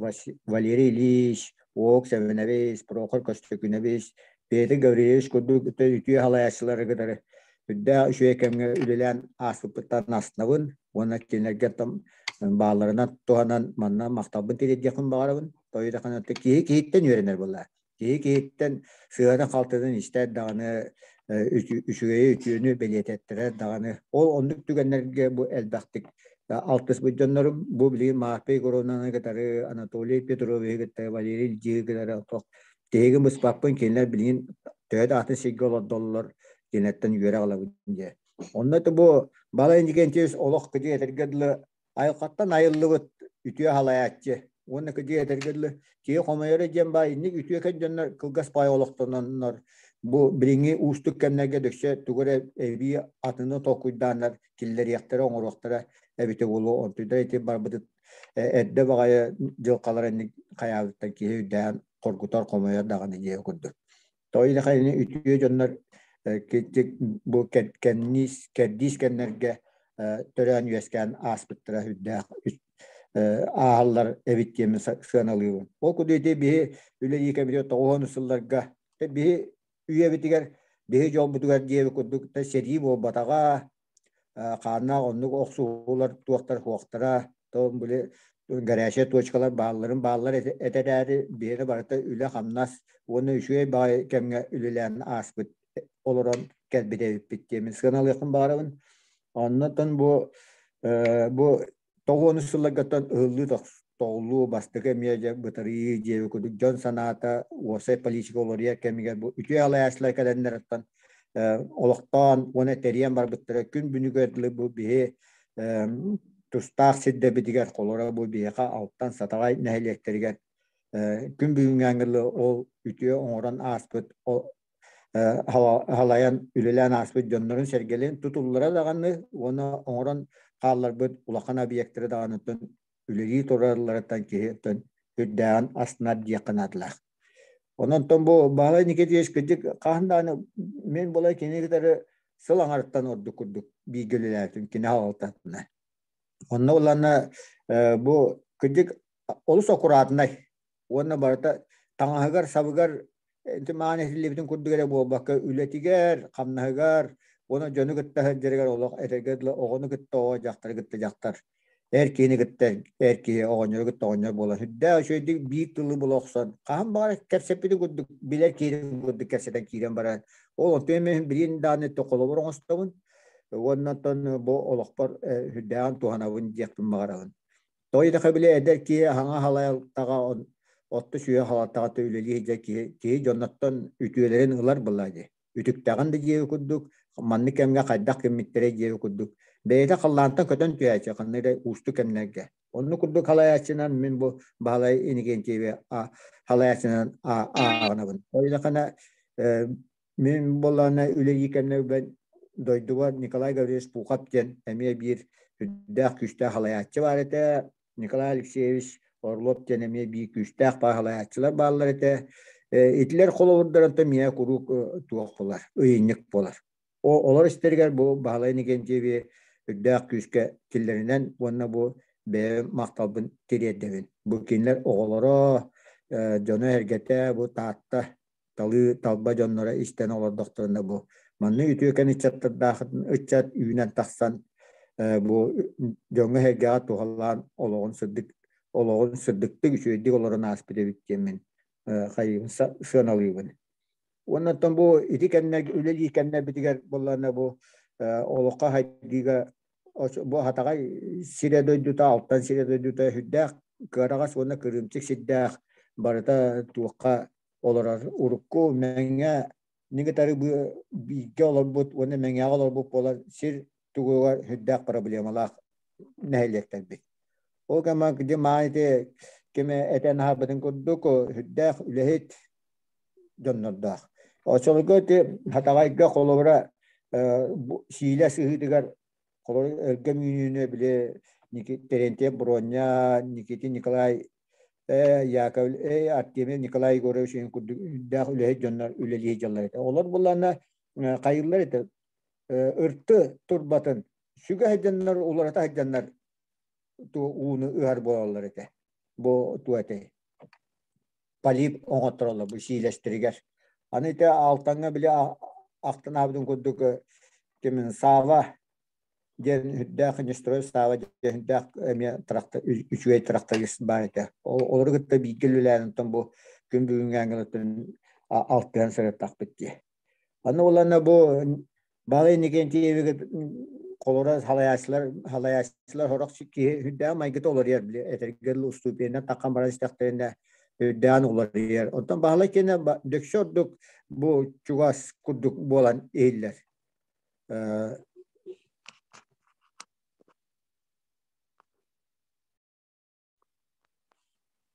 Валерий Ильич, Уок Сэмэнэбис, Прохор Көстөкүнэбис, Петр Гаврильевич курдук үтүө халайааччылары кытары үрдээх үчүгэй кэмҥэ үлэлээн ааспыппыттан астынабын уонна кинилэргэ баалларынан туһанан манна махталбын тириэрдиэхпин баҕарабын. Тоойдоххуна киһи киһиттэн үөрэнэр буоллаа. Киһи киһиттэн сыһыанын-халтытын истэр даҕаны, үчүгэйи үтүөнү бэлиэтэттэрэр даҕаны. Ол оннук түгэннэргэ бу элбэхтик алтыспыт дьоннорум бу билигин Марфа Егоровнаны кытары, Анатолий Петровиһы кытта, Валерий Ильичи кытары тиһигин быспаппын, кинилэр билигин төһө да атын сиргэ олордоллор, кинилэртэн үөрэх ылабын диye. Онно бу Балай Иннокентьевич олох кыдьык этэргэ дылы айылҕаттан айыллыбыт үтүө халайааччы уонна кыдьык этэргэ дылы киһи хомойоро диэн баар инник үтүөкэн дьоннор кылгас баай олохтононнор бу билиҥҥи уустук кэмнэргэ дөксө тугу эрэ эбии атыны толкуйдааннар киллэриэхтэрэ оҥоруохтара эбитэ буолуо онтуйдар ити барбытыт эрдэ баҕайы дьылҕалара инник хайаабыттан киһи үрдээн хоргутар хомойор даҕаны диэ курдук тоҕо диэтэххэ үтүө дьоннор бу кэрдиис кэрдиис кэмнэргэ төрөөн үөскээн ааспыттара үрдээх ааһаллар эбит диэмин сыаналыыбын. Ол курдук ити биһи үлэлии кэмитигэ тоҕуһун сылларга биһи үйэбитигэр биһи дьолбутугар диэби курдук сэрии буолбатаҕа хааннаах оннук охсуһуулар туохтар суохтара то били горячая точкалар баалларын бааллар этэрээри биһиэнэ барыта үлэ-хамнас уонна үчүгэй баҕайы кэмҥэ үлэлээн ааспыт олорон кэлбит эбиппит диэмин сыаналыахпын баҕарабын. Оннотон бу бу тоҕуонус сылларгаттан ыһыллыы тоҕуллуу бастакы эмиэ дьэ бытарыйыы диэби курдук дьон санаата уопсай политика уларыйар кэмигэр бу үтүө алайааччылар кэлэннэриттэн олохтоон уонна тэрийэн барбыттара күн бүгүнүгэр дылы бу биһи тустаах сирдэрбитигэр холоро бу биһиэхэ Алтан Сатаҕай нэһилиэктэригэр күн бүгүҥҥээҥҥэ дылы ол үтүө оҥорон ааспыт. Халайан үлэлээн ааспыт дьоннорун сэргэлин тутуллара даҕаны уонна оҥорон хаалларбыт улахан объектары даҕаныттан үлэлии туралларыттан киһи үрдээҕин астынар диэххэ наадалаах. Онон бу Баһылай Никитич кырдьык хаһан даҕаны мин буолай кини кытары сыл аҥарыттан ордук курдук бииргэ үлэлээтим кини аҕалтатына. Онно уланна бу кырдьык олус аккуратнай уонна барыта таҥаһыгар-сабыгар маан этиллибитин курдук эрэ буолбакка үлэтигэр, хамнаһыгар уонна дьону кытта сылдьарыгар олох этэргэ дылы оҕону кытта оҕо, дьахтары кытта дьахтар, эр киһини кытта эр киһи, оҕонньору кытта оҕонньор буолан сүрдээх үчүгэйдик биир тылы була охсон хаһан баҕарар кэпсэппитин курдук билэр киһитин курдук кэпсэтэн киирэн баран ол онтон мин билин даҕаны холобур оҥостобун уонна оттон бу олохпор сүрдээҕин туһанабын диэхпин баҕарабын. Тоҕо диэтэххэ били эдэр киһи аһаҥа халайалтаҕа отто сүөһэ халалтаҕа үлэлии сылдьар киһи киһи дьонноттон үтүөлэрин ылар буоллаа дии. Үтүктэҕин да диэби курдук, маннык кэмҥэ хайдах гыммиттэрэй диэби курдук. Бэйэтэ халлаантан көтөн түһээччи ханна эрэ уустук кэмнэргэ. Оннук курдук халайааччынан мин бу Баһылай Иннокентьеви халайааччынан ааҕынабын. Ол идэххинэ мин буоллаҕына үлэлии кэмнэрбэр дойдубар Николай Гаврильевич Пухов диэн эмиэ биир үрдээх күүстээх халайааччы баар этэ. Николай Алексеевич Орлов диэн эмиэ биир күүстээх баар халайааччылар бааллар этэ. Итилэр холобурдарынан миэхэ куруук туох буолар, ыйынньык буолар. Олор истэригэр бу Баһылай Иннокентьеви үрдээх күүскэ киллэринэн уонна бу бэйэм махталбын тириэрдэбин. Бу кинилэр оҕолоро, дьоно-сэргэтэ бу Таатта талыы талба дьонноро истэн олордохторуна бу маннык үтүөкэн ыччаттардаах ыччат үүнэн тахсан бу дьоҥҥо-сэргэҕэ туһалаан олоҕун сырдык олоҕун сырдыктык үчүгэйдик олорон ааспыт эбит диэммин хайыыбын сыаналыыбын. Уонна оттон бу ити кэмнэр үлэлиир кэмнэрбитигэр буоллаҕына бу олоххо хайдыыга бу Хатаҕай сирэ дойдута, Алтан сирэ дойдута сүрдээх кыараҕас уонна кырыымчык сирдээх барыта туохха олорор урукку Мэҥэ кытары бииргэ олорбут уонна Мэҥэҕэ олорбут буолан сир тугугар сүрдээх проблемалаах нэһилиэктэрбит. Ол кэмэ где маан ити кими этэн аһарбытын курдук сүрдээх үлэһит дьоннордоох. Оччолорго ити Хатаҕайга холобура сиилэ сыһыытыгар холобура өлгөм үүнүүнү били Терентьев Броня, Никитин Николай Яков Артемьев Николай Егорович курдук үрдээх үлэһит дьоннор үлэлии сылдьаллар этэ. Олор буллаана хайыыллар этэ ырты турбатын сүгэ сылдьаннар уларыта сылдьаннар ууну ыһар буолаллар этэ. Бу ту этэй. Полип оҥоттороллор бу сиилэстэригэр. Аны ити Алтаҥҥа били ахтан аабытын курдук кимин Сава диэн үрдээх Нестрой Сава диэн үрдээх эмиэ трактор үчүгэй тракторист баар этэ. Олору кытта бииргэ үлэлээн онтон бу күн бүгүҥҥү ангелаттан алтыһан сырыттахпыт дии. Аны уланна бу Баалай Иннокентьевигэ холоро халайааччылар халайааччылар сорох киһи үрдээх майгыта уларыйар били этэргэ дылы уступиянан таххан баран истэхтэринэ үрдээн уларыйар. Оттон Баһылай киэнэ дөксө ордук бу чугас курдук буолан иһиллэр.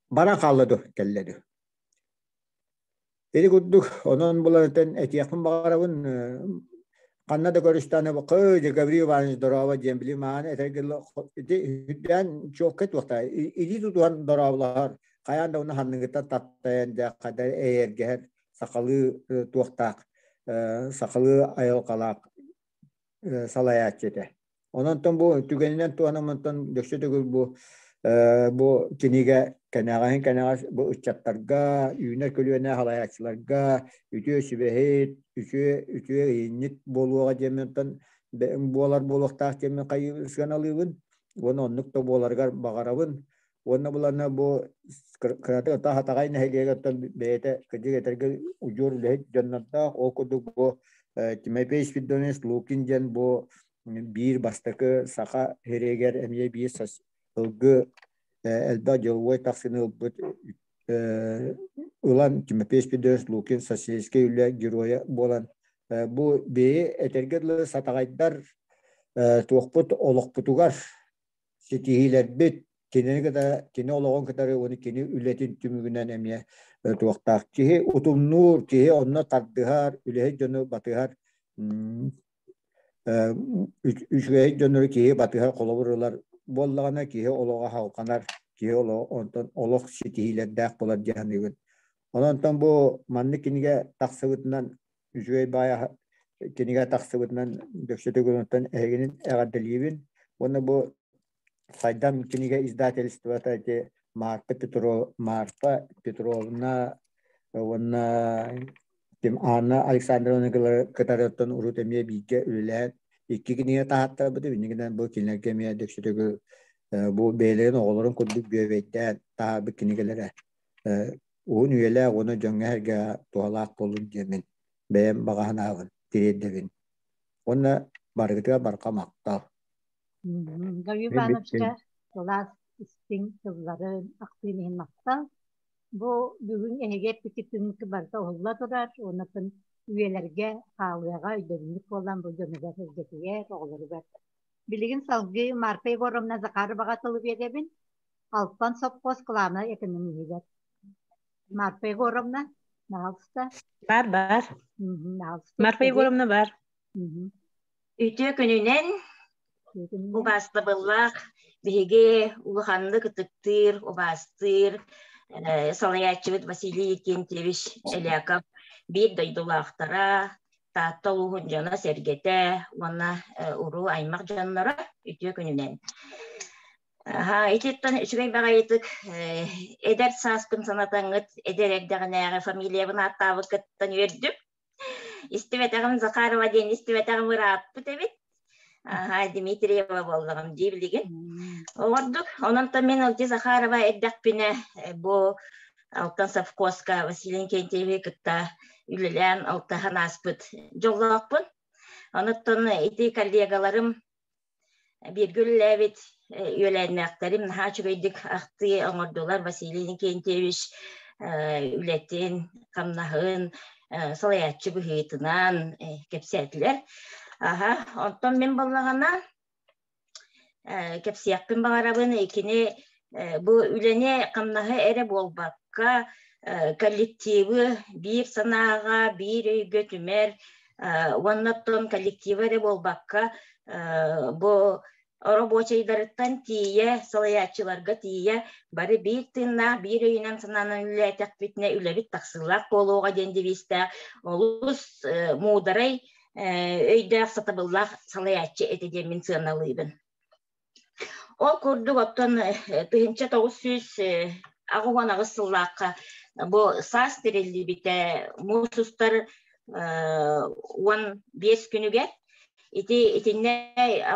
Баран хаалла дуо, кэллэ дуо? Ити курдук, онон буларытын этиэхпин баҕарабын, ханна да көрүстэҕинэ кыы дьэ Гаврил Иванович дорообо диэн били мааны этэргэ ити үрдээн чуолкай туохтаа илии тутуһан дорооболоһор хайаан да уну ханныгыттан таптайан дьэ хайда эйэргэһэр сахалыы туохтаах сахалыы айылҕалаах салайааччы этэ. Онон бу түгэнинэн туһанан онтон дөксө төгүл бу бу кинигэ кэнэҕэһин кэнэҕэс бу ыччаттарга, үүнэр көлүөнэ салайааччыларга үтүө сүбэһит, үтүө үтүө ыйынньык буолуоҕа диэммин онтон буолар буолуохтаах диэммин хайыы сыаналыыбын уонна оннук да буоларыгар баҕарабын. Уонна буланна бу кыратык Хатаҕай нэһилиэгиттэн бэйэтэ кырдьык этэргэ удьуор үлэһит дьоннордоох. Ол курдук бу Тимофей Спиридонович Лукин диэн бу биир бастакы саха сиригэр эмиэ биир сылгы элбэх дьылуой тахсыыны ылбыт ылан Тимофей Спиридонович Лукин социалистическай үлэ геройа буолан бу биһи этэргэ дылы сатаҕайдар туохпут олохпутугар ситиһиилэрбит. Кинини кытары, кини олоҕун кытары уонна кини үлэтин түмүгүнэн эмиэ туохтаах. Киһи утумнуур, киһи онно тардыһар, үлэһит дьону батыһар, үчүгэй дьоннору киһи батыһар холобур ылар буоллаҕына, киһи олоҕо халҕанар, киһи олоҕо онтон олох ситиһиилэрдээх буолар дии саныыбын. Онон бу маннык кинигэ тахсыбытынан үчүгэй баай кинигэ тахсыбытынан дөксөтүгүнтэн эһигинин эҕэрдэлиибин уонна бу Сайдам кинигэ издательствота ити Марта Петро Марфа Петровна уонна ким Анна Александровна кытары урут эмиэ бииргэ үлэлээн икки кинигэ таһааттарбыт иннигинэн бу кинилэргэ эмиэ дөксөтүгү бу бэйэлэрин оҕолорун курдук бүөбэйдээн таһаарбыт кинигэлэрэ уһун үйэлээх уонна дьоҥҥо-сэргэҕэ туһалаах буоллун диэммин бэйэм баҕа санаабын тириэрдэбин. Уонна барыгытыгар барҕа махтал. Гаврил Ивановичка сылаас истиҥ тылларын ахтыын иһин махтал. Бу бүгүн эһиги эппиккит түмүккэ барыта уһулла турар уонна үйэлэргэ хаалыаҕа өйдөбүнньүк буолан бу дьонугар сэргэтигэр, оҕолоругар. Билигин салгыы Марфа Егоровна Захароваҕа тылы биэрэбин. Алтан сопхуос кылаана экономиһигэр. Марфа Егоровна, пожалуйста. Бар, бар. Марфа Егоровна бар. Үтүө күнүнэн убаастабыллаах биһиги улаханнык ытыктыыр, убаастыыр салайааччыбыт Василий Викентьевич Эляков биир дойдулаахтара, Таатта улууһун дьоно-сэргэтэ уонна уруу аймах дьонноро үтүө күнүнэн. Ититтэн үчүгэй баҕайытык эдэр сааспын санатаҥҥыт, эдэр эрдэҕинээҕи фамилиябын ааттаабыккыттан үөрдүм. Истибэтэҕим Захарова диэн истибэтэҕим ырааппыт эбит. Аха, Дмитриева буоллаҕым дии билигин. Оҕордук, онон мин Алти Захарова эрдэхпинэ бу Алтан совхозка Василий Инкентьевиһи кытта үлэлээн алтыһан ааспыт дьоллоохпун. Онуттан ити коллегаларым Бииргэ үлэлээбит үөлээннээхтэрим наһаа үчүгэйдик ахтыы оҥордулар Василий Иннокентьевич үлэтин, хамнаһын, салайааччы быһыытынан кэпсээтилэр. Аһа, онтон мин буоллаҕына кэпсиэхпин баҕарабын кини бу үлэни хамнаһы эрэ буолбакка коллективы биир санааҕа, биир өйгө түмэр уонна оттон коллектива эрэ буолбакка бу оробуочайдарыттан тиийэ салайааччыларга тиийэ бары биир тыыннаах биир өйүнэн санаанан үлэлээтэхпитинэ үлэбит тахсыылаах буолуоҕа диэн девизтээх олус муударай өйдөөх сатабыллаах салайааччы этэ диэн мин сыаналыыбын. Ол курдук оттон 1988 сыллаахха бу саас тэриллибитэ муус устар 15 күнүгэр ити итиннэ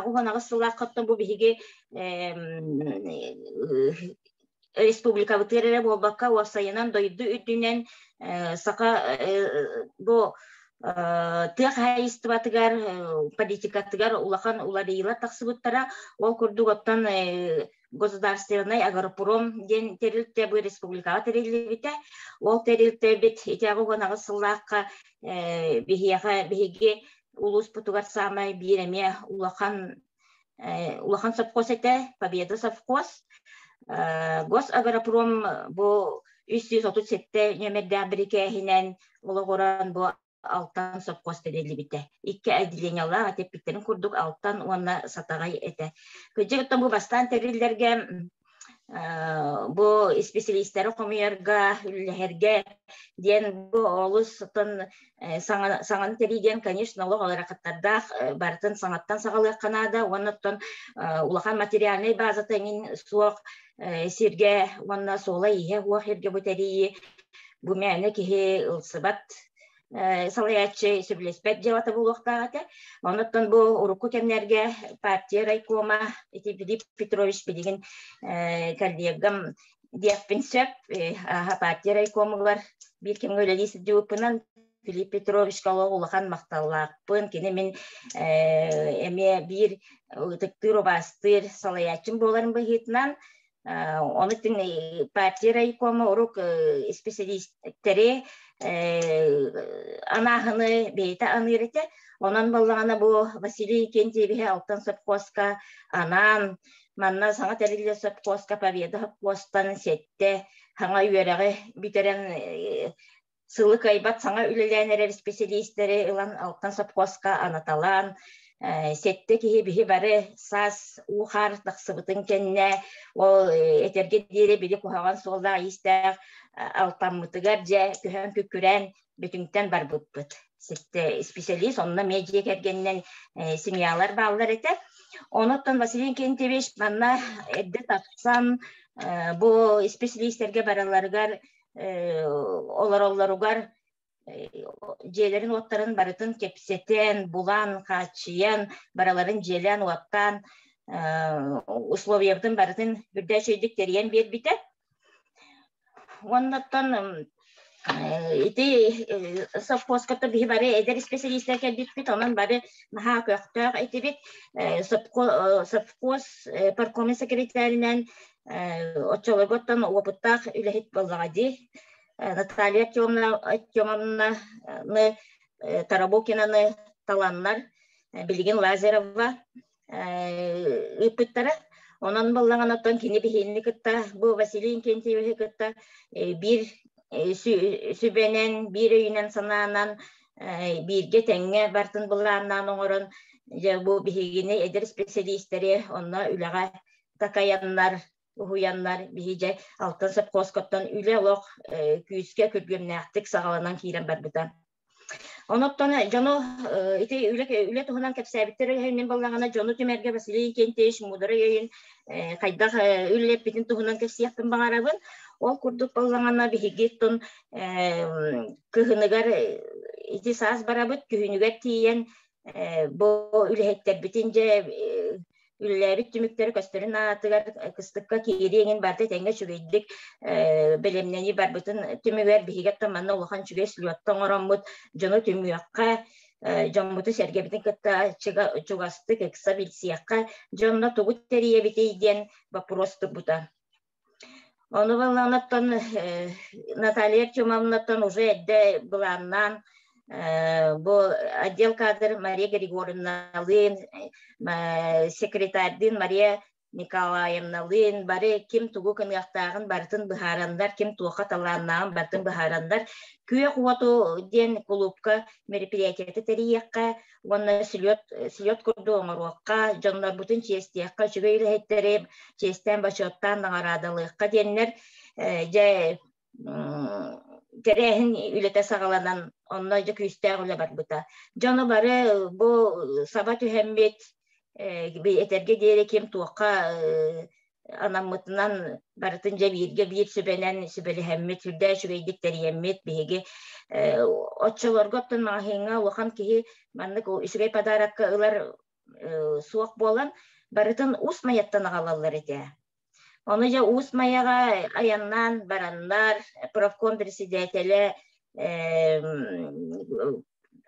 88 сыллаахха оттон бу биһиги республикабытыгар эрэ буолбакка уопсайынан дойду үрдүнэн саха бу тыа хаһаайыстыбатыгар политикатыгар улахан уларыйыылар тахсыбыттара. Ол курдук оттон государственный агропром диэн тэрилтэ бу республикаҕа тэриллибитэ. Ол тэрилтэбит ити 88 сыллаахха биһиэхэ биһиги улууспутугар саамай биир эмиэ улахан улахан совхоз этэ, Победа совхоз. Госагропром бу 337 нүөмэрдээх бирикээһинэн олоҕуран бу Алтан совхоз тэриллибитэ. Икки отделениелаах этиппиттэрин курдук Алтан уонна Сатаҕай этэ. Кырдьык оттон бу бастаан тэриллэргэ бу исписэлиистэри хомуйарга, үллэһэргэ диэн бу олус оттон саҥаны тэрий диэн, конечно, олох ыарахаттардаах, барытын саҥаттан саҕалыахха наада уонна оттон улахан материальнай базата эҥин суох сиргэ уонна суола-ииһэ суох сиргэ бу тэрийии бу мээнэ киһи ылсыбат салайааччы сөбүлэспэт дьыалата буолуохтаах этэ. Онуттан бу урукку кэмнэргэ партия райкома ити Филипп Петрович билигин коллегам диэхпин сөп. Партия райкомугар биир кэмҥэ үлэлии сылдьыбыппынан Филипп Петровичка олох улахан махталлаахпын. Кини мин эмиэ биир ытыктыыр, убаастыыр салайааччым буоларын быһыытынан Ону партия райкома урук исписэлиистэри анааһыны бэйэтэ аныыр этэ. Онон буоллаҕына бу Василий Кентьевиһи Алтан совхозка анаан Манна саҥа тэриллэр сопхуоска Победа сопхуостан сэттэ саҥа үөрэҕи бүтэрэн сылы кыайбат саҥа үлэлээн эрэр исписэлиистэри ылан Алтан сопхуоска анаталаан сэттэ киһи биһи бары саас уу-хаар тахсыбытын кэннэ ол этэргэ диэри били куһаҕан суоллаах-иистээх Алтаммытыгар дьэ көһөн күккүрээн Бөтүҥтэн барбыппыт. Сэттэ исписэлиис онно эмиэ дьиэ кэргэнинэн семьялар бааллар этэ. Онуттан Василий Иннокентьевич манна эрдэ тахсан бу исписэлиистэргэ бараларыгар олороллоругар дьиэлэрин-уоттарын барытын кэпсэтэн, булан, хааччыйан, бараларын дьиэлээн-уоттаан условиябытын барытын үрдээчэйдик тэрийэн биэрбитэ. Уоннаттан ити совхозка биһи бары эдэр исписэлиистэр кэлбиппит, онон бары наһаа көхтөөх этибит. Совхоз паркомун секретаринэн оччолорго оттон уопуттаах үлэһит буоллаҕа дии. Наталья Артемовнаны, Тарабукинаны таланнар, билигин Лазарова ыыппыттара. Онон буоллаҕына оттон кини биһигини кытта бу Василий Инкентьевиһы кытта биир сүбэнэн, биир өйүнэн санаанан бииргэ тэҥҥэ бартын былааннаан оҥорон дьэ бу биһигини эдэр исписэлиистэри онно үлэҕэ такайаннар, уһуйаннар биһи дьэ Алтан сопхуоскаттан үлэ олох күүскэ күргүөмнээхтик саҕаланан киирэн барбыта. Оноттон дьону ити үлэ, үлэ туһунан кэпсээбиттэр өйүнэн баллаҕына дьону түмэргэ Василий Инкентьевич муударай өйүн хайдах үлэлэппитин туһунан кэпсиэхпин баҕарабын. Ол курдук баллаҕына биһиги тун кыһыныгар ити саас барабыт, күһүнүгэр тиийэн бу үлэһиттэрбитин дьэ үлэлээбит түмүктэрэ көстөрүн аатыгар кыстыкка киирии эҥин барыта тэҥҥэ үчүгэйдик бэлэмнэнии барбытын түмүгэр биһиги оттон манна улахан үчүгэй слетта оҥороммут дьону түмүөххэ дьоммутун-сэргэбитин кытта чугастык ыкса билсиэххэ дьонно тугу тэрийэбитий диэн боппуруос турбута. Ону баллаанаттан Наталья Артемовнаттан уже эрдэ былааннаан бу отдел кадр Мария Григорьевналыын, секретарьдыын Мария Николаевналыын бары ким тугу гыныахтааҕын барытын быһаараннар, ким туохха талааннааҕын барытын быһаараннар күөх уоту диэн кулуупка мероприятиета тэрийиэххэ уонна слет, слет курдук оҥоруохха, дьоннорбутун чиэстиэххэ, үчүгэй үлэһиттэри чиэстээн бочуоттаан наҕараадалыахха диэннэр дьэ тэрээһин үлэтэ саҕаланан онно дьэ күүстээх үлэ барбыта. Дьону бары бу саба түһэммит этэргэ диэри ким туохха анаммытынан барытын дьэ бииргэ биир сүбэнэн сүбэлэһэммит, сүрдээх үчүгэйдик тэрийэммит биһиги оччолорго оттон маҕаһыыҥҥа улахан киһи маннык үчүгэй подарокка ылар суох буолан барытын Уус Майаттан аҕалаллар этэ. Ону дьэ Уус Майаҕа айаннаан бараннар профком председателэ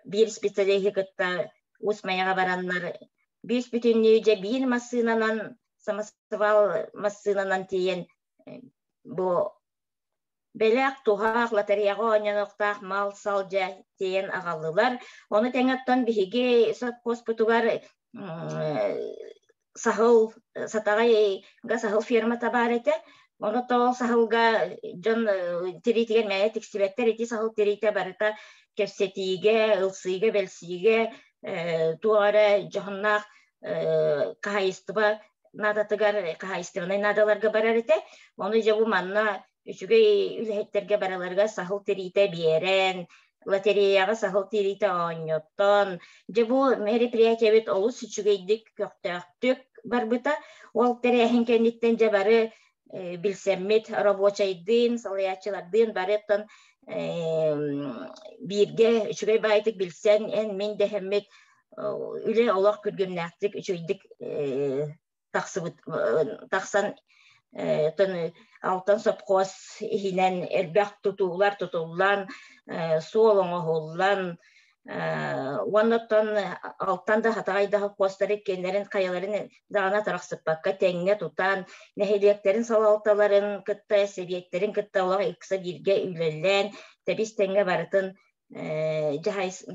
биир специалиһы кытта Уус Майаҕа бараннар биир бүтүннүү дьэ биир массыынанан самосвал массыынанан тиийэн бу бэлэх туһах лотереяҕа оонньонуохтаах мал-сал дьэ тиэйэн аҕаллылар. Ону тэҥэ оттон биһиги сопхуоспутугар саһыл Сатаҕайга саһыл фермата баар этэ. Ону ол саһылга дьон тириитигэр мээнэ тиксибэттэр. Ити саһыл тириитэ барыта кэпсэтиигэ, ылсыыга, бэлсиигэ туох эрэ дьоһуннаах хаһаайыстыба наадатыгар хаһаайыстыбаннай наадаларга барар этэ. Ону дьэ бу манна үчүгэй үлэһиттэргэ барыларыгар саһыл тириитэ биэрэн, лотереяҕа саһыл тириитэ оонньоттон, дьэ бу мероприятиебит олус үчүгэйдик, көхтөөхтүк барбыта. Ол тэрээһин кэнниттэн дьэ бары билсэммит рабочайдыын, салайааччылардыын бары оттон бииргэ үчүгэй баайдык билсэн, эн-мин дэһэммит үлэ олох күргүөмнээхтик үчүгэйдик тахсыбыт тахсан Алтан сопхуос иһинэн элбэх тутуулар тутуллан, суол оҥоһуллан, уонна оттон Алтан да Хатаҕай да сопхуостары иккиэннэрин хайаларын даҕаны тарахсыппакка тэҥҥэ тутан, нэһилиэктэрин салалталарын кытта, сэбиэттэрин кытта олох ыкса бииргэ үлэлээн, тэбис тэҥҥэ барытын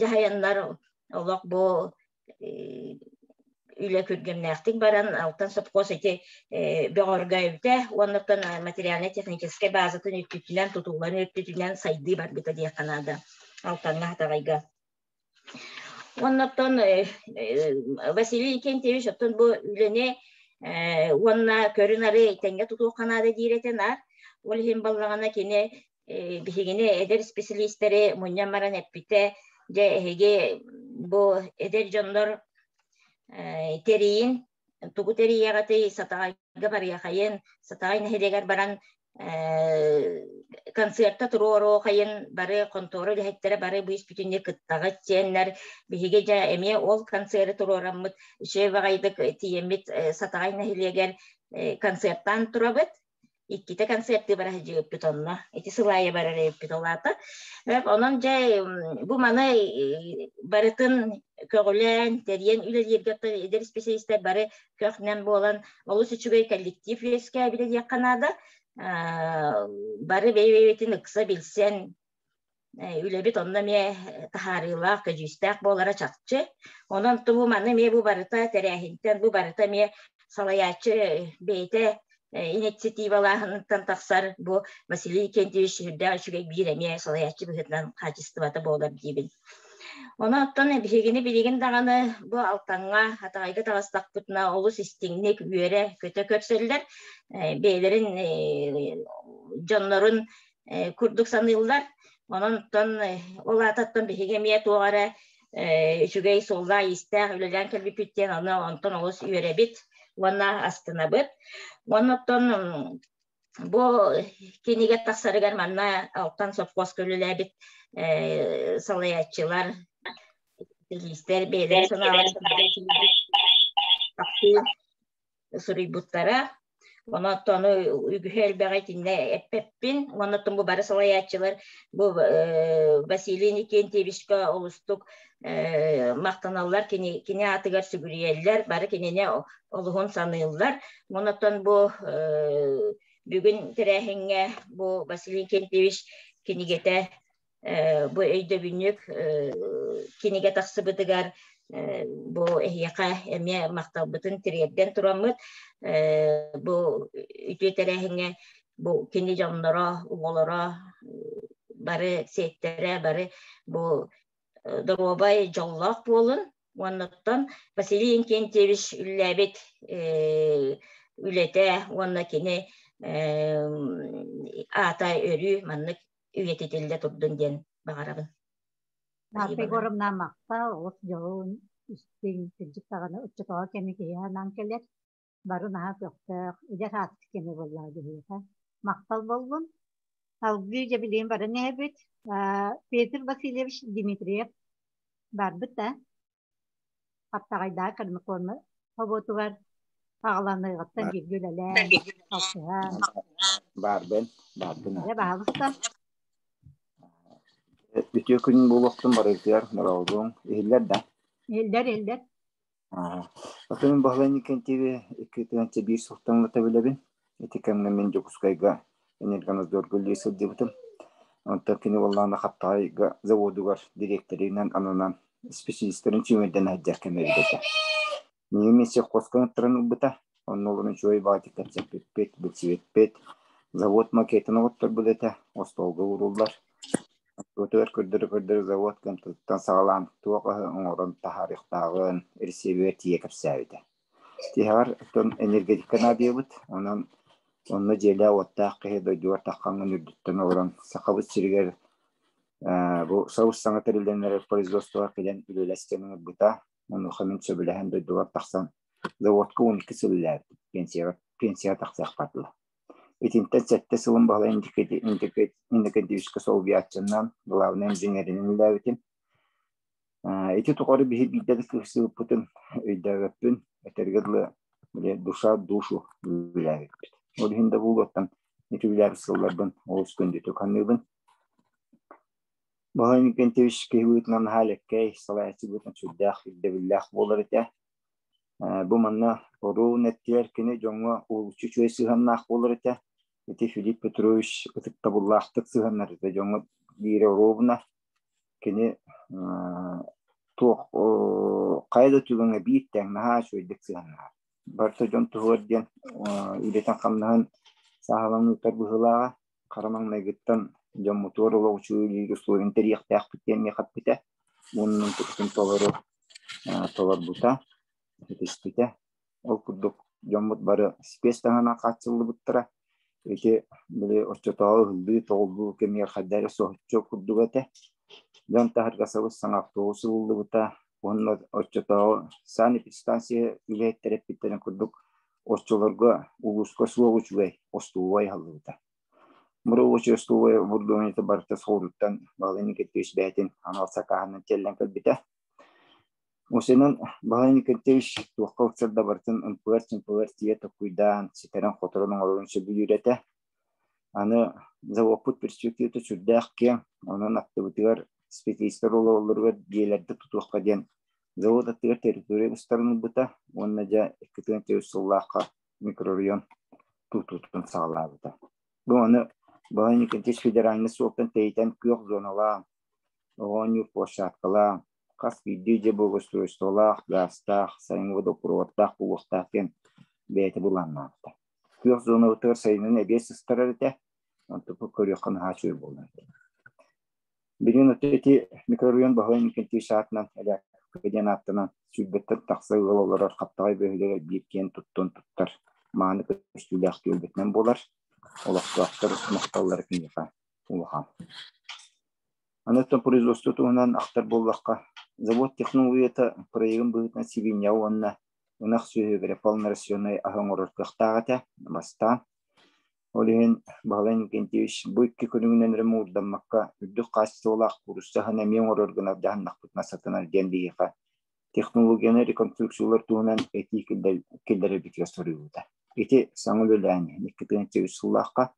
дьаһайаннар олох бу Үлэ күргүөмнээхтик баран, Алтан сопхуос ити бөҕөргөөбүтэ уонна материально-техническэй базатын үрдүтүнэн, тутууларын үрдүтүнэн сайдыы барбыта диэххэ наада Алтаҥҥа Хатаҕайга. Оннуттан Василий Викентьевич оттон бу үлэни уонна көрүн-ары тэҥҥэ тутуохха наада диир этэ наар. Ол иһин баллаҕана кини биһигини эдэр исписэлиистэри мунньан баран эппитэ, дьэ эһиги бу эдэр дьоннор тэрийин, тугу тэрийэҕитий, Сатаҕайга барыахайын, Сатаҕай нэһилиэгэр баран концерта туруоруохайын, бары хонтуора үлэһиттэрэ бары бу испитинни кыттаҕыт диэннэр, биһиги дьэ эмиэ ол концеры туруораммыт, үчүгэй баҕайытык тиийэммит Сатаҕай нэһилиэгэр концертаан турабыт. Иккитэ концертыы бара сылдьыбыппыт онно. Ити сыл аайы барар эбиппит ол аата. Онон дьэ бу маны барытын көҕүлээн, тэрийэн үлэлииргэ эдэр специалистар бары көх-нэм буолан олус үчүгэй коллектив үөскээбитэ диэххэ наада. Бары бэйэ-бэйэбитин ыкса билсэн, үлэбит онно эмиэ таһаарыылаах, көдьүүстээх буолара чахчы. Онон тубу маны эмиэ бу барыта тэрээһинтэн, бу барыта эмиэ салайааччы бэйэтэ инициативалааһыныттан тахсар бу Василий Викентьевич сүрдээх үчүгэй биир эмиэ салайааччы быһыытынан хаачыстыбата буолар диибин. Онон оттон биһигини билигин даҕаны бу Алтаҥҥа, Хатаҕайга таҕыстахпытына олус истиҥник үөрэ көтө көрсөллөр, бэйэлэрин дьоннорун курдук саныыллар. Онон оттон ол аататтан биһиги эмиэ туох эрэ үчүгэй суоллаах-иистээх үлэлээн кэлбиппит диэн ону онтон олус үөрэбит уонна астынабыт. Уонна оттон бу кинигэ тахсарыгар манна Алтан совхозка үлэлээбит салайааччылар, исписэлиистэр бэйэлэрин санааларын суруйбуттара. Онон үгүһү элбэҕи итиннэ эппэппин. Уонна бу бары салайааччылар бу Василий Никентьевичка олустук махтаналлар, кини, кини аатыгар сүгүрүйэллэр, бары кинини олуһун саныыллар. Онон бу бүгүн тэрээһиҥҥэ бу Василий Никентьевич кинигэтэ бу өйдөбүнньүк кинигэ тахсыбытыгар бу эһиэхэ эмиэ махталбытын тириэрдэн тураммыт бу үтүө тэрээһиҥҥэ бу кини дьонноро, оҕолоро бары сиэттэрэ бары бу доруобай дьоллоох буолун уоннаттан Василий Инкентьевич үллээбит үлэтэ уонна кини аата өрүү маннык үйэтитиллэ турдун диэн баҕарабын. Марфа Егоровна махтал, олус дьоһун, истиҥ, кырдьык даҕаны оччотооҕу кэми киһи анаан кэлэр. Бары наһаа көхтөөх, эдэр ааспыт кэми буоллаҕа биһиэхэ. Махтал буоллун. Салгыы дьэ билигин баран иһэбит. Петр Васильевич Дмитриев барбыт да Хаптаҕайдаах кормокормо собуотугар аҕаланыаҕыттан бииргэ үлэлээн, алтыһан. Баарбын, баарбын. Дьэ, баһаалыста. Үтүө күн буолуохтун барыгытыгар норуодуҥ. Иһиллэр да? Иһиллэр, иһиллэр. Отон Баһылай Никентьеви 2 1 сылтан ылата билэбин. Ити кэмҥэ мин Дьокуускайга энергонадзорга үлэлии сылдьыбытым. Онтон кини буоллаҕына Хаптаҕайга заводугар дириэктэринэн ананан исписэлиистэрин сүүмэрдэнэ сылдьар кэмэ эбит этэ. Миигин мин сельхозка ыҥыртаран ылбыта. Онно олорон үчүгэй баҕайытык кэпсэппиппит, билсибиппит. Завод макетын оҕотторбут этэ, остуолга ууруллар. Ортотугар көрдөрө-көрдөрө завод кымтыттан саҕалаан туох аһы оҥорон таһаарыахтааҕын ресиэбигэр тиийэ кэпсээбитэ. Тиһэҕэр оттон энергетика наадыйабыт, онон онно дьиэлээх-уоттаах киһи дойдугар таххаҥҥын үрдүттэн олорон Сахабыт сиригэр бу сабыс-саҥа тэриллэн эрэр производствоҕа кэлэн үлэлэс диэн ыҥырбыта. Онуоха мин сөбүлэһэн дойдубар тахсан заводка 12 сыл үлэлээбитим, пенсияҕа, пенсияҕа тахсыахпар дылы. Итинтэн сэттэ сылын Баһылай Иннокентьевичка солбуйааччынан, главнай инженеринэн үлэлээбитим. Ити тухары биһи биирдэ да кырсыыппытын өйдөөбөппүн, этэргэ дылы, били душа душу үлэлээбиппит. Ол иһин да буолуоттан ити үлэлээбит сылларбын олус күндүтүк саныыбын. Баһылай Иннокентьевич киһи быһыытынан наһаа элэккэй, салайааччы быһыытынан сүрдээх ирдэбиллээх буолар этэ. Бу манна оруолун эттилэр кини дьоҥҥо уһулуччу үчүгэй сыһыаннаах буолар этэ. Ити Филипп Петрович ытыктабыллаахтык сыһыаннар этэ дьоҥҥо биирэ оруобуна. Кини Туох хайа да түгэҥҥэ биир тэҥ наһаа үчүгэйдик сыһыаннаһар. Барыта дьон туһугар диэн үлэтин-хамнаһын сааһылаан ыытар быһыылааҕа. Хара маҥнайгыттан дьоммутугар олох үчүгэй условиен тэрийиэхтээхпит диэн миэхэ эппитэ. Уонна тутутун толору толорбута, ситиспитэ. Ол курдук дьоммут бары спец таһынан хааччыллыбыттара. Ити били оччотооҕу ыһыллыы-тоҕуллуу кэмигэр хайдах эрэ соһуччу курдук этэ. Дьон таһырга сабыс-саҥа автобус ылыллыбыта уонна оччотооҕу санэпидстанция үлэһиттэрэ эппиттэрин курдук оччолорго улууска суох үчүгэй остуолуй аһыллыбыта. Мурович остуолуй оборудованиета барыта соҕурууттан Баһылай Никитич бэйэтин анал сакааһынан тиэллэн кэлбитэ. Осенан Баһылай Никитич туохха ылсар да барытын ымпыгар-чымпыгар тиийэ толкуйдаан, ситэрэн-хоторон оҥорорун сөбүлүүр этэ. Аны заводпут перспективата сүрдээх киэҥ, онон аттыбытыгар специалистар олороллоругар дьиэлэрдэ тутуохха диэн завод аттыгар территория быстарын ылбыта уонна дьэ 2 сыллаахха микрорайон тутуутун саҕалаабыта. Бу аны Баһылай Никитич федеральнай суолтан тэйитэн күөх зоналаах, оонньуур площадкалаах, хас биирдии дьиэ благоустройстволаах, гаастаах, сайыҥҥы водопроводтаах буолуохтаах диэн бэйэтэ былааннаабыта. Күөх зонабытыгар сайынын эбиэс сыстарар этэ, онтукку көрүөххэ наһаа үчүгэй буолла. Билигин ити микрорайон Баһылай Никитич аатынан Элээккэ диэн ааттанан сүүрбэттэн тахса ыал олорор Хаптаҕай бөһүөлэгэр биир киэн туттун туттар мааны көстүүлээх түөлбэтинэн буолар. Олохтоохтор махталлара киниэхэ улахан. Аны оттон производство туһунан ахтар буоллахха, завод технологията проегын быһыытынан сибиинньэҕэ уонна ынах сүөһүгэр полнорационнай аһы оҥорор кыахтаах этэ бастаан. Ол иһин Баһылай Иннокентьевич бу икки көрүҥүнэн эрэ муҥурдаммакка, үрдүк хаачыстыбалаах куурусса аһын эмиэ оҥорор гына дьаһаннахпытына сатанар диэн биһиэхэ технологияны реконструкциялар туһунан этии киллэрэрбитигэр соруйбута. Ити саҥа үлэлээн иһэн 2003 сыллаахха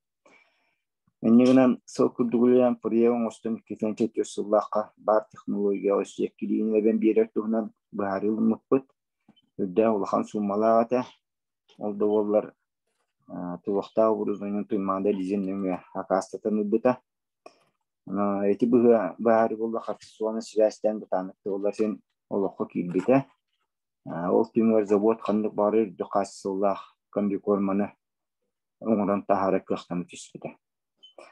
Инньэ гынан сыл курдук үлэлээн проект оҥостон 2004 сыллаахха баар технологияҕа өссө эбэн биэрэр туһунан быһаарыы ылыммыппыт. Үрдээх улахан сууммалаах этэ. Ол да буоллар туохтаах оборудованиены Туймаада лизинг нөҥүө акаастатан ылбыта. Ити быһаарыы буолла харчы суоҕунан сибээстээн бытааннык да буоллар син олоххо киирбитэ. Ол түмүгэр завод ханнык баҕарар үрдүк хаачыстыбалаах комбикорманы оҥорон таһаарар кыахтана түспүтэ.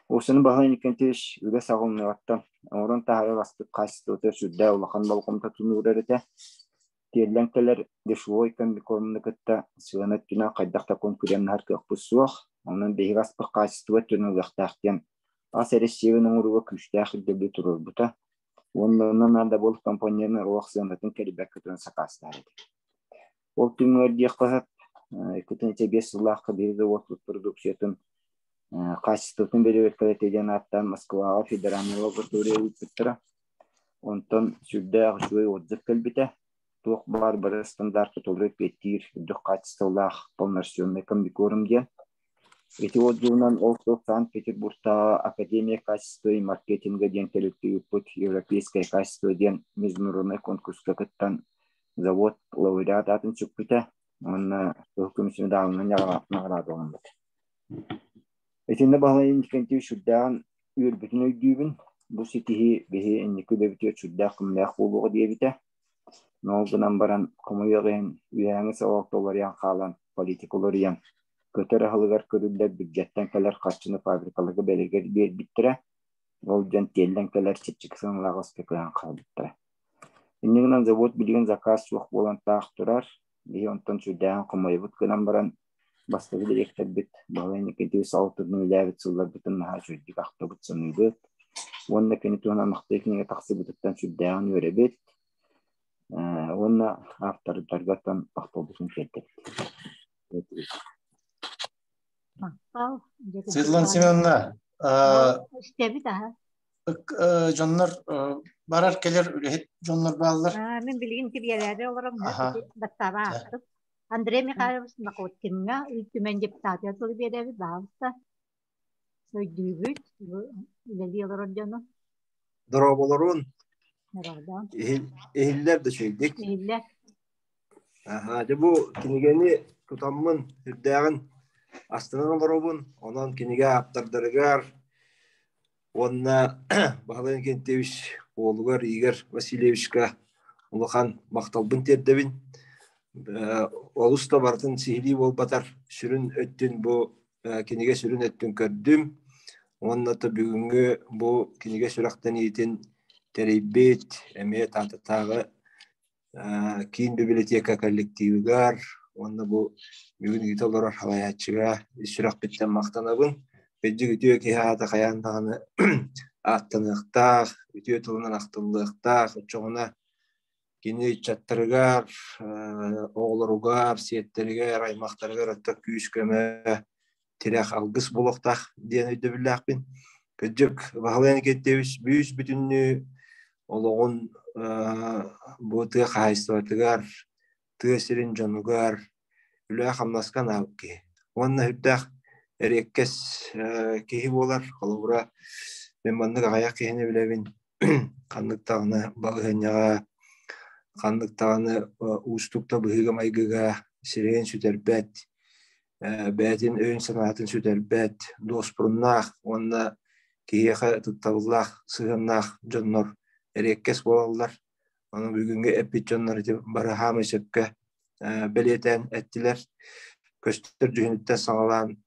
Уусаны Баһылай Никитич үлэ саҕаланыаҕыттан оҥорон таһаарар астык хаачыстыбата сүрдээх улахан болҕомтотун уурар этэ. Тиэллэн кэлэр дешевой комбикорманы кытта сыана өттүнэн хайдах да конкуреннаһар кыахпыт суох, онон биһиги аспыт хаачыстыба өттүнэн ылыахтаах диэн ас эрэсиэбин оҥорууга күүстээх ирдэбили туруорбута уонна онно наада буолбут компоненын олох сыанатын кэрийбэккэ туран сакаастаар этэ. Ол түмүгэр диэххэ сөп, 2005 сыллаахха биһиги уоппут продукциятын хаачыстыбатын бэрэбиэркэлэтэ диэн ааттаан Москваҕа федеральнай лаборатория ыыппыттара. Онтон сүрдээх үчүгэй отзыв кэлбитэ. Туох баар бары стандартка толору эппиэттиир үрдүк хаачыстыбалаах полнорационный комбикорм диэн. Ити отзывынан ол сыл Санкт-Петербургтааҕы Академия качества и маркетинга диэн тэрилтэ ыыппыт Европейское качество диэн международнай конкурска кыттан завод лауреат аатын сүкпүтэ уонна кыһыл көмүс медалынан наҕараадаламмыт. Итиннэ Баһылай Иннокентьевич сүрдээҕин үөрбүтүн өйдүүбүн. Бу ситиһии биһи инники үлэбитигэр сүрдээх көмөлөөх буолуоҕа диэбитэ. Ол гынан баран, хомойуох иһин, үөһээҥи салалта уларыйан хаалан, политика уларыйан, көтөр аһылыгар көрүллэр бюджеттан кэлэр харчыны фабрикаларга бэлигэр биэрбиттэрэ. Ол дьон тиэллэн кэлэр чэпчэки сыаналаах аска кыһан хаалбыттара. Инньэ гынан завод билигин заказ суох буолан таах турар. Биһи онтон сүрдээҕин хомойобут гынан баран, бастакы дириэктэрбит Баһылай Никитич салалтатын үлэлээбит сылларбытын наһаа үчүгэйдик ахтабыт, саныыбыт. Уонна кини туһунан ахтыы кинигэ тахсыбытыттан сүрдээҕин үөрэбит. Уонна автордаргаттан махталбытын тиэрдэбит. Махтал. Светлана Семеновна, Истэбит аха. Дьоннор барар кэлэр үлэһит дьоннор бааллар. Мин билигин кириэлээри олором бастаба аахтым. Андрей Михайлович Находкиҥҥа Ил Түмэн депутатыгар тылы биэрэбит, баһаалыста. Өйдүүбүт, үлэлии олорор дьону. Дорооболорун. Дорообо. Иһиллэр да үчүгэйдик. Иһиллэр. Аха, дьэ бу кинигэни тутаммын үрдээҕин астынан олоробун. Онон кинигэ ааптардарыгар уонна Баһылай Иннокентьевич уолугар Игорь Васильевичка улахан махталбын тиэрдэбин. Олус да барытын сиһилии буолбатар сүрүн өттүн бу кинигэ сүрүн өттүн көрдүм. Уонна то бүгүҥҥү бу кинигэ сүрэхтэниитин тэрийбит эмиэ Таататааҕы киин библиотека коллективыгар уонна бу бүгүн ыыта олорор салайааччыга ис сүрэхпиттэн махтанабын. Кырдьык үтүө киһи аата хайаан даҕаны ааттаныахтаах, үтүө тылынан ахтыллыахтаах, оччоҕуна кини ыччаттарыгар, оҕолоругар, сиэттэригэр, аймахтарыгар өттө күүс-көмө, тирэх, алгыс буолуохтаах диэн өйдөбүллээхпин. Кырдьык, Баһылай Никитевич бүүс-бүтүннүү олоҕун бу тыа хаһаайыстыбатыгар, тыа сирин дьонугар үлэ-хамнаска анаабыт киһи. Уонна үрдээх эриэккэс киһи буолар. Холобура, мин маннык аҕыйах киһини билэбин. Ханнык даҕаны балаһыанньаҕа, ханнык даҕаны уустук да быһыыга-майгыга сирэйин сүтэрбэт, бэйэтин өйүн-санаатын сүтэрбэт, дуоспуруннаах уонна киһиэхэ ытыктабыллаах сыһыаннаах дьоннор эриэккэс буолаллар. Ону бүгүҥҥү эппит дьоннор ити бары хаамай сөпкө бэлиэтээн эттилэр. Көстөр дьүһүнүттэн саҕалаан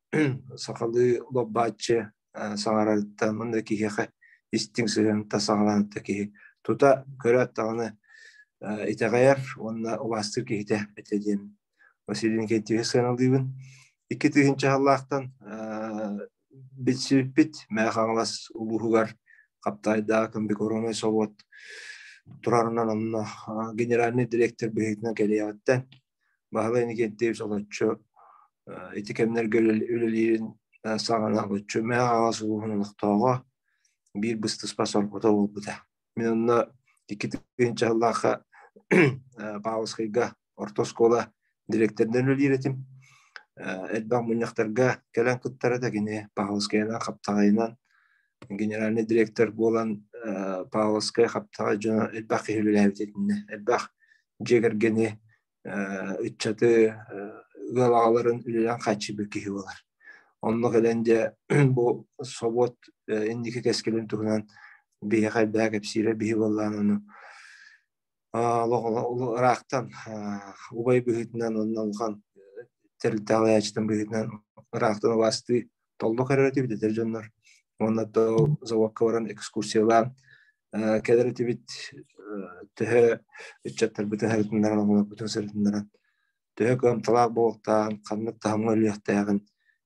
сахалыы лоббааччы саҥарарыттан уонна киһиэхэ истиҥ сыһыаныттан саҕалаан киһи тута көрөөт даҕаны итэҕэйэр уонна убаастыыр киһитэ этэ диэн Василий Никитичи сыаналыыбын. 2000 сыллаахтан билсибиппит Мэҥэ Хаҥалас улууһугар Хаптаайдаах комбикоромнай собуот турарынан онно генеральный директор быһыытынан кэлиэҕиттэн Баһылай Никитич олоччу ити кэмнэргэ үлэлиирин саҕана олоччу Мэҥэ Хаҥалас улууһун олохтооҕо биир быстыспат сорҕото буолбута. Мин онно 2000 сыллаахха Павловскайга орто оскуола дириэктэринэн үлэлиир этим. Элбэх мунньахтарга кэлэн кыттар этэ кини Павловскайынан, Хаптаҕайынан генеральный директор буолан Павловскай, Хаптаҕай дьоно элбэх киһи үлэлээбит итиннэ. Элбэх дьиэ кэргэни, ыччаты, ыал аҕаларын үлэлээн хааччыйбыт киһи буолар. Онно кэлэн дьэ бу собуот инники кэскилин туһунан биһиэхэ элбэҕи кэпсиирэ биһи буоллаан ону ыраахтан убай быһыытынан уонна улахан тэрилтэ салайааччытын быһыытынан ыраахтан убаастыы толло көрөр этибит эдэр дьоннор уонна то заводка баран экскурсиялаан кэлэр этибит төһө ыччаттарбытын сырытыннаран оҕолорбутун сырытыннаран төһө кыамталаах буолуохтааҕын ханнык таһымҥа үлэлиэхтээҕин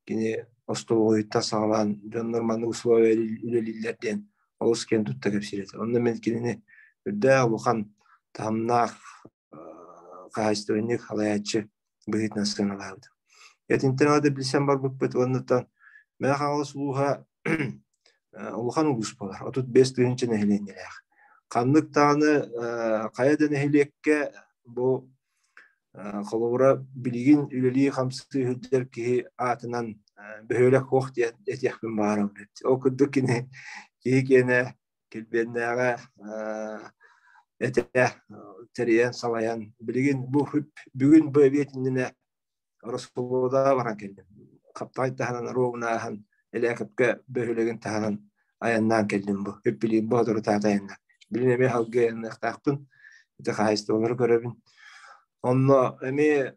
кини остолобуойуттан саҕалаан дьоннор маннык условия үлэлииллэр диэн олус киэн тутта кэпсиир этэ. Онно мин кинини үрдээх улахан таһымнаах хаһаайыстыбанньык салайааччы быһыытынан сыаналаабытым. Итинтэн ыла да билсэн барбыппыт уонна Мэҥэ Хаҥалас улууһа улахан улуус буолар, 35 тыһыынча нэһилиэнньэлээх. Ханнык даҕаны хайа да нэһилиэккэ бу Холобура, билигин үлэлии-хамсыы сылдьар киһи аатынан бөһүөлэк суох диэн этиэхпин баҕарабын. Ол курдук кини киһи киэнэ килбиэннээҕэ этэ тэрийэн салайан билигин бу бүгүн бу эбиэт иннинэ Росвободаҕа баран кэллим. Хаптаҕай таһынан ровно ааһан Элээкэпкэ бөһүөлэгин таһынан айаннаан кэллим бу. Үп-билиим боотурутаата айаннаан. Билин эмиэ халгы айанныахтаахпын. Ити хаһаайыстыбалары көрөбүн. Онно эмиэ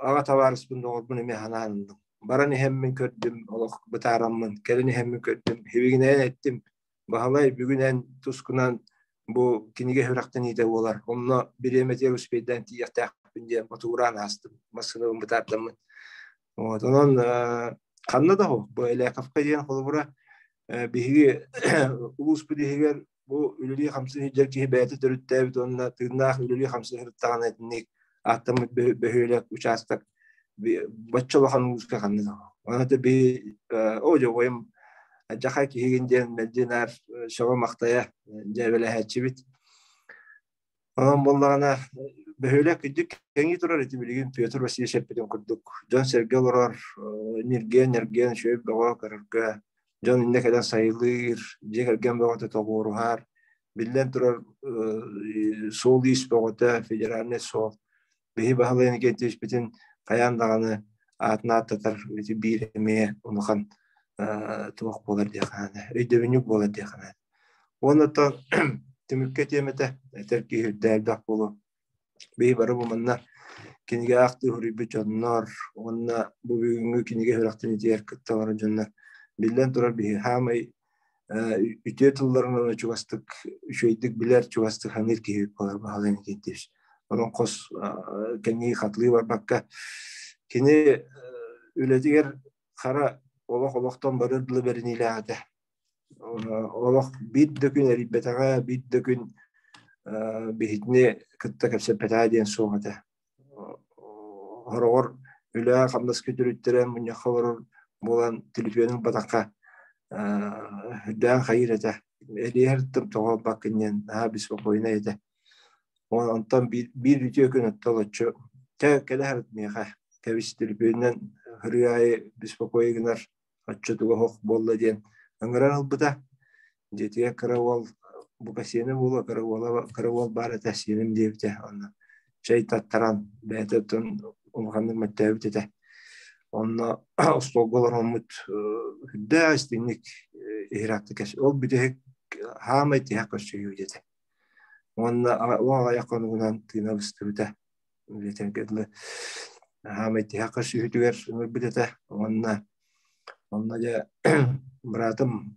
аҕа табаарыспын, доҕорбун эмиэ санаан ыллым. Баран иһэммин көрдүм, олох бытаараммын, кэлин иһэммин көрдүм. Хибигинэйэн эттим, Баһылай, бүгүн эн тускунан бу кинигэ сүрэхтэниитэ буолар. Онно бириэмэтигэр успейдаан тиийиэхтээхпин диэн ботугураан аастым. Массыынабын бытаардаммын. Вот, онон ханна да бу Эляковка диэн холобура биһиги улууспут иһигэр бу үлэлии-хамсыы сылдьар киһи бэйэтэ төрүттээбит уонна тыыннаах үлэлии-хамсыы сырыттаҕына итинник ааттаммыт бөһүөлэк учаастак бачча улахан улууска ханна да. Онон би о дьоҕойум дьахай киһигин диэн мэлдьи наар сөҕө-махтайа дьээбэлэһээччибит. Онон буоллаҕына бөһүөлэк үрдүк кэҥии турар ити билигин Петр Васильевич эппитин курдук дьон-сэргэ олорор, ньиргиэн-ньиргиэн үчүгэй бөҕө көрөргө дьон иннэ кэлэн сайылыыр, дьиэ кэргэн бөҕөтө тоҕуоруһар, биллэн турар суол-иис бөҕөтө, федеральнай суол. Биһи Баһылай Иннокентьевичпитин хайаан даҕаны аатын ааттатар ити биир эмиэ улахан туох буолар диэххэ наада, өйдөбүнньүк буолар диэххэ наада. Уонна оттон. Түмүккэ этиэм этэ, этэр киһи үрдэ элбэх буолуо. Биһи бары бу манна кинигэ аахтыы суруйбут дьоннор уонна бу бүгүҥҥү кинигэ сүрэхтэниитигэр кытта олорор дьоннор биллэн турар биһи хаамай үтүө тылларынан чугастык үчүгэйдик билэр, чугастык саныыр киһи буолар Баһылай Никитич. Онон хос кэҥии хатылыы барбакка кини үлэтигэр хара олох олохтон барыар дылы бэриниилээх этэ. Олох биир да күн эрийбэтэҕэ, биир да күн биһитини кытта кэпсэппэтэҕэ диэн суох этэ. Хороҕор үлэ-хамнас күтүрүттэрэ мунньахха олорор буолан телефонун ылбатахха үрдээн хайыыр этэ. Эрийэр тоҕо ылбаккын диэн наһаа беспокойнай этэ. Онтон биир үтүө күн оттолоччу чэ кэлэ сырыт миэхэ кэбис телефонунан ырыа аайы беспокой гынар оччотугар оһох буолла диэн ыҥыран ылбыта. Дьиэтигэр кыра уол бука сиэнэ буолуо, кыра уола кыра уол баар этэ сиэним диэбитэ. Онно чэй таттаран бэйэтэ оттон улаханнык мөттөөбүт этэ. Онно остуолга олороммут үрдээх истиҥник иһирээхтик ол бүтэһик хаамай тиһэх көрсүһүү диэтэ. Уонна ол аҕыйах хонугунан тыына быстыбыта. Билэтэргэ дылы хаамай тиһэх көрсүһүүтүгэр ыҥырбыт этэ. Уонна онно дьэ быраатым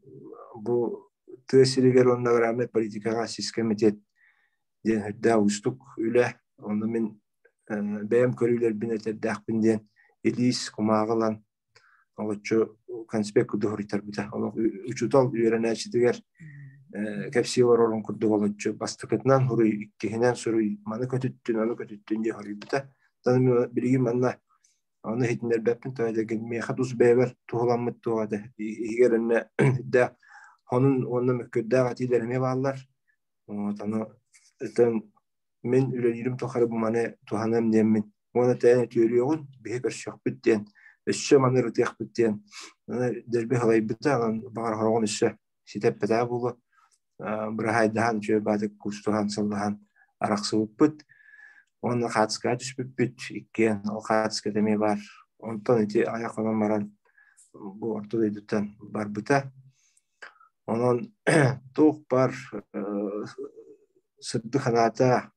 бу тыа сиригэр уонна аграрнай политикаҕа сис комитет диэн үрдээх уустук үлэ. Онно мин бэйэм көрүүлэрбин этэрдээхпин диэн илиис кумааҕы ылан олоччу конспект курдук суруйтарбыта. Олох учуутал үөрэнээччитигэр кэпсии олорорун курдук олоччу бастакытынан суруй, иккиһинэн суруй, маны көтүттүн, аны көтүттүн диэн суруйбута. Билигин манна ону иһитиннэрбэппин тоҕо диэн миэхэ тус бэйэбэр туһуламмыт туох этэ иһигэр эмэ дээх хонун уонна мөккүөрдээх этиилэр эмиэ бааллар. Ону ытан мин үлэлиирим тухары бу маны туһаныам диэммин уонна тэйэн үтүөрүөҕүн биһи көрсүөхпүт диэн өссө маны ырытыахпыт диэн дэлби халайбыта баҕар хороҕун өссө ситэппэтэ буолуо быраһаайдаһан үчүгэй баатык куустуһан сыллаһан арахсыбыппыт уонна хаацкаҕа түспүппүт иккиэн ол хаацката эмиэ баар онтон ити айах хонон баран бу орто дойдуттан барбыта Онон туох баар сырдык санаата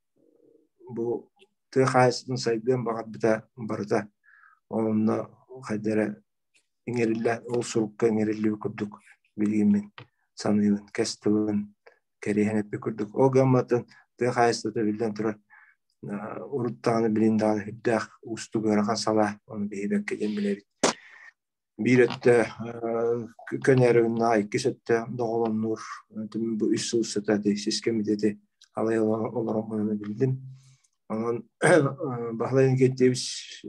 бу тыа хаһаайыстыбатын сайдыан баҕарбыта барыта онно хайда эрэ иҥэриллэ ол сурукка иҥэриллибит курдук билигин мин саныыбын кэс тылын кэриэһин эппит курдук. Ол гамматын тыа хаһаайыстыбата биллэн турар урут даҕаны билин даҕаны сүрдээх уустук ыарахан салаа ону биһиги бэркэ диэн билэбит. Биир өттө көнөрүнна, иккис өттө доҕолоннуур. Бу үс сыл устата сис кэмитиэти алай олорон биллим. Онон Баһылай Никитевич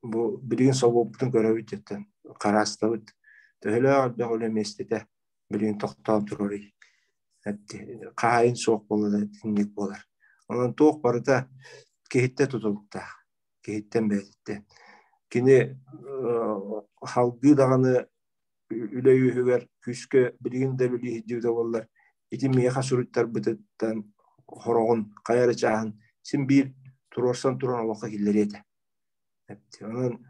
бу билигин собуоппутун көрөбүт диэттэн хараастабыт. Төһөлөөх элбэх үлэ миэстэтэ билигин тохтоон турарый. Хаһаайын суох буолла да итинник буолар. Онон туох барыта киһиттэн тутулуктаах. Киһиттэн бэйэтиттэн. Кини халгыы даҕаны үлэ үөһүгэр күүскэ билигин да үлэлии сылдьыбыта буоллар, ити миэхэ суруйтарбытыттан хороҕун хайа эрэ чааһын син биир туруорсан туран олоххо киллэриэ этэ. Онон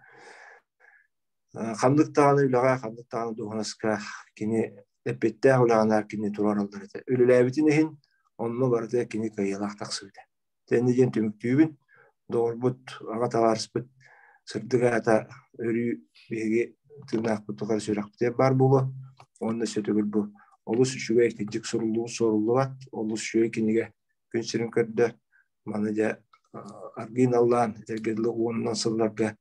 ханнык даҕаны үлэҕэ, ханнык даҕаны дуоһунаска кини эппиэттээх үлэҕэ кини туруораллар этэ. Үлэлээбитин иһин онно барыта кини кыайыылаах тахсыбыта. Тэнни диэн түмүктүүбүн. Доҕорбут, аҕа табаарыспыт сырдык аата өрүү биһиги тыыннаахпыт тухары сүрэхпитигэр баар буолуо. Уонна өссө төгүл бу олус үчүгэй кырдьык суруллубут суоруллубат, олус үчүгэй кинигэ күн сирин көрдө. Маны дьэ аргыый наллаан этэргэ дылы уонунан сылларга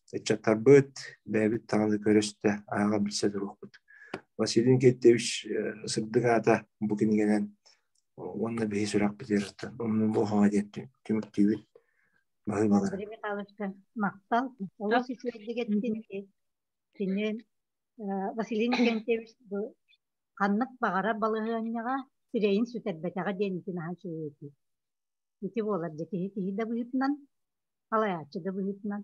ыччаттарбыт, бэйэбит даҕаны көрө-истэ, ааҕа билсэ туруохпут. Василий Никитевич сырдык аата бу кинигэнэн уонна биһи сүрэхпитигэр умнуллуохаҕа диэн түмүктүүбүт. Баһыыбалара. Андрей Михайловичка махтал. Олус үчүгэйдик эттин. Кини Василий Никентьевич бу ханнык баҕарар балаһыанньаҕа сирэйин сүтэрбэтэҕэ диэн ити наһаа үчүгэй этии. Ити буолар дьэ киһи киһи да быһыытынан, салайааччы да быһыытынан.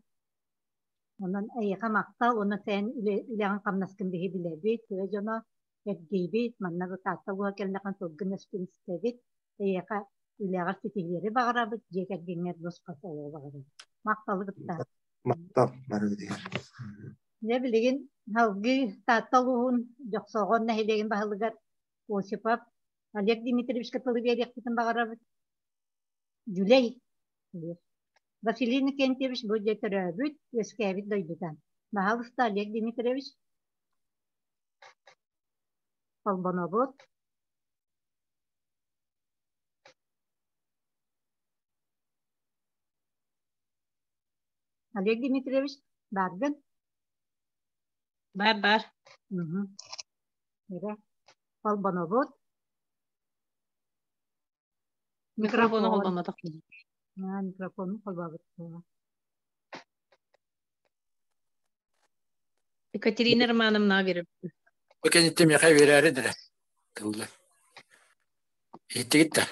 Онон эйиэхэ махтал уонна сен үлэҕин хамнаскын биһи билэбит, тыа дьоно эргийбит, манна Таатта буола кэллэххин сылгын өскүн истэбит, эйиэхэ үлэҕэр ситиһиилэри баҕарабыт, дьиэ кэргэҥҥэр босхо олоҕу баҕарабыт. Махталы кытта. Махтал барыгытыгар. Дьэ билигин салгыы Таатта улууһун Дьохсоҕон нэһилиэгин баһылыгар Осипов. Олег Дмитриевичка тылы биэриэхпитин баҕарабыт. Дьүлэй Василий Иннокентьевич бу дьэ төрөөбүт, үөскээбит дойдута. Баһаалыста Олег Дмитриевич. Холбонобут. Олег Дмитриевич, бааргын? Бар, бар. Эрэ. Холбонобут. Микрофону холбоммотох. Микрофону холбообут. Екатерина Романовна беріп. Бу кэнниттэн миэхэ биэрээри дэрэ. Тылла. Иһиттигит да?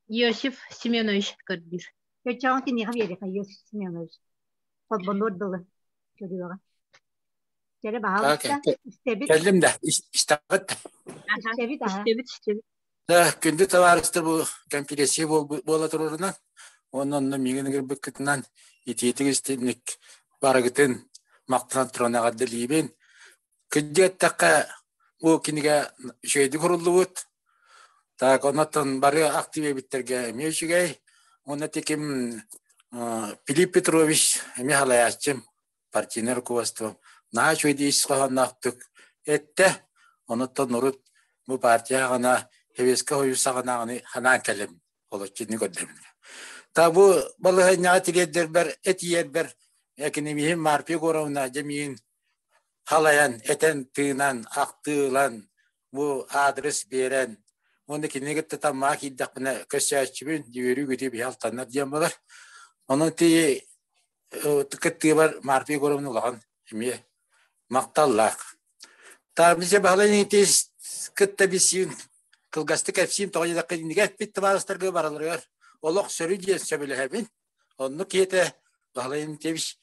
Иосиф Семенович көрдүүр. Көчөҕөн киниэхэ биэриэхэ Иосиф Семенович. Холбонуор дылы көрүөҕэ. Кэрэ баһаалыста истэбит. Кэллим да, истэҕит да. Истэбит, аха. Истэбит, истэбит. Да, күндү табаарыстар бу конференция буола турарынан, уонна онно миигин ыҥырбыккытынан итиитик истинник барыгытын махтанан туран эҕэрдэлиибин. Кырдьык эттэххэ, бу кинигэ үчүгэйдик суруллубут. Так, оннуттан бары актив эбиттэргэ эмиэ үчүгэй. Уонна тиким Филипп Петрович эмиэ халайааччым, партийнай руководство наһаа үчүгэй ис хоһоонноохтук эттэ. Онуттан урут бу партия саҕана Сэбиэскэй Союз саҕанааҕыны ханаан кэлэм олоччуну көрдөбүн. Та бу балаһыанньаҕа тириэрдэрбэр этийэрбэр экономиһым Марфа Егоровна дьэ миигин халайан, этэн-тыынан, ахтыылан, бу аадырыс биэрэн, уонна кинини кытта таммаҕа киирдэхпинэ көрсөөччүбүн, үөрүү-көтүү биһи алтаннар диэн буолар. Онон ти кыттыыбар Марфа Егоровна улахан эмиэ махталлаах. Таамныча Баһылай Никитич кытта билсиин кылгастык кэпсиим тоҕо диэтэххэ иннигэ эппит табаарыстарга бараларыгар олох сөрү диэн сөбүлэһэбин. Оннук киһитэ Баһылай Никитич.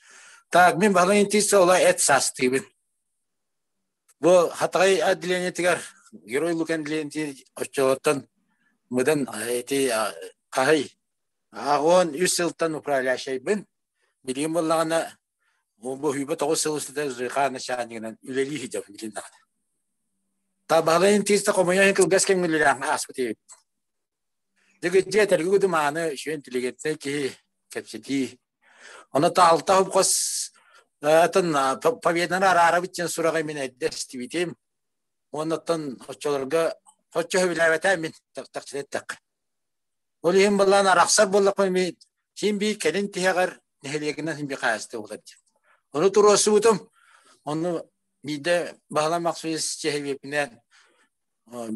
Так, мин Баһылай Никитич ола эт саастыыбын. Бу Хатаҕай отделениетыгар Герой Лука отделениетигэр оччолортон мыдан ити хаһый 83 сылтан управляющайбын. Билигин буоллаҕына бу хүйбэ 9 сыл устата ЖК начальнигынан үлэлии сылдьабын билин даҕаны. Та Баһылай Никитич хомойон кылгас кэмҥэ үлэлээн ааспыт эбит. Дьэ этэргэ кудумааны үчүгэй интеллигентнэй киһи кэпсэтии. Ону таалта хос атын победаны араарабыт диэн сураҕы мин эрдэ истибитим. Уоннаттан оччолорго оччо сөбүлээбэтэ мин тахсыта эттэххэ. Ол иһин былаан арахсар буоллахпына мин син биир кэлин тиһэҕэр нэһилиэгинэн син биир хаһаайыстыба буолар диэн. Ону туруорсубутум. Ону биирдэ Баһылай Максимович чэһэбиэпинэн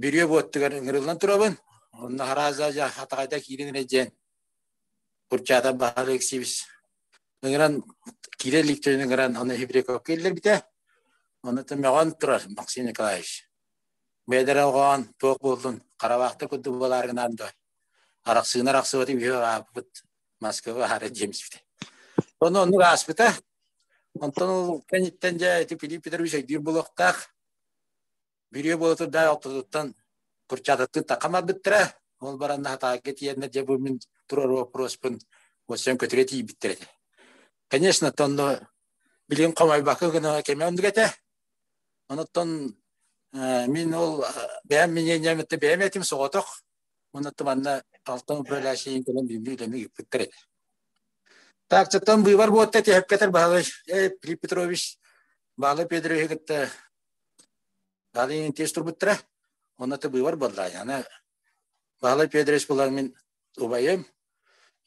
бүрүө буоттугар ыҥырыллан турабын. Онно харааза дьа хатаҕайда киирин эрэ диэн Курчаата Баһылай Алексеевич ыҥыран киирэ иликтэрин ыҥыран аны Хибряковка киллэрбитэ. Ону мөҕөн турар Максим Николаевич. Бэйэлэрэ оҕоон туох буоллун харабаахта курдук буолааргынаан да арахсыыны арахсыбаты үһү ааппыт Москва аһара дьиэмсибитэ. Ону оннук ааспыта. Онтон ол кэнниттэн дьэ ити Филипп Петрович өйдүүр буолуохтаах. Бүрүө буола турда ортотуттан Курчататтыы такам барбыттара. Ол баран хатаага тиийэннэр дьэ бу мин турар вопроспун уоссайан көтүрэ тиийбиттэр этэ. Конечно, онно билигин хомойбакка гына кэмэ оннук этэ. Онуттан мин ол бэйэм мнением это бэйэм этим соҕотох. Онуттан манна алтан управляющийын кэлэн билби үлэни ыыппыттар этэ. Так, чаттан быыбар буотта тиһэпкэтэр Баһылай Филипп Петрович Баһылай Петровичы кытта Баһылай тиэс турбуттара. Онно ты быыбар буолла. Аны Баһылай Петрович булан мин убайым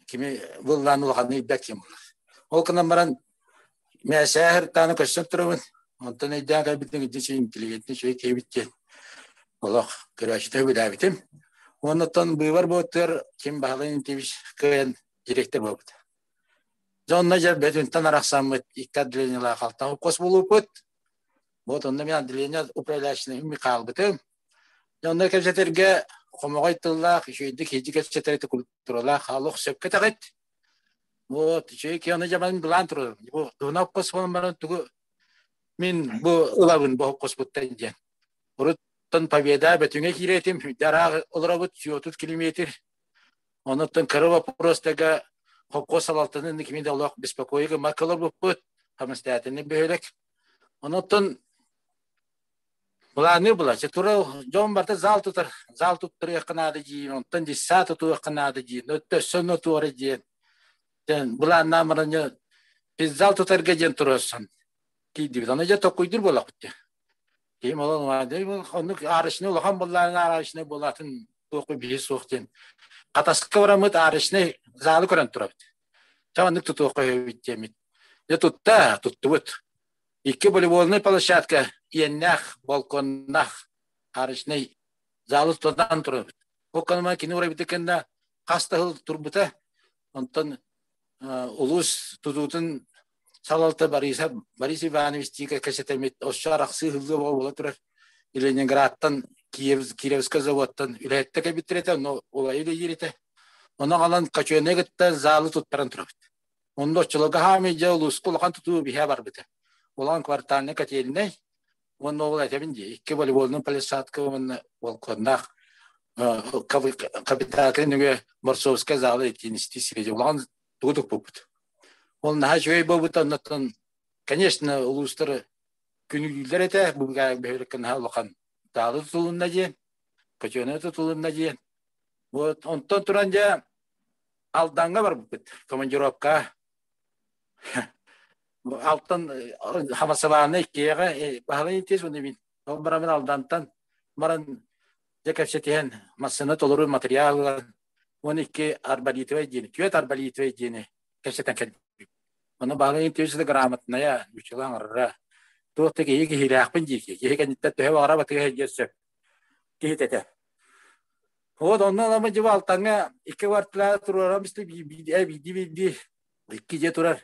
кими буллаан улаханны илбэт ким булар. Ол гынан баран мээсээһир тааны көстөн турабын. Онтон өйдөөн кэлбитин идичи интеллигентный үчүгэй киһибит диэн олох көрөөччүтэ билээбитим. Оннуттан быыбар буоттугар ким Баһылай Интевич кыайан директор буолбут. Дьэ онно дьэ бөтүнтэн арахсаммыт икки отделениелаах алтан хос булуппут. Вот онно мин отделение управляющий хаалбытым. Дьэ онно кэпсэтэргэ хомоҕой тыллаах, үчүгэйдик иһдьи кэпсэтэр культуралаах олох сөпкө этэҕит. Вот үчүгэй киһи ону дьэ былаан турар. Бу туһунан хос буолан баран тугу мин бу ылабын бу хоспуттан диэн. Уруттан Победа Бөтүҥэ киирэтим, араах олоробут 130 километр. Онуттан кыра вопростарга холкуос салалтатын кими да олох беспокойы гыммакка олорбуппут, самостоятельный бөһүөлэк. Онуттан Былаанныы була. Тура дьон барыта зал тутар, зал туттарыахха наада диин, онтон десса тутуохха наада диин, өссө нотуора диэн. Былааннаан баран зал тутарга диэн туруорсан киирдибит. Аны дьэ токуйдур буоллахпыт дии. Киһим ол оннук арышны улахан буллаан арышны буолатын туох биһи суох диэн. Хатаска бараммыт арышны залы көрөн турабыт. Ча оннук тутуохха өйбүт диэммит. Дьэ тутта, туттубут. Икки волейбольнай площадка иэннээх, балконнаах арочнай залы тутан турабыт. Ол канама кини урайбыта кэннэ хас да сыл турбута. Онтон улуус тутуутун салалта Бориса Борис Иванович тиика кэсэтэммит оссо арахсыы ыһыллыы буола турар. Ленинградтан Кировскай заводтан үлэһиттэ кэлбиттэр этэ, но улайы үлэлиир этэ. Онон аҕалан Кочуйаны кытта залы туттаран турабыт. Онно оччолорго хаамый дьэ улууска улахан тутуу биһэ барбыта. Улахан квартальнай котельнай уонна ол этэбин дии икки волейбольнай площадка уонна балконнаах капиталка нөҥүө Борцовскай залы итиинистии сири улахан тугу туппуппут. Ол наһаа үчүгэй буолбута оннуттан конечно улуустар күнүүлүүллэр этэ бу бөһүөлэккэ наһаа улахан таалы тутулунна диэн, котельнай тутулунна диэн. Вот онтон туран дьэ Алдаҥҥа барбыппыт командировка. Алтан Хамасабааны иккиэҕэ баһылай интиэс уонна мин. Ол бараммын Алдантан баран дьэ кэпсэтиһэн массыына толору материал ылан 12 арбалитовай диэни, түөрт арбалитовай диэни кэпсэтэн кэлбиппит. Ону баһылай интиэс грамотная, учула оҥороро. Туох да киһи киһилээхпин дии киһи кэнниттэн төһө баҕара батыга сылдьар сөп. Киһи этэ. Вот онно ылама дьыбы Алтаҥҥа икки квартира туруорам исти биирдии икки дьиэ турар.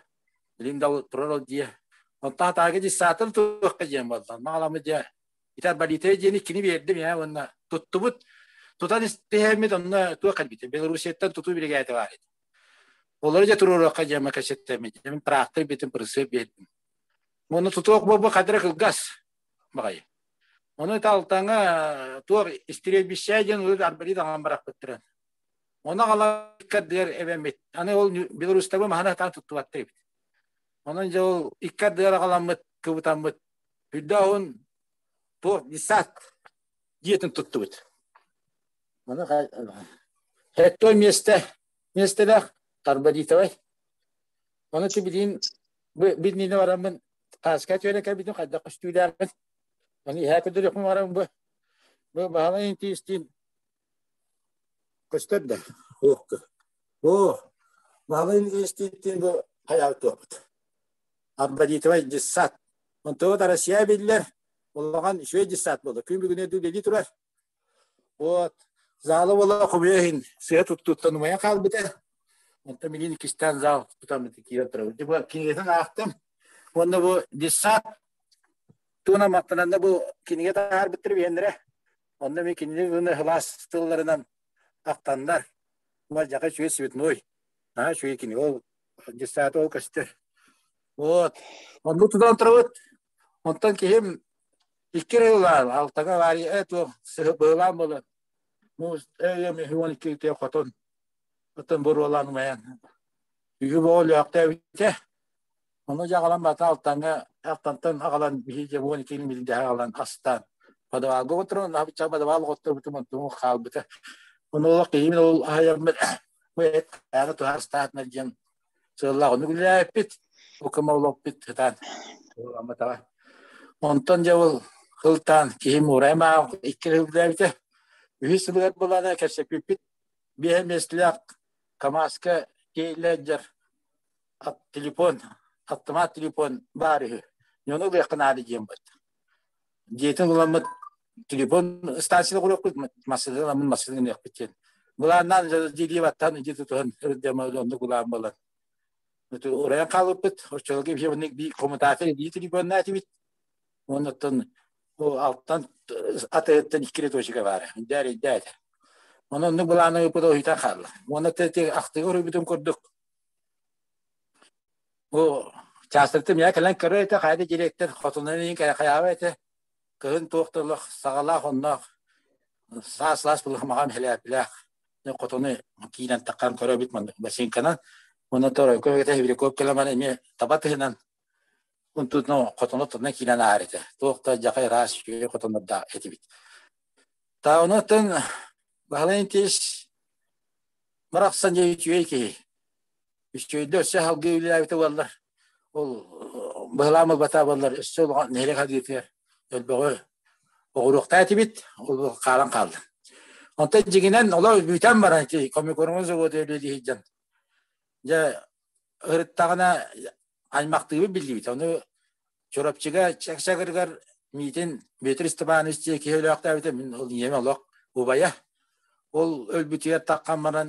Билин да турар ол дьиэ. Онтон атаага дьиссаатын туохха диэн буолла. Маҕаламы дьиэ. Итар Балитая диэни кини биэрдим я уонна туттубут. Тутан истиһэммит онно туох кэлбитэ. Белоруссияттан тутуу биригээдэ баар этэ. Олору дьэ туруоруохха диэн кэсеттэммит. Мин трактор битин прысып биэрдим. Онно тутуох буолбу хадра кылгас баҕайы. Ону Алтаҥа туох истириэбиссээ диэн урут арбалит аҕалан барахпыттарын. Ону аҕалан икки эбэммит. Аны ол Беларустарбы маһаны сатаан туттубаттар эбит. Онон дьэ ол икки ардыгар аҕаламмыт, кыбытаммыт, үрдэ туох десант дьиэтин туттубут. Маны хеттой миэстэ миэстэлээх Арбалитовай. Ону билин билнине бараммын тааска түөрэ кэлбитим хайдах көстүүлээхпин. Аны иһээ көрдөрүөхпүн барам бу. Бу баһылай интиистиин көстөр да. Ох. О, баһылай интиистиин бу хайаабыт туохпут. Арбалитовай десант. Онтон Россия биллэр. Улахан үчүгэй десант буолла. Күн бүгүнэ үлэлии турар. Вот. Залы буола хомуйа иһин сыа туттуттан умайан хаалбыта. Онтон билигин иккистээн зал тутаммыт киирэн турабыт. Бу кинигэтин аахтым. Уонна бу десант туона маттананда бу кинигэ таһаарбыттар биһиэннэрэ. Онно мен кинини хылаас тылларынан ахтаннар. Мадьака үчүгэй цветной. Наһаа үчүгэй кинигэ ол десант ол көстөр. Вот. Онну тутан турабыт. Онтон киһим икки эрэ ылаан, алтаҥа авария туох быһылаан буолан, муус өйөм 12 хотон оттон буруолаан умайан үгү боҕолөөхтөөбүтэ. Ону дьаҕалан бата алтаҥҥа алтантан аҕалан биһиги 12 милдэһэ аҕалан астаан подвалга отырон абыча подвал оҕотторбутум онтум хаалбыта. Ону олох киһим ол аһайаммыт бу эт аара туһарстаатына диэн сыаллаах ону үлэлээппит укума олоппут ытаан амматаҕа. Онтон дьэ ол хылтаан киһим уурайым аах икки сылдьаабыта. Үһүс сылыгар булана кэпсэппиппит биэһэ миэстэлээх КамАЗка тиэйлэдьэр телефон, автомат телефон баар үһү. Дьону ылыахха наада диэн быт. Дьиэтин ыламмыт телефон станцияны куруохпут, массыына ыламмыт массыына гыныахпыт диэн. Былааннаан дьиэлии баттаан иди тутуһан оннук былаан буолан. Урайан хаалбыппыт. Оччолорго биһи оннук бии коммутатор илии телефоннаат ибит. Оннуттан алтан атыттан икки точка баар. Дээр идээр. Онон оннук былааны ыппыт уһуйтан хаалла. Уонна ахтыгы уруйбутум курдук Бу чаастарты миэхэ кэлэн көрөр этэ, хайа да директор хотунан иһин хайаабат этэ. Кыһын туох да олох саҕалаах онноох саас саас булах маҕам хэлээпилээх хотуну киирэн таххан көрөбүт маннык бассейнканан. Уонна торойко этэ Хибряков кэлэн эмиэ таба тыһынан. Унтутун хотоно тутунан киирэн аар этэ. Туох да дьахай ыраас үчүгэй хотоннордоох этибит. Таунатын Баһылай Никитич барахсан дьэ үчүгэй киһи. Үчүгэйдэ өссө салгыы үлэлээбитэ буоллар. Ол быһылаан буолбата буоллар өссө улахан нэһилиэк хадыытыгар өлбөҕү оҕуруохтаа этибит. Ол хаалан хаалла. Онтон дьиҥинэн олор бүтэн баран ити комикорҥа заводу үлэлии сылдьан дьэ ырыттаҕына аймахтыыбыт биллибит. Ону Чурапчыга Чакчагырыгар миитин Дмитрий Степанович диэн киһи өлөөхтөөбүтэ мин ол ийэм олох убайа. Ол өлбүтүгэр таххан баран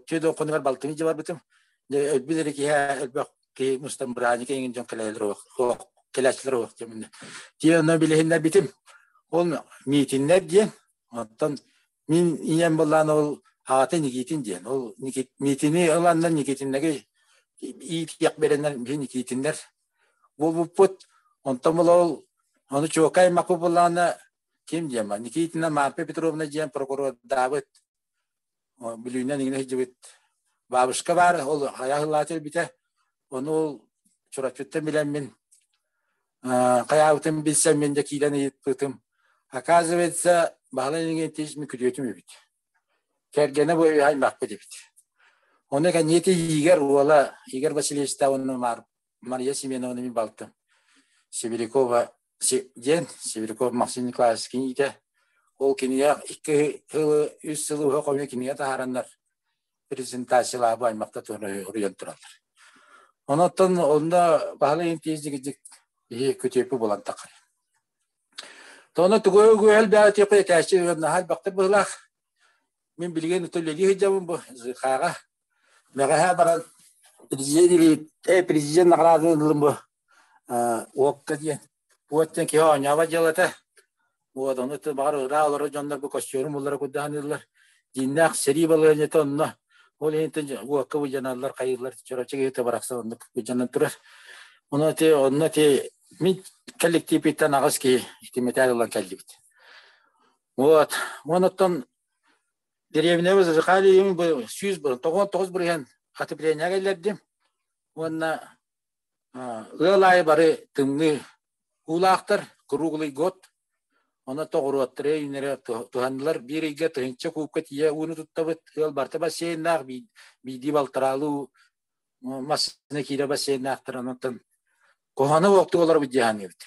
түөдөн хонугар балтым илдьэ барбытым. Дьэ өлбүт эрэ киһи элбэх киһи мустан бырааник эҥин дьон кэлэлэр уох кэлээччилэр уох диэминэ. Тиэ онно билиһиннэрбитим. Ол миитиннэр диэн оттон мин ийэм былаан ол аҕата Никитин диэн. Ол Митини ыланнар Никитиннэги иитиэх береннэр биһи Никитиннэр буолбуппут. Онтон була ол ону чуокай аймакпыт буллаҕына ким диэн ба Никитина Марфа Петровна диэн прокурордаабыт Бүлүүнэн иҥнэ сылдьыбыт бабушка баар ол хайа ыһыллааччы өлбүтэ. Ону ол Чурапчыттан билэммин хайаабытын билсэммин дьэ киирэн ыйыппытым. Оказывается, Баһылай Иннокентьевич мин күтүөтүм эбит. Кэргэнэ бу аймахпыт эбит. Ону кэнниэти Игорь уола Игорь Васильевичтаах уонна Мария Семеновна мин балтым Сибирякова диэн Сибиряков Максим Николаевич киниитэ. Ол кинигэ икки сылы, үс сылы уһа хомуйа кинигэ таһаараннар презентациялаабы аймахта уруйан тураллар. Онон онно Баһылай Интиэс иһи күтүөппү булан тахар. Тоно тугу үгүһэл бээтиэхэ этээччи наһаа элбэхтик быһылаах. Мин билигин үлэлии сылдьабын бу ЗХ-ҕа. Мэҕэһээ баран президент президент награданы ыллым бу уокка диэн. Уот диэн киһи оонньообот дьыалата. Вот ону баҕар ыраах олорор дьоннор бу костюм буллара курдаһаныыллар. Дьиҥнээх сэрии балаһыанньата онно. Ол иһин уокка быдьаналлар, хайыыллар, чорочу киһи барахсан оннук быдьанан турар. Ону ити онно ити мин коллективпиттэн аҕыс киһи ити мэтээл ылан кэллибит. Вот. Онуттан дэриэбинэбит Зазыкалиевым 199 бырыһыан отопление кэллэрдим. Уонна ыал аайы бары тымныы уулаахтар, круглый год. Онон тоҕуруоттары үүнэрэ туһаннылар. Биир ыйга тыһыынча куубка тиийэ ууну туттабыт. Ыал барыта бассейннаах, биирдии балтараалыы массыына киирэ бассейннаахтар. Онон куһаҕаны уоттук олоробут дии саныыбыт.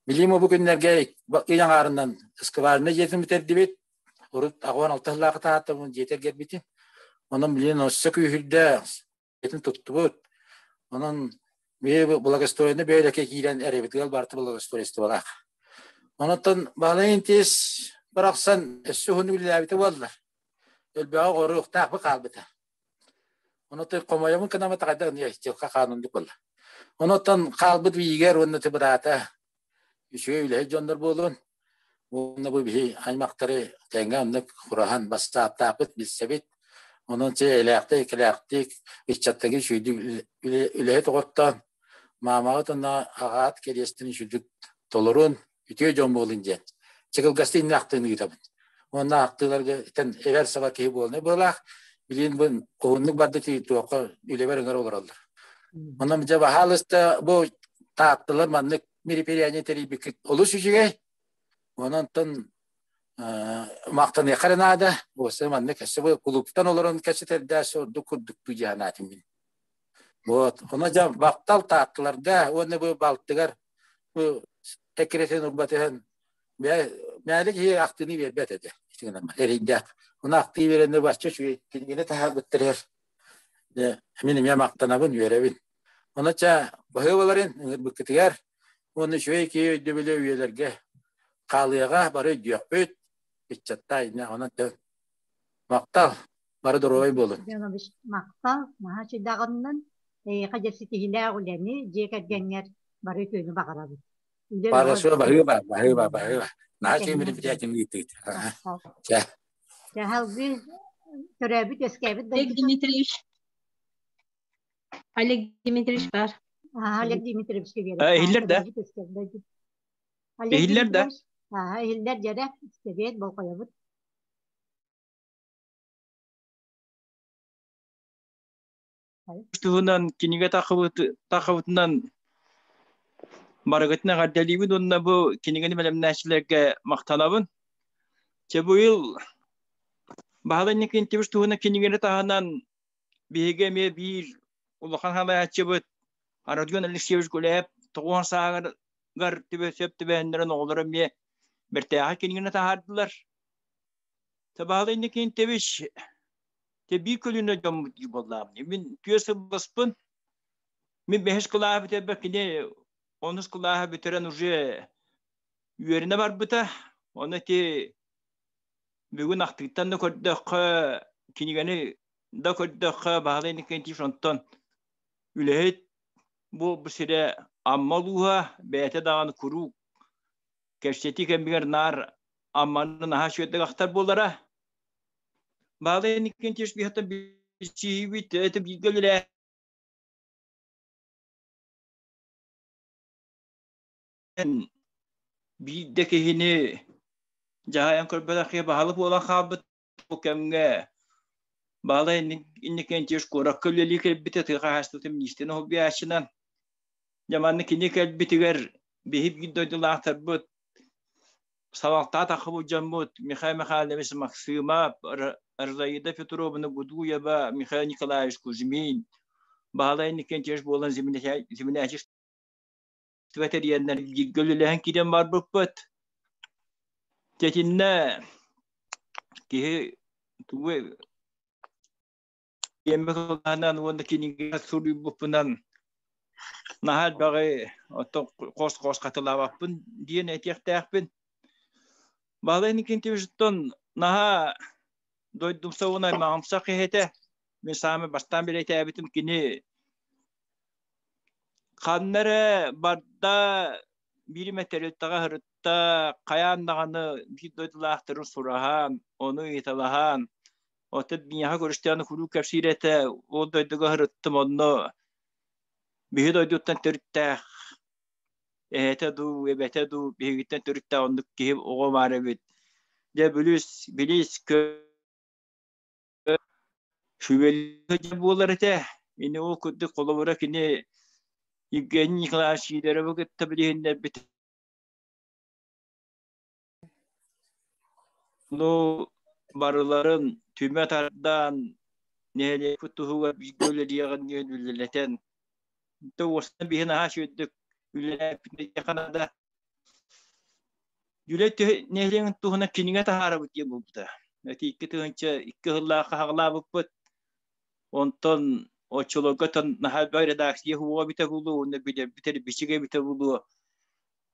Билим бу күннэргэ ый аҥаарынан скважина дьиэтин бүтэрдибит. Урут 86 сыллаахыта таһааттабын дьиэтэ эргэрбитим. Онон билигин өссө күүһүрдэ, дьиэтин туттубут. Онон биһи благоустроенный бөһүөлэккэ киирэн эрэбит ыал барыта благоустройстволаах. Онон Баһылай Интиэс барахсан өссө уһун үлэлээбитэ буоллар. Өлбөҕө оруохтаах бу хаалбыта. Онон хомойобун кынамы таҕайда дьылха хааныннык буолла. Онон хаалбыт биигэр уонна быраата үчүгэй үлэһит дьоннор буолуон уонна бу биһи аймахтары тэҥҥэ оннук кураһан бастааттаахпыт билсэбит. Онон чэ элээхтик кэлээхтик ыччаттары үчүгэйдик үлэһит оҕоттоон маамаҕыт уонна аҕаат кэриэстин үчүгдүк толорун үтүө дьон буолун диэн чыгылгасты иннэ ахтыыны ыытабын. Уонна ахтыыларга итэн эбэр саба киһи буолна быһыылаах. Билин бу уһуннук барды туохха үлэбэр ыҥыра олороллор. Онон дьэ баһаалыста бу тааттылар маннык мероприятие тэрийбиккит олус үчүгэй. Онон онтон махтаныахха эрэ наада. Уоса маннык өссө бу кулууптан олорон кэпсэтэрдээх ордук курдук дьаһанаатым мин. Вот. Оно дьэ бактал тааттыларга уонна бу балтыгар бу эккирэтин урбатыһан мээлик киһи ахтыыны биэрбэт этэ. Эрийдээх. Ону ахтыы биэрэннэр бачча үчүгэй кинигэни таһаарбыттар. Мин эмиэ махтанабын, үөрэбин. Ону ча баһыыбаларын ыҥырбыккытыгар уонна үчүгэй киһи өйдөбүлэ үйэлэргэ хаалыаҕа бары өйдүөхпүт. Ыччаттаа иннэ онон махтал бары доруобай буолун. Семенович махтал наһаа үчүгэйдэҕинэн эйиэхэ дьэ ситиһиилээх үлэни дьиэ кэргэҥҥэр бары үтүөнү баҕарабыт. Үлэ Хорошо, баһыыба, баһыыба, баһыыба. Наһаа үчүгэй мероприятиены ыыттыгыт. Чэ. Чэ, салгыы төрөөбүт үөскээбит Олег Дмитриевич. Олег Дмитриевич бар. Олег Дмитриевич Иһиллэр да? Иһиллэр да? Иһиллэр дьэрэ, истэбиэт болҕойобут. Туһунан кинигэ тахыбытынан Барыгытын эҕэрдэлиибин уонна бу кинигэни бэлэмнээччилэргэ махтанабын. Чэ бу ыйыл Баһылай Иннокентьевич туһунан кинигэни таһынан биһиги эмиэ биир улахан салайааччыбыт Родион Алексеевич Гуляев тоҕуон сааһыгар сөп түбэһиннэрэн оҕолоро эмиэ бэртээхэй кинигэни таһаардылар. Баһылай Иннокентьевич те биир көлүнэ дьоммут дии буоллаҕым. Мин түөрт сылласпын. Мин бэһис кылааһы бүтэрбэр кини онус кылааһы бүтэрэн уже үөрэнэ барбыта. Ону ити бүгүн ахтыыттан да көрдөххө, кинигэни да көрдөххө, Баһылай Иннокентьевич онтон үлэһит бу сирэ Амма улууһа бэйэтэ даҕаны куруук кэпсэтии кэмигэр наар Амманы наһаа үчүгэйдик ахтар буолара. Баһылай Иннокентьевич биһиэхтэн билсиһиибит это бииргэ үлэлээһин биирдэ киһини дьаһайан көрбөтөх киһи баһылык буолан хаалбыт. Бу кэмҥэ Баһылай Иннокентьевич куоракка үлэлии кэлбитэ тыа хаһаайыстыбатын миниистирин солбуйааччынан. Дьэ манна кини кэлбитигэр биһи биир дойдулаахтарбыт салалтаа таххыбыт дьоммут Михаил Михайлович Максимов, Розаида Петровна Гудуева, Михаил Николаевич Кузьмин, Баһылай Иннокентьевич буолан землячество тэрийэннэр бииргэ үлэлэһэн киирэн барбыппыт. Тэтиннэ киһи тугу Диэммэ кылааһынан уонна кинигэ суруйбуппунан наһаа элбэҕи оттон хос-хос хатылаабаппын диэн этиэхтээхпин. Баһылай Никитичтан наһаа дойдумса уонна аймаҕымсах киһи этэ. Мин саамай бастаан бэлиэтээбитим кини ханна эрэ барда биир эмэ тэрилтэҕэ сырытта хайаан даҕаны биир дойдулаахтарын сураһан, ону ыйыталаһан Оттон миэхэ көрүстэҕинэ куруук кэпсиир этэ, ол дойдуга сырыттым, онно биһи дойдуттан төрүттээх эһэтэ дуу, эбэтэ дуу биһигиттэн төрүттээх оннук киһи оҕо баар эбит. Дьэ, билис, билис сүбэлиир буолар этэ. Ини ол курдук холобура кини Евгений Николаевич Сидоровы кытта билиһиннэрбит. Ну, барыларын түмэ тардан, нэһилиэкпит туһугар бииргэ үлэлиэҕин диэн үлэлэтэн, уостан биһи наһаа үчүгэйдик үлэлээппит диэххэ наада. Үлэ нэһилиэгин туһунан кинигэ таһаарабыт диэн буолбута. Ити 2002 сыллаахха саҕалаабыппыт. Онтон оччолорго наһаа элбэх редакция уһуоҕа эбитэ буолуо уонна билэрбит бичигэ эбитэ буолуо.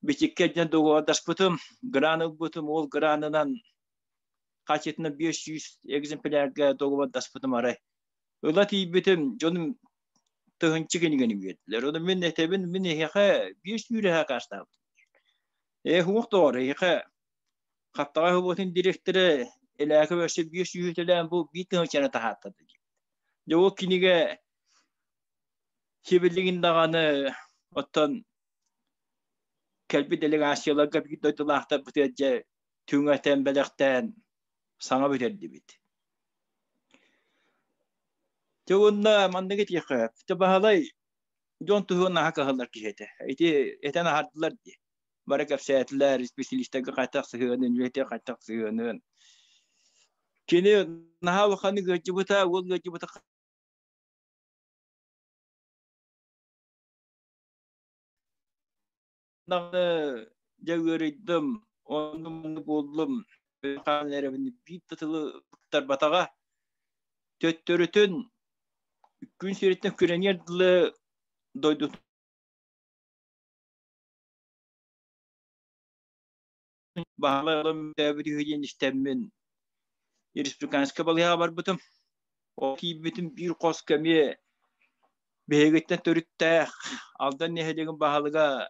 Бичиккэ диэн доҕордоспутум, гран ылбытым, ол гранынан хачытына 500 экземплярга доҕордоспутум арай. Ыла тиийбитим, дьонум тыһынчы кинигэни биэрдилэр. Ону мин этэбин, мин эһиэхэ 500 эһэ акаастаабытым. Ээ, уох доҕор, эһиэхэ Хаптаҕай оһуобатын дириэктэрэ Элээкэ өссө 500 төлөөн бу биир тыһыынчаны таһааттарда диир. Дьэ ол кинигэ сибилигин даҕаны оттон кэлбит делегацияларга биир дойдулаахтарбытыгар дьэ түҥэтэн бэлэхтээн саҥа бүтэрдибит. Дьэ уонна маннык этиэххэ, дьэ Баһылай дьон туһугар наһаа кыһаллар киһи этэ. Ити этэн аһардылар дии. Бары кэпсээтилэр, исписэлиистэргэ хайдах сыһыанын, үлэтигэр хайдах сыһыанын. Кини наһаа улаханнык ыалдьыбыта, уол ыалдьыбыта даҕаны дьэ ыарыйдым, оннук буоллум, хаан эрэбин биир да тылы ыктарбатаҕа. Төттөрүтүн күн сириттэн күрэниэр дылы дойдутун Баһылай ылым үһү диэн истэммин республиканскай балыыһаҕа барбытым. Ол киирбитим биир хоско эмиэ биһигиттэн төрүттээх Алдан нэһилиэгин баһылыга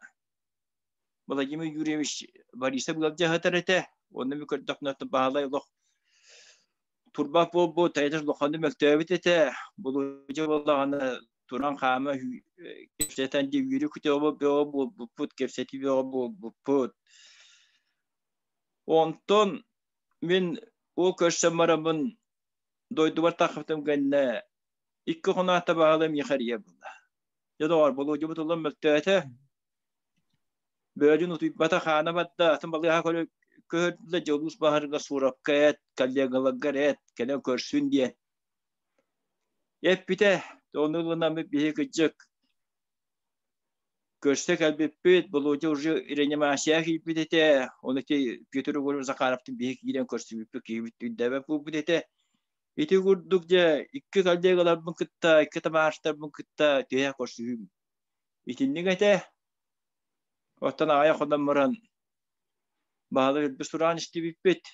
Владимир Юрьевич Борисов ыалдьа сытар этэ. Онно мин көрдөхпүнэ Баһылай олох турбат буолбут, эдэр улаханнык мөлтөөбүт этэ. Булуодьа буоллаҕына туран хаама кэпсэтэн дии үөрүү бөҕө буолбуппут, кэпсэтии бөҕө буолбуппут. Онтон мин ол көрсөн бараммын дойдубар таххыбытым кэннэ икки хоноото баһылым миэхэ эрийэ булла. Дьэ доҕор, Болуодьабыт улам мөлтөөтө. Бөөлүн утуйбата хаана барда, атын балыыһа көһөрдүлэр, дьолуус баһарга Суурапка эт, коллегаларгар эт, кэлэн көрсүн диэн. Эппитэ, ону ылынаммыт биһи кырдьык көрсө кэлбиппит, Володя уже реанимация киирбит этэ, ону ити Петр Егорович Захаровтын биһи киирэн көрсүбүппүт, киһибит үрдээбэт буолбут этэ. Ити курдук дьэ икки коллегаларбын кытта, икки табаарыстарбын кытта түһэ көрсүһүүм. Итинник этэ. Оттон аҕыйах хонон баран баһылык өлбүт сураҕын истибиппит.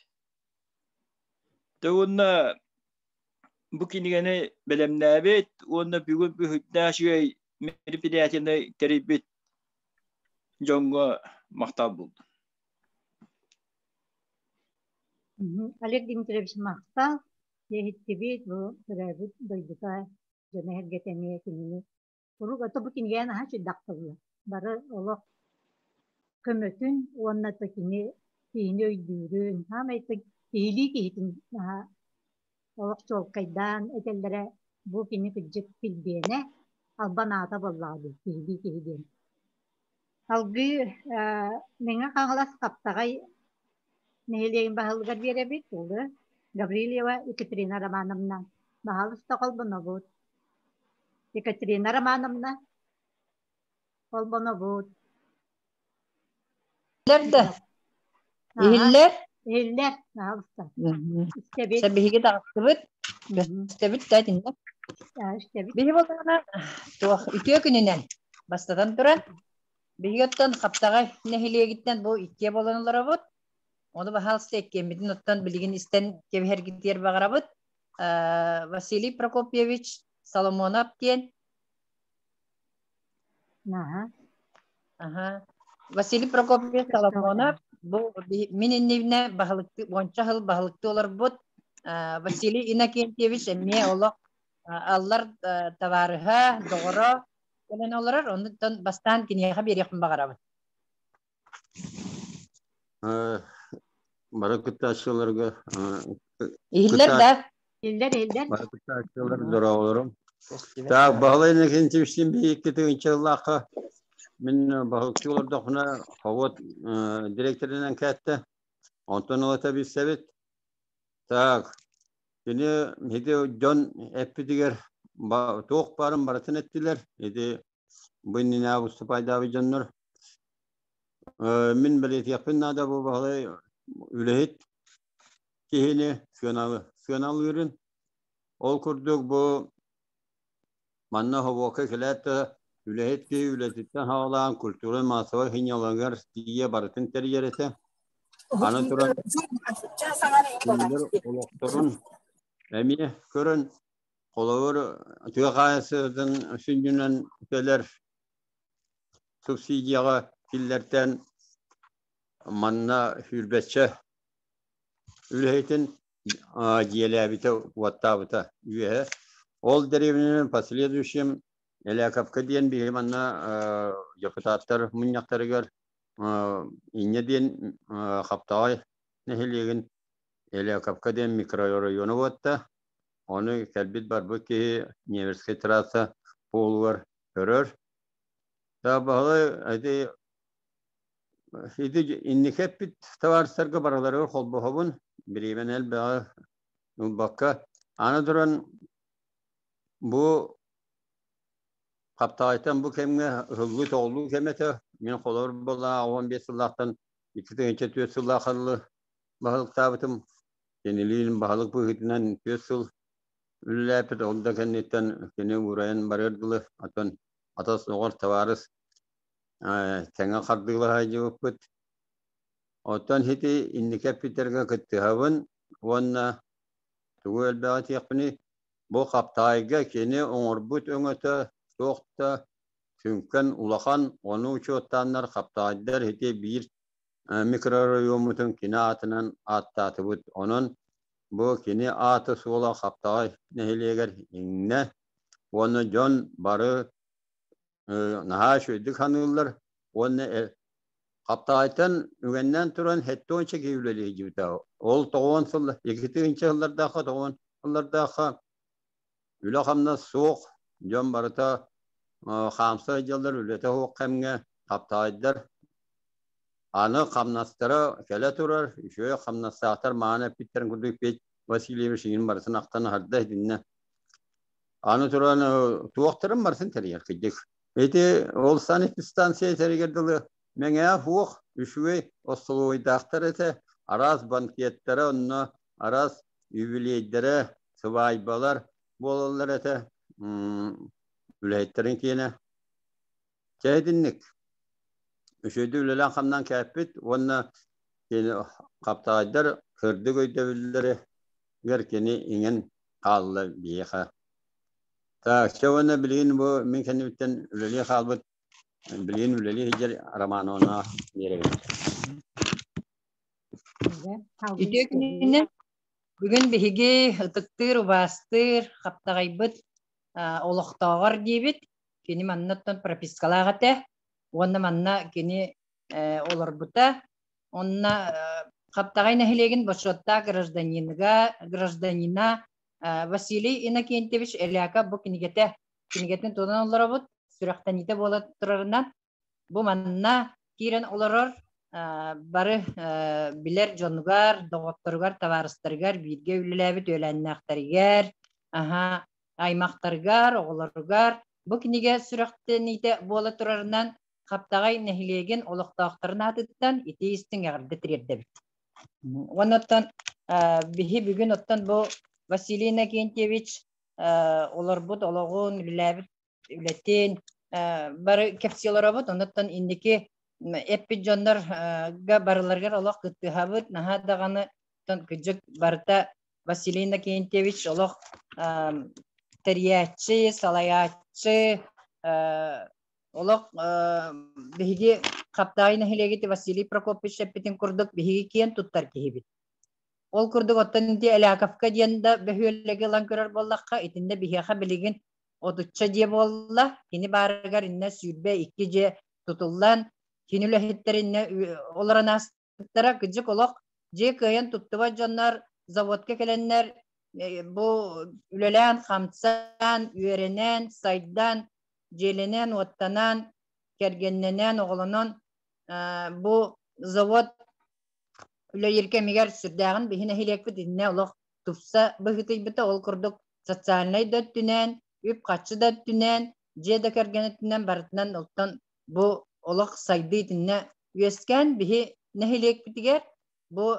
Дьэ уонна бу кинигэни бэлэмнээбит уонна бүгүн бүһүрдээх үчүгэй мероприятиены тэрийбит дьоҥҥо махтал буоллун. Олег Дмитриевич махтал. Иһиттибит бу төрөөбүт дойдута дьоно-сэргэтэ эмиэ кинини Куруук ото бу кинигэни наһаа үчүгэй Бары олох көмөтүн уонна то кини киһини өйдүүрүн, саамай киһилии киһитин наһаа олох чуолкайдаан этэллэрэ бу кини кырдьык килбиэнэ, албан аата буоллаҕа дии, киһилии киһи диэн. Салгыы Мэҥэ Хаҥалас Хаптаҕай нэһилиэгин баһылыгар биэрэбит, улы Гаврильева Екатерина Романовна. Баһаалыста холбонобут. Екатерина Романовна, холбонобут. Иһиллэр да? Иһиллэр? Иһиллэр, аһалыста. Истэбит. Биһиги таҕыстыбыт. Көстөбүт да итиннэ. Истэбит. Биһи боллаҕына туох үтүө күнүнэн бастатан туран биһиги оттон Хаптаҕай нэһилиэгиттэн бу иккиэ буолан олоробут. Ону баһаалыста иккиэммитин оттон билигин истэн кэбиһэргитигэр баҕарабыт. Василий Прокопьевич Соломонов диэн. Аха. Аха. Василий Прокопьевич Соломонов бу мин иннибинэ баһылыкты уонча сыл баһылыкты олорбут Василий Иннокентьевич эмиэ олох аллар табаарыһа, доҕоро кэлэн олорор. Оннуттан бастаан киниэхэ биэриэхпин баҕарабын. Бары кыттааччыларга Иһиллэр да? Иһиллэр, иһиллэр. Бары кыттааччылар здороволорум. Так, Баһылай Иннокентьевичтин биһикки тыгынчаллаахха мин баһылыкчы олордохпуна хобот директорынан кээттэ. Онтон ылата билсэбит. Так, кини ити дьон эппитигэр туох баарын барытын эттилэр. Ити Бу иннинэ выступайдаабыт дьоннор мин бэлиэтиэхпин наада бу Баһылай үлэһит киһини сыаналыырын. Ол курдук бу манна хобуокка кэлээт да үлэһит киһи үлэтиттэн саҕалаан культура массовай сынньалаҥар тиийэ барытын тэрийэр этэ. Аны туран кинилэр олохторун эмиэ көрөн Холобур, тыа хаһаайыстыбатын сүнньүнэн кэлэр субсидияҕа киллэртэн манна сүүрбэччэ үлэһитин дьиэлээбитэ, уоттаабыта үөһэ. Ол дэриэбинэнэн последующем Эляковка диэн биһи манна депутаттар мунньахтарыгар инньэ диэн Хаптаҕай нэһилиэгин Эляковка диэн микрорайону уотта. Ону кэлбит-барбыт киһи Невельскэй трасса суолугар көрөр. Баһылай ити ити инники эппит табаарыстарга барыларыгар холбоһобун. Бириэмэни элбэҕи ылбакка. Аны туран бу Хаптаҕайтан бу кэмҥэ ыһыллыы-тоҕуллуу кэмэ этэ. Мин холобур буоллаҕа 15 сыллаахтан 2004 сыллаахха дылы баһылыктаабытым. Кинилиин баһылык быһыытынан түөрт сыл үлэлээппит, ол да кэнниттэн кини уурайан барыар дылы, оттон атас оҕор табаарыс тэҥэ хардыылаһа сылдьыбыппыт. Оттон ити инники эппиттэргэ кыттыһабын уонна тугу элбэҕи этиэхпиний, бу Хаптаайга кини оҥорбут өҥөтө туох да сүҥкэн улахан, ону учуоттааннар Хаптаайдар ити биир микрорайоммутун кини аатынан ааттаатыбыт. Онон бу кини аата-суола Хаптаҕай нэһилиэгэр иҥнэ уонна дьон бары наһаа үчүгэйдик саныыллар уонна Хаптаҕайтан үгэннээн туран 70 киһи үлэлии сылдьыбыта. Ол тоҕуон сыл, 2 сыллардаахха, тоҕуон сыллардаахха үлэ-хамнас суох, дьон барыта хаамса сылдьаллар, үлэтэ суох кэмҥэ хаптаҕайдар. Аны хамнастара кэлэ турар, үчүгэй хамнастаахтар мааны эппиттэрин курдук Петь Васильевич иҥин барытын ахтан аһарда итиннэ. Аны туран туохтарын барытын тэрийэр кырдьык. Ити ол санэпидстанция этэригэр дылы мэҥээх уох үчүгэй остолобуойдаахтар этэ, араас банкеттара онно араас юбилейдэрэ, сыбаайбалар буолаллар этэ. Үлэһиттэрин киэнэ. Чэ итинник. Үчүгэйдик үлэлээн-хамнаан кээппит уонна кини хаптаҕайдар сырдык өйдөбүллэри гэр кини иҥэн хаалла биһиэхэ. Так, чэ уонна билигин бу мин кэннибиттэн үлэлии хаалбыт билигин үлэлии сылдьар Романовна биэрэбин. Үтүө күнүнэн бүгүн биһиги ытыктыыр, убаастыыр, хаптаҕайбыт олохтооҕор диибит. Кини маннаттан пропискалаах этэ уонна манна кини олорбута. Онно Хаптаҕай нэһилиэгин бочуоттаах гражданиныга гражданина Василий Иннокентьевич Эляка бу кинигэтэ кинигэтин тутан олоробут сүрэхтэниитэ буола турарынан бу манна киирэн олорор бары билэр дьонугар, доҕотторугар, табаарыстарыгар, бииргэ үлэлээбит үөлээннээхтэригэр, аһа, аймахтарыгар, оҕолоругар бу кинигэ сүрэхтэниитэ буола турарынан Хаптаҕай нэһилиэгин олохтоохторун аатыттан итии истиҥ эҕэрдэ тириэрдэбит. Уонна оттон биһи бүгүн оттон бу Василий Иннокентьевич олорбут олоҕун, үлэлээбит үлэтин бары кэпсии олоробут. Оннуттан инники эппит дьоннорго барыларыгар олох кыттыһабыт. Наһаа даҕаны кыдьык барыта Василий Иннокентьевич олох тэрийээччи, салайааччы, олох биһиги Хаптаайы нэһилиэгит Василий Прокопьевич эппитин курдук биһиги киэн туттар киһибит. Ол курдук оттон ити Эляковка диэн да бөһүөлэги ылан көрөр буоллахха, итиннэ биһиэхэ билигин отучча дьиэ буолла. Кини баарыгар иннэ 22 дьиэ тутуллан, кини үлэһиттэр иннэ олорон ааспыттара. Кыдьык олох дьиэ кыайан туттубат дьоннор заводка кэлэннэр бу үлэлээн, хамсаан, үөрэнэн, сайдан, дьиэлэнэн, уоттанан, кэргэннэнэн, оҕолонон бу завод үлэлиир кэмигэр сүрдээҕин биһи нэһилиэкпит иннэ олох тупса быһыытыйбыта. Ол курдук социальнай да өттүнэн, үп-харчы да өттүнэн, дьиэ да кэргэн өттүнэн барытынан оттон бу олох сайдыы итиннэ үөскээн биһи нэһилиэкпитигэр бу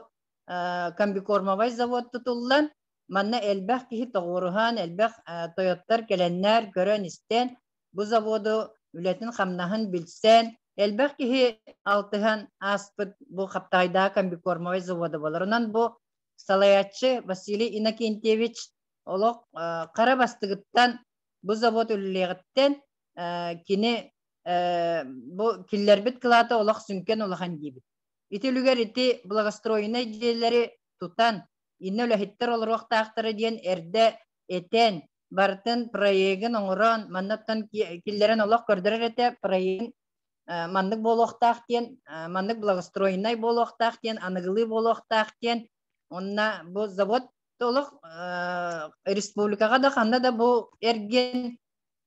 комбикормовай завод тутуллан манна элбэх киһи тоҕуоруһан, элбэх тойоттор кэлэннэр көрөн-истэн бу заводу үлэтин-хамнаһын билсэн, элбэх киһи алтыһан ааспыт бу Хаптаайдаа комбикормовай завода буолар. Онон бу салайааччы Василий Иннокентьевич олох хара бастыгыттан бу завод үлэлиэҕиттэн кини бу киллэрбит кылаата олох сүҥкэн улахан диибит. Ити үлүгэр ити благостроенай дьиэлэри тутан, иннэ үлэһиттэр олоруохтаахтара диэн эрдэ этэн, барытын проегын оҥорон, маннаттан киллэрэн олох көрдөрөр этэ, проегын маннык буолуохтаах диэн, маннык благостроенай буолуохтаах диэн, аныгылыы буолуохтаах диэн, онно бу завод олох республикаҕа да ханна да бу эргин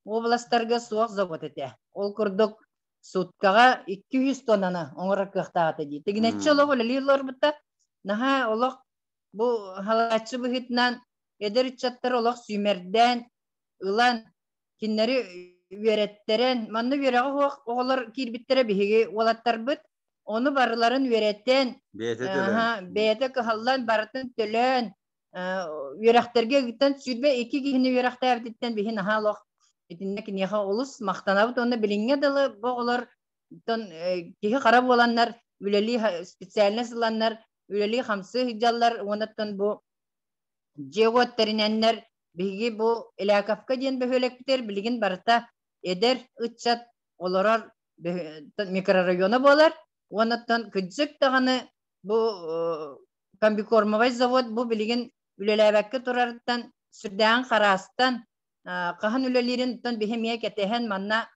областарга суох завод этэ. Ол курдук суткаҕа 200 тоннаны оҥорор кыахтаах этэ дии. Тигинэччи олох үлэлии олорбута. Наһаа олох бу халааччы быһыытынан эдэр ыччаттар олох сүүмэрдээн ылан кинилэри үөрэттэрэн манна үөрэҕэ суох оҕолор киирбиттэрэ биһиги уолаттарбыт ону барыларын үөрэтэн бэйэтэ төлөөн бэйэтэ кыһаллан барытын төлөөн үөрэхтэргэ ыытан 22 киһини үөрэхтээбититтэн биһи наһаа олох итиннэ киниэхэ олус махтанабыт уонна билиҥҥэ дылы бу оҕолор киһи хара буоланнар үлэлии специальность ыланнар үлэлии хамсыы сылдьаллар уоннаттан бу дьиэ-уот тэринэннэр биһиги бу Эляковка диэн бөһүөлэкпитигэр билигин барыта эдэр ыччат олорор микрорайона буолар уоннаттан кырдьык даҕаны бу комбикормовай завод бу билигин үлэлээбэккэ турарыттан сүрдээҕин хараастан хаһан үлэлиирин оттон биһи эмиэ кэтэһэн манна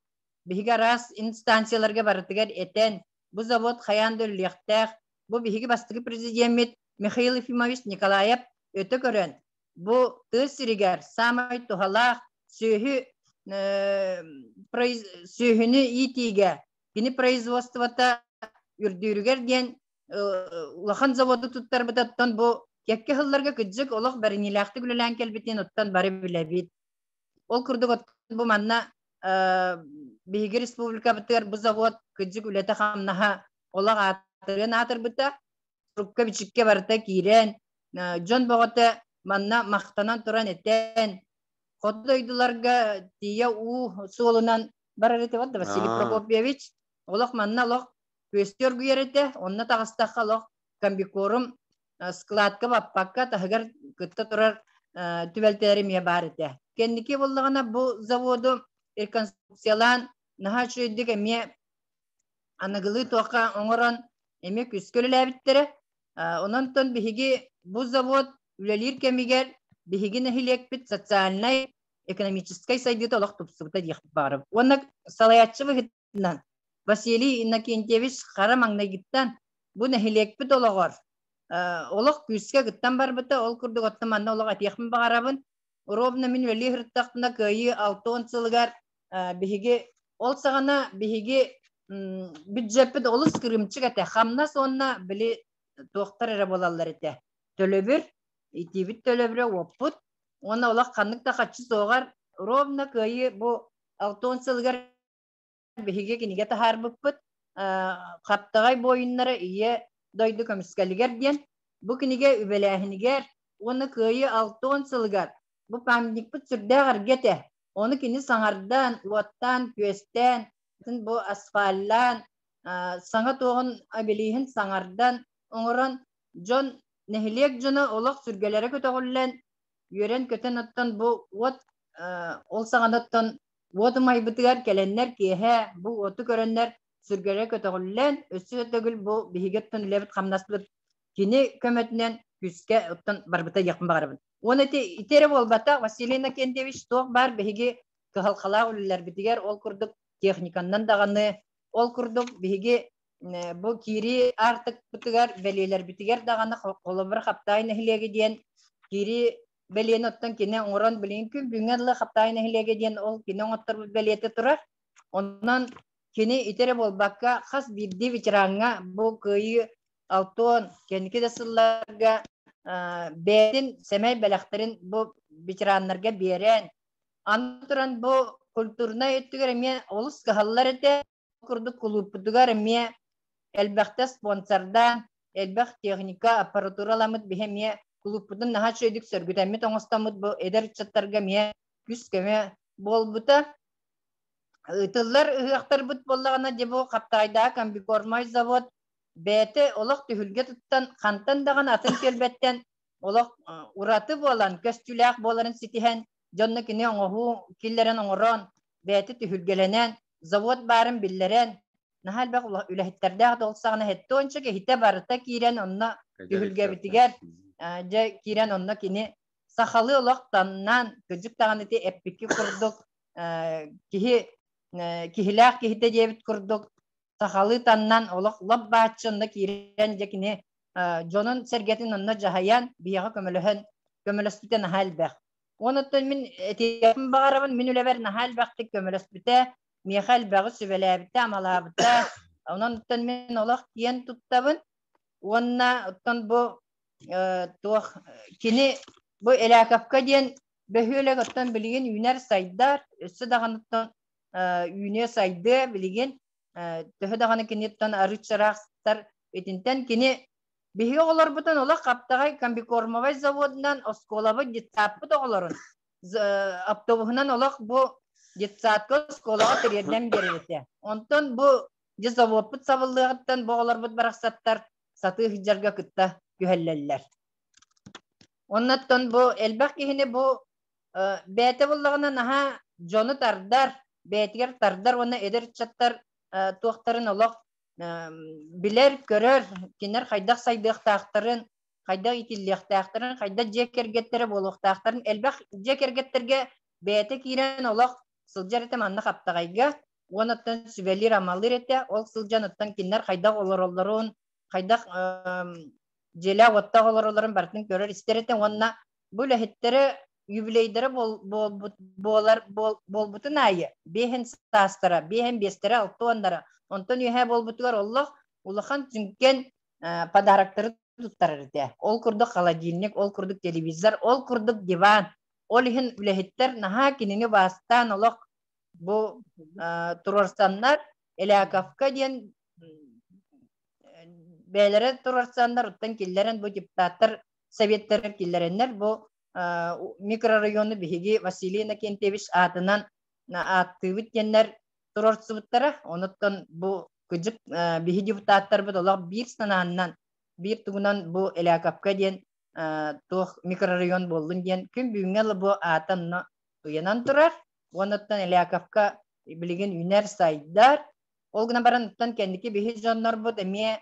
биһиги араас инстанцияларга барытыгар этэн бу завод хайаан да үлэлиэхтээх бу биһиги бастакы президеммит Михаил Ефимович Николаев өтө көрөн бу тыа сиригэр саамай туһалаах сүөһү сүөһүнү иитиигэ кини производствота. үрдүүрүгэр диэн улахан заводу туттарбытыттан бу кэккэ сылларга кыдьык олох бэриниилээхтик үлэлээн кэлбитин оттон бары билэбит. Ол курдук оттон бу манна биһиги республикабытыгар бу завод кыдьык үлэтэ-хамнаһа олох аатырыан аатырбыта, сурукка-бичиккэ барыта киирэн, дьон бөҕөтө манна махтанан туран этэн, хоту дойдуларга тиийэ уу суолунан барар этэ вот Василий Прокопьевич. Олох манна олох күөстүү оргуйар этэ, онно таҕыстахха олох комбикорум складка баппакка таһыгар кытта турар түбэлтэлэр эмиэ баар этэ. Кэнники буоллаҕына бу заводу реконструкциялаан наһаа үчүгэйдик эмиэ аныгылыы туохха оҥорон эмиэ күүскэ үлэлээбиттэрэ. Онон биһиги бу завод үлэлиир кэмигэр биһиги нэһилиэкпит социальнай экономическай сайдыыта олох тупсубута диэхпит баҕарабыт. Уонна салайааччы быһыытынан Василий Иннокентьевич хара маҥнайгыттан бу нэһилиэкпит олоҕор олох күүскэ кыттан барбыта. Ол курдук оттон манна олох этиэхпин баҕарабын. Ровно мин үлэлии сырыттахпына Кыайыы 60 сылыгар биһиги ол саҕана биһиги бюджеппит олус кырыымчык этэ. Хамнас уонна били туохтар эрэ буолаллар этэ. Төлөбүр, итиибит төлөбүрэ уоппут. Уонна олох ханнык да хаччы суоҕар ровно Кыайыы бу 60 сылыгар биһиги кинигэ таһаарбыппыт. Хаптаҕай буойуннара Ийэ дойду көмүскэлигэр диэн. Бу кинигэ үбэлээһинигэр уонна Кыайыы 60 сылыгар бу памятникпыт сүрдээх эргэ этэ. Ону кини саҥардан, уоттаан, күөстээн, бу асфальлаан, саҥа туоҕун обелиһин саҥардан оҥорон дьон нэһилиэк дьоно олох сүргэлэрэ көтөҕүллэн үөрэн-көтөн оттон бу уот ол саҕана оттон уот умайбытыгар кэлэннэр киэһэ бу уоту көрөннөр сүргэлэрэ көтөҕүллэн өссө төгүл бу биһиги оттон үлэбит хамнаспыт кини көмөтүнэн күүскэ оттон барбыта диэхпин баҕарабын. Уонна ити ити эрэ буолбатах Василий Иннокентьевич туох баар биһиги кыһалҕалаах үлэлэрбитигэр ол курдук техниканнан даҕаны ол курдук биһиги бу киирии аартыкпытыгар бэлиэлэрбитигэр даҕаны холобур Хаптаай нэһилиэгэ диэн киирии бэлиэни оттон кини оҥорон билигин күн бүгүҥҥэ дылы Хаптаай нэһилиэгэ диэн ол кини оҥотторбут бэлиэтэ турар. Онон кини ити эрэ буолбакка хас биирдии ветераҥҥа бу кыайыы алтон кэнники да сылларга бэйэтин сэмэй бэлэхтэрин бу ветераннарга биэрэн аны туран бу культурнай өттүгэр эмиэ олус кыһаллар этэ курдук кулууппутугар эмиэ элбэхтэ спонсордаан элбэх техника аппаратураламмыт биһи эмиэ кулууппутун наһаа үчүгэйдик сөргүтэммит оҥостоммут бу эдэр ыччаттарга эмиэ күүс-көмө буолбута. Ыытыллар ыһыахтарбыт буоллаҕына дьэ бу Хаптаайдааҕы комбикормай завод бэйэтэ олох түһүлгэ туттан хантан даҕаны атын түөлбэттэн олох ураты буолан көстүүлээх буоларын ситиһэн дьонно кини оҥоһуу киллэрэн оҥорон бэйэтэ түһүлгэлэнэн завод баарын биллэрэн наһаа элбэх үлэһиттэрдээх да ол саҕана һэттуонча киһитэ барыта киирэн онно түһүлгэбитигэр дьэ киирэн онно кини сахалыы олох таннаан кырдьык даҕаны ити эппикки курдук киһи киһилээх киһитэ диэбит курдук сахалыы таннан олох лоп бааччы онно киирэн дьэ кини дьонун сэргэтин онно дьаһайан биһиэхэ көмөлөһөн көмөлөспүтэ наһаа элбэх. Онуттан мин этиэхпин баҕарабын мин үлэбэр наһаа элбэхтик көмөлөспүтэ, миэхэ элбэҕи сүбэлээбитэ, амалаабыта. Онон оттон мин олох киэн туттабын. Уонна оттон бу туох кини бу Эляковка диэн бөһүөлэк оттон билигин үүнэр сайдар, өссө даҕаны оттон үүнүө сайдыа билигин төһө даҕаны киниттэн арыт-чараахтар итинтэн кини биһиги оҕолорбутун олох хаптаҕай комбикормовай заводынан оскуолабыт детсадпыт оҕолорун автобуһунан олох бу детсадка оскуолаҕа тириэрдэн биэрбитэ. Онтон бу заводпут сабыллыаҕыттан бу оҕолорбут барахсаттар сатыы сылдьарга кытта күһэллэллэр. Оннуттан бу элбэх киһини бу бэйэтэ буллаҕына наһаа дьону тардар, бэйэтигэр тардар уонна эдэр ыччаттар туохтарын олох билэр, көрөр, кинилэр хайдах сайдыахтаахтарын, хайдах иитиллиэхтээхтэрин, хайдах дьиэ кэргэттэрэ буолуохтаахтарын элбэх дьиэ кэргэттэргэ бэйэтэ киирэн олох сылдьар этэ манна хаптаҕайга уонна оттон сүбэлиир-амалыыр этэ. Ол сылдьан оттон кинилэр хайдах олороллорун, хайдах дьиэлээх-уоттаах олороллорун барытын көрөр-истэр этэ уонна бу үлэһиттэрэ юбилейдара буолбут буолар буолбутун аайы биэһин саастара, биэһин биэстэрэ, алтыаннара онтон үөһээ буолбутугар олох улахан сүҥкэн подароктары туттарар этэ. Ол курдук холодильник, ол курдук телевизор, ол курдук диван. Ол иһин үлэһиттэр наһаа кинини бастаан олох бу туруорсаннар Эляковка диэн бэйэлэрэ туруорсаннар оттон киллэрэн бу депутаттар советтары киллэрэннэр бу микрорайону биһиги Василий Иннокентьевич аатынан ааттыыбыт диэннэр туруорсубуттара. Онуттан бу кыдьык биһи депутаттарбыт олох биир санааннан биир тугунан бу Эляковка диэн туох микрорайон буоллун диэн күн бүгүҥҥэ бу аата онно ыйанан турар. Уонуттан Эляковка билигин үүнэр сайдар. Ол гынан баран оттон кэнники биһи дьоннорбут эмиэ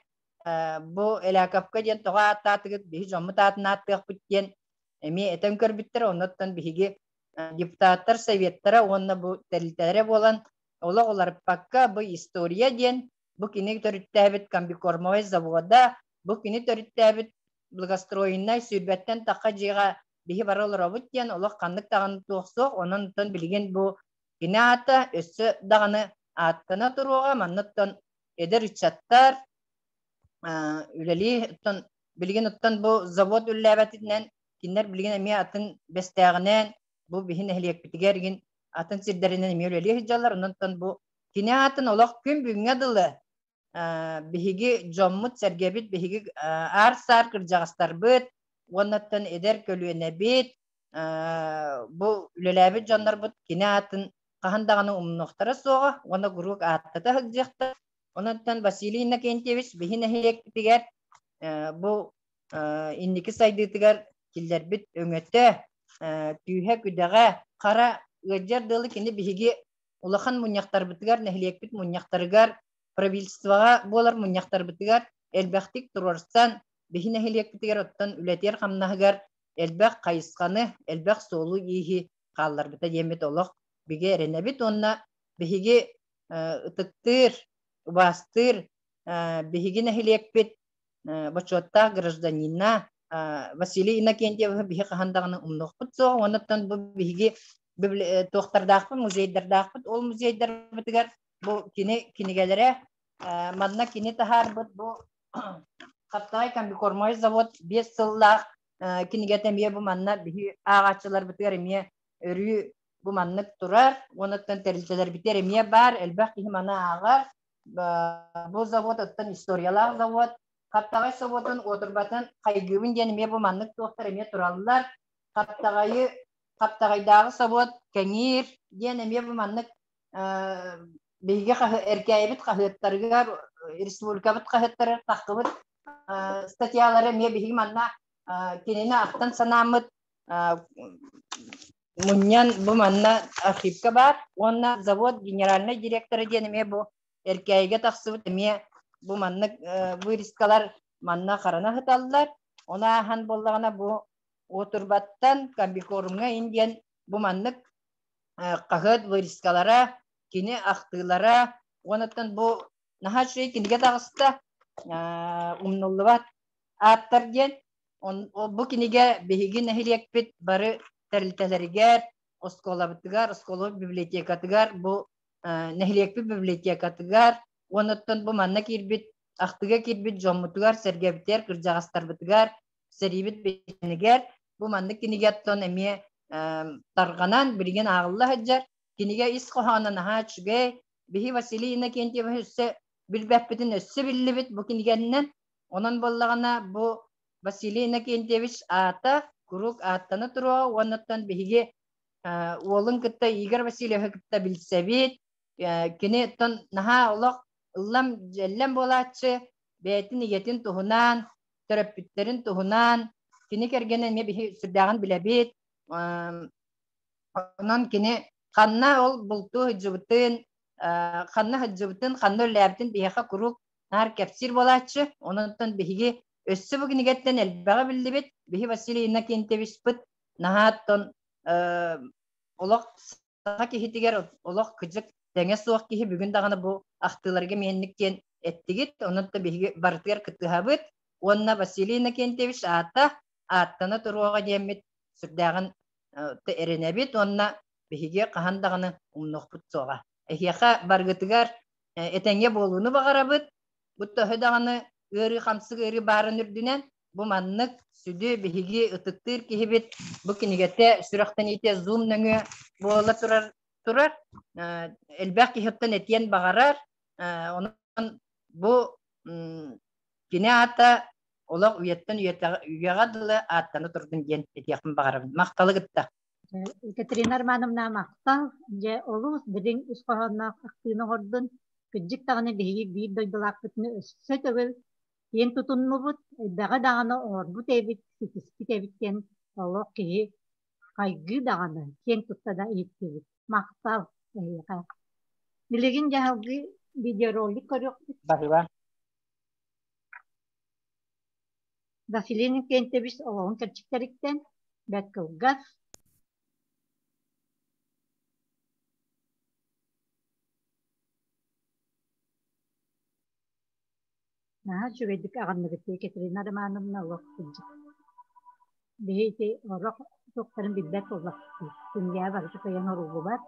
бу Эляковка диэн тоҕо ааттаатыгыт биһи дьоммут аатын ааттыахпыт диэн эмиэ этэн көрбүттэр. Оннуттан биһиги депутаттар советтара уонна бу тэрилтэлэрэ буолан олох уларыппакка бу история диэн бу кини төрүттээбит комбикормовай завода бу кини төрүттээбит благостроеннай сүүрбэттэн тахха дьиэҕэ биһи бары олоробут диэн олох ханнык даҕаны туох суох онон оттон билигин бу кини аата өссө даҕаны ааттана туруоҕа манныттан эдэр ыччаттар үлэлии оттон билигин оттон бу завод үлэлээбэтинэн кинилэр билигин эмиэ атын бэстээҕинэн бу биһи нэһилиэкпитигэр игин атын сирдэринэн эмиэ үлэлии сылдьаллар онон бу кини аатын олох күн бүгүҥҥэ дылы биһиги дьоммут сэргэбит биһиги аар-саар кырдьаҕастарбыт уоннаттан эдэр көлүөнэбит бу үлэлээбит дьоннорбут кини аатын хаһан даҕаны умнуохтара суоҕа уонна куруук ааттата сылдьыахтара. Онон Василий Иннокентьевич биһи нэһилиэкпитигэр бу инники сайдыытыгар киллэрбит өҥөтө, күүһэ-күдэҕэ, хара ыалдьар дылы кини биһиги улахан мунньахтарбытыгар, нэһилиэкпит мунньахтарыгар, правительствоҕа буолар мунньахтарбытыгар элбэхтик туруорсан, биһи нэһилиэкпитигэр оттон үлэтигэр-хамнаһыгар элбэх хайысханы, элбэх суолу-ииһи хаалларбыта диэммит олох бигэ эрэнэбит уонна биһиги ытыктыыр, убаастыыр биһиги нэһилиэкпит бочуоттаах гражданина Василий Иннокентьевы биһи хаһан даҕаны умнуохпут суоҕа уонна бу биһиги туохтардаахпыт, музейдардаахпыт. Ол музейдарбытыгар бу кини кинигэлэрэ манна кини таһаарбыт бу Хаптаҕай комбикормовой завод 5 сыллаах кинигэтэ эмиэ бу манна биһи ааҕааччыларбытыгар эмиэ өрүү бу маннык турар. Уонуттан тэрилтэлэрбитигэр эмиэ баар, элбэх киһи маны ааҕар. Бу завод оттон историялаах завод. Хаптаҕай собуотун уотурбатын хайгыыбын диэн эмиэ бу маннык туохтар эмиэ тураллар. Хаптаҕайы Хаптаҕайдааҕы собуот кэҥиир диэн эмиэ бу маннык биһиги эркээйибит хаһыаттарыгар республикабыт хаһыаттарыгар таххыбыт статьялары эмиэ биһиги манна кинини ахтан санааммыт мунньан бу манна архивка баар уонна завод генеральнай директора диэн эмиэ бу эркээйигэ тахсыбыт эмиэ бу маннык вырезкалар манна харана сыталлар ону ааһан буоллаҕына бу уотурбаттан комбикормҥа ин диэн бу маннык хаһыат вырезкалара кини ахтыылара уонуттан бу наһаа үчүгэй кинигэ таҕыста умнуллубат ааттар диэн бу кинигэ биһиги нэһилиэкпит бары тэрилтэлэригэр оскуолабытыгар оскуола библиотекатыгар бу нэһилиэкпит библиотекатыгар уонуттан бу манна киирбит ахтыга киирбит дьоммутугар сэргэбитигэр кырдьаҕастарбытыгар сэриибит бэйэтинигэр бу маннык кинигэттэн эмиэ тарҕанан билигин ааҕылла сылдьар. Кинигэ ис хоһооно наһаа үчүгэй. Биһи Василий Иннокентьевич өссө билбэппитин өссө биллибит бу кинигэннэн. Онон буоллаҕына бу Василий Иннокентьевич аата куруук ааттана туруоҕа уоннаттан биһиги уолун кытта Игорь Васильевы кытта билсэбит. Кини оттон наһаа олох ыллам дьэллэм буолааччы, бэйэтин ийэтин туһунан, төрөппүттэрин туһунан кини кэргэнэ эмиэ биһи сүрдээҕин билэбит. Онон кини ханна ол бултуу сылдьыбытын, ханна сылдьыбытын, ханна үлэлээбитин биһиэхэ куруук наар кэпсиир буолааччы. Онон биһиги өссө бу кинигэттэн элбэҕи биллибит. Биһи Василий Иннокентьевичпыт наһаа оттон олох саха киһитигэр олох кыдьык тэҥэ суох киһи бүгүн даҕаны бу ахтыыларга миэнник диэн эттигит. Онон да биһиги барытыгар кыттыһабыт. Уонна Василий Иннокентьевич аата ааттана туруоҕа диэммит сүрдээҕин эрэнэбит уонна биһиги хаһан даҕаны умнуохпут суоҕа. Эһиэхэ баргытыгар этэҥҥэ буолууну баҕарабыт. Бу төһө даҕаны ыарыы хамсык ыарыы баарын үрдүнэн бу маннык сүдү биһиги ытыктыыр киһибит бу кинигэтэ сүрэхтэниитэ Zoom нөҥүө буола турар турар. Элбэх киһиттэн этиэн баҕарар. Онон бу кини аата олох үйэттэн үйэҕэ дылы ааттана турдун диэн этиэхпин баҕарабын. Махталы кытта. Екатерина Романовна махтал. Дьэ, олус дириҥ ис хоһоонноох ахтыыны оҥордун. Кырдьык даҕаны биһиги биир дойдулаахпытын өссө төгүл киэн тутуннубут, элбэҕи даҕаны оҥорбут эбит, ситиспит эбит диэн олох киһи хайгыы даҕаны, киэн тутта да иһиттибит. Махтал эһиэхэ. Билигин дьаһалгыы видеоролик көрүөхпүт. Баһыба. Василий Иннокентьевич олоҕун кэрчиктэриттэн бэрт кылгас Наһаа үчүгэйдик аҕынныбыт Екатерина Романовна олох сылдьыт. Биһи ити орох туохтарын билбэт буоллахпыт. Күннээҕи барыта кыайан оруллубат.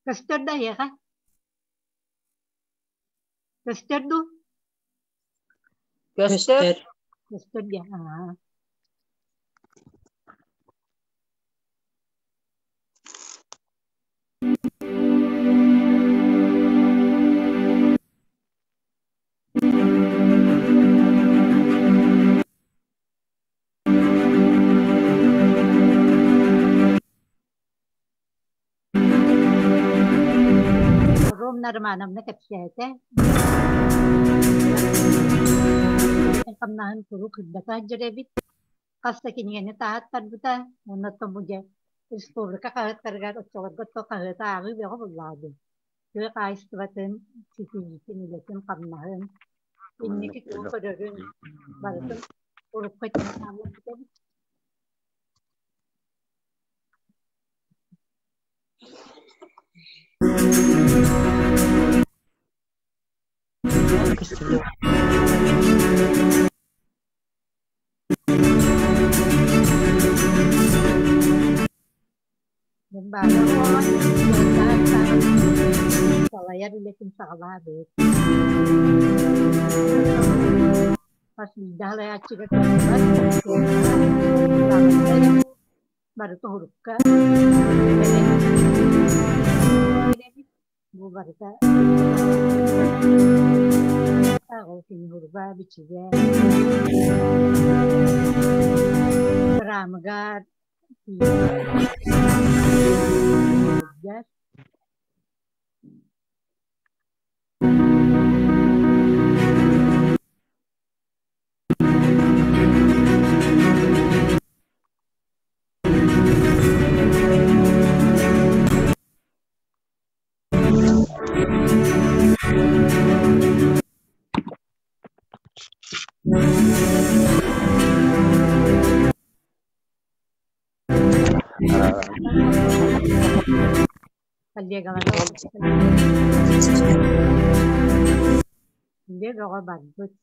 Көстөр да эһиэхэ? Көстөр дуу? Көстөр. Көстөр диэн. Аа. Ромна Романовна кэпсээтэ. Хамнаһын куруук кырдата сылдьар эбит. Хас да кинигэни таһааттарбыта. Уонна оттон бу дьэ республика хаһыаттарыгар оччолорго хаһыаты ааҕыы бөҕө буллаҕа Тыа хаһаайыстыбатын ситиһиитин, үлэтин-хамнаһын, инники тугу көрөрүн барытын урукку этэн хаалларбыт эбит. Баара буолан, салайар үлэтин саҕалаабыт. Хас биирдии салайааччыга кыаллыбат, барыта уһурукка Бу барыта ол кини уруба бичигэ Рамыгар тиийэр. Коллегалара Үлэ бөҕө барбыт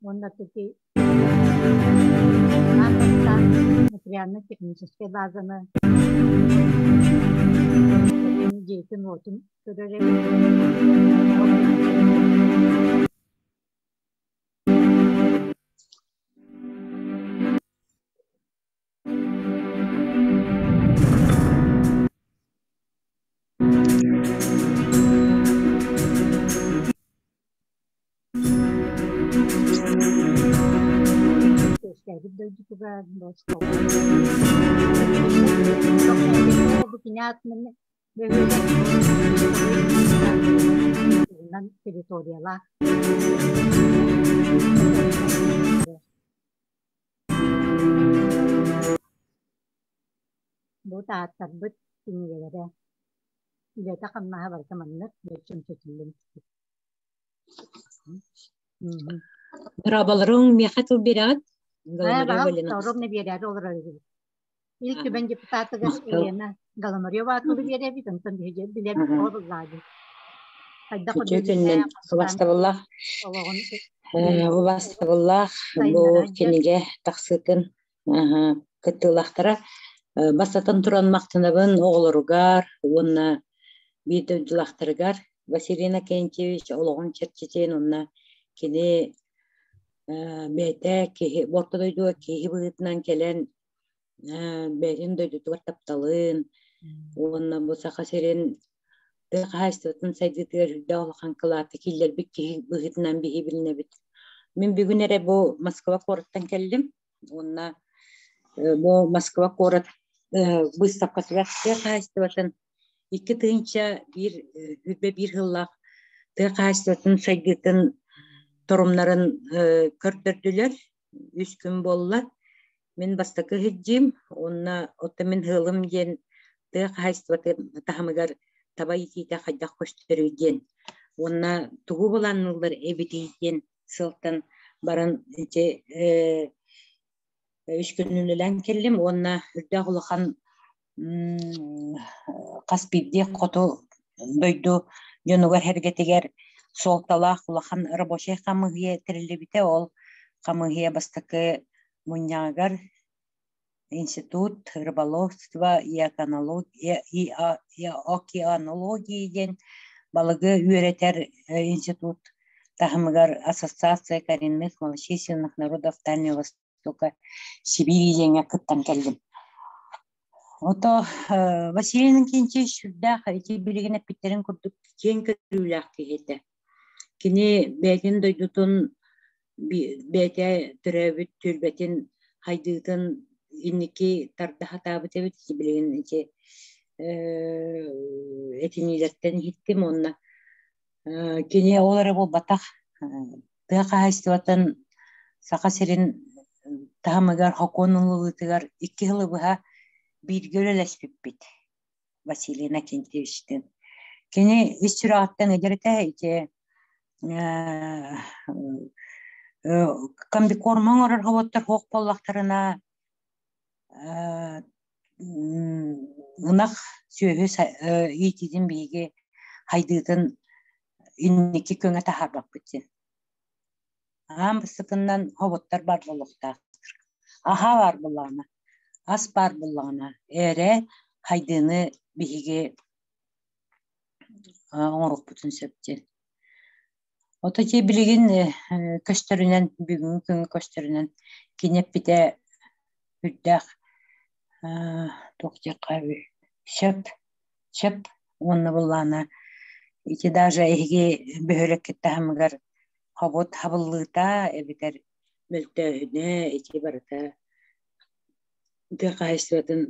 уонна таки аан бастаан материально-техническэй базаны дьиэтин-уотун көрөр эбит. Үөскээбит дойдутугар бу кини аатынан бөһүөлэк территориялаах Бу тааттарбыт кинигэлэрэ үлэтэ-хамнаһа барыта маннык чөмчөтүллэн түспүт. Дорооболоруҥ, миэхэ тыл биэрэҕит? Голомарева Елена. Ровно биэрээри олорор эбит. Ил Түмэн депутатыгар Елена Голомарева тылы биэрэбит, онтон биһиги билэбит, оҕо буллаабыт. Хайдах Үтүө күнүнэн убастабыллаах олоҕун убастабыллаах бу кинигэ тахсыытын кыттыылаахтара бастатан туран махтанабын оҕолоругар уонна биир дойдулаахтарыгар Василий Иннокентьевич олоҕун чэрчитин уонна кини бэйэтэ киһи орто дойдуга киһи быһыытынан кэлэн бэйэтин дойдутугар тапталын уонна бу Саха сирин тыа хаһаайыстыбатын сайдыытыгар үрдээх улахан кылааты киллэрбит киһи быһыытынан биһи билинэбит. Мин бүгүн эрэ бу Москва куораттан кэллим уонна бу Москва куорат быыстапкатыгар тыа хаһаайыстыбатын 2001 сүүрбэ сыллаах тыа хаһаайыстыбатын сайдыытын торумнарын көрдөрдүлэр. Үс күн буолла. Мин бастакы иһирдьиим уонна оттон мин ыалым диэн тыа хаһаайыстыбатын таһымыгар таба иитиитэ хайдах көстөрүй диэн уонна тугу былаанныыллар эбитий диэн сылтан баран ити үс күн үлэлээн кэллим уонна үрдээх улахан хас биирдии хоту дойду дьонугар-сэргэтигэр суолталаах улахан рабочай хамыыһыйа тэриллибитэ. Ол хамыыһыйа бастакы мунньаҕыгар Институт рыболовства и океанологии диэн балыгы үөрэтэр институт таһымыгар Ассоциация коренных малочисленных народов Дальнего Востока Сибири диэҥҥэ кыттан кэллим. Ото Василий Иннокентьевич сүрдээх ити билигин эппиттэрин курдук киэҥ көрүүлээх киһи этэ. Кини бэйэтин дойдутун бэйэтэ төрөөбүт түөлбэтин хайдыытын инники тарда сатаабыт эбит. Билигин ити этиниилэртэн иһиттим уонна кини ол эрэ буолбатах тыа хаһаайыстыбатын Саха сирин таһымыгар сокуон ылыллыытыгар икки сылы быһа бииргэ үлэлэспиппит Василий Иннокентьевичтыын. Кини ис сүрэҕиттэн ыдьар этэ ити комбикорма оҥорор оботтор суох буоллахтарына ынах сүөһү иитиитин биһиги хайдыытын инники көҥө таһаарбаппыт диэн. Аан бастакыннан хоботтор баар буолуохтаахтар. Аһаа баар буоллаҕына, ас баар буоллаҕына, эрэ хайдыыны биһиги оҥоруохпутун сөп диэн. Ото ити билигин көстөрүнэн, бүгүҥҥү күҥҥэ көстөрүнэн кини эппитэ үрдээх туох диэххэ сөп сөп уонна былаана ити даже эһиги бөһүөлэккит таһымыгар хобот хабыллыыта эбэтэр мөлтөөһүнэ ити барыта тыа хаһаайыстыбатын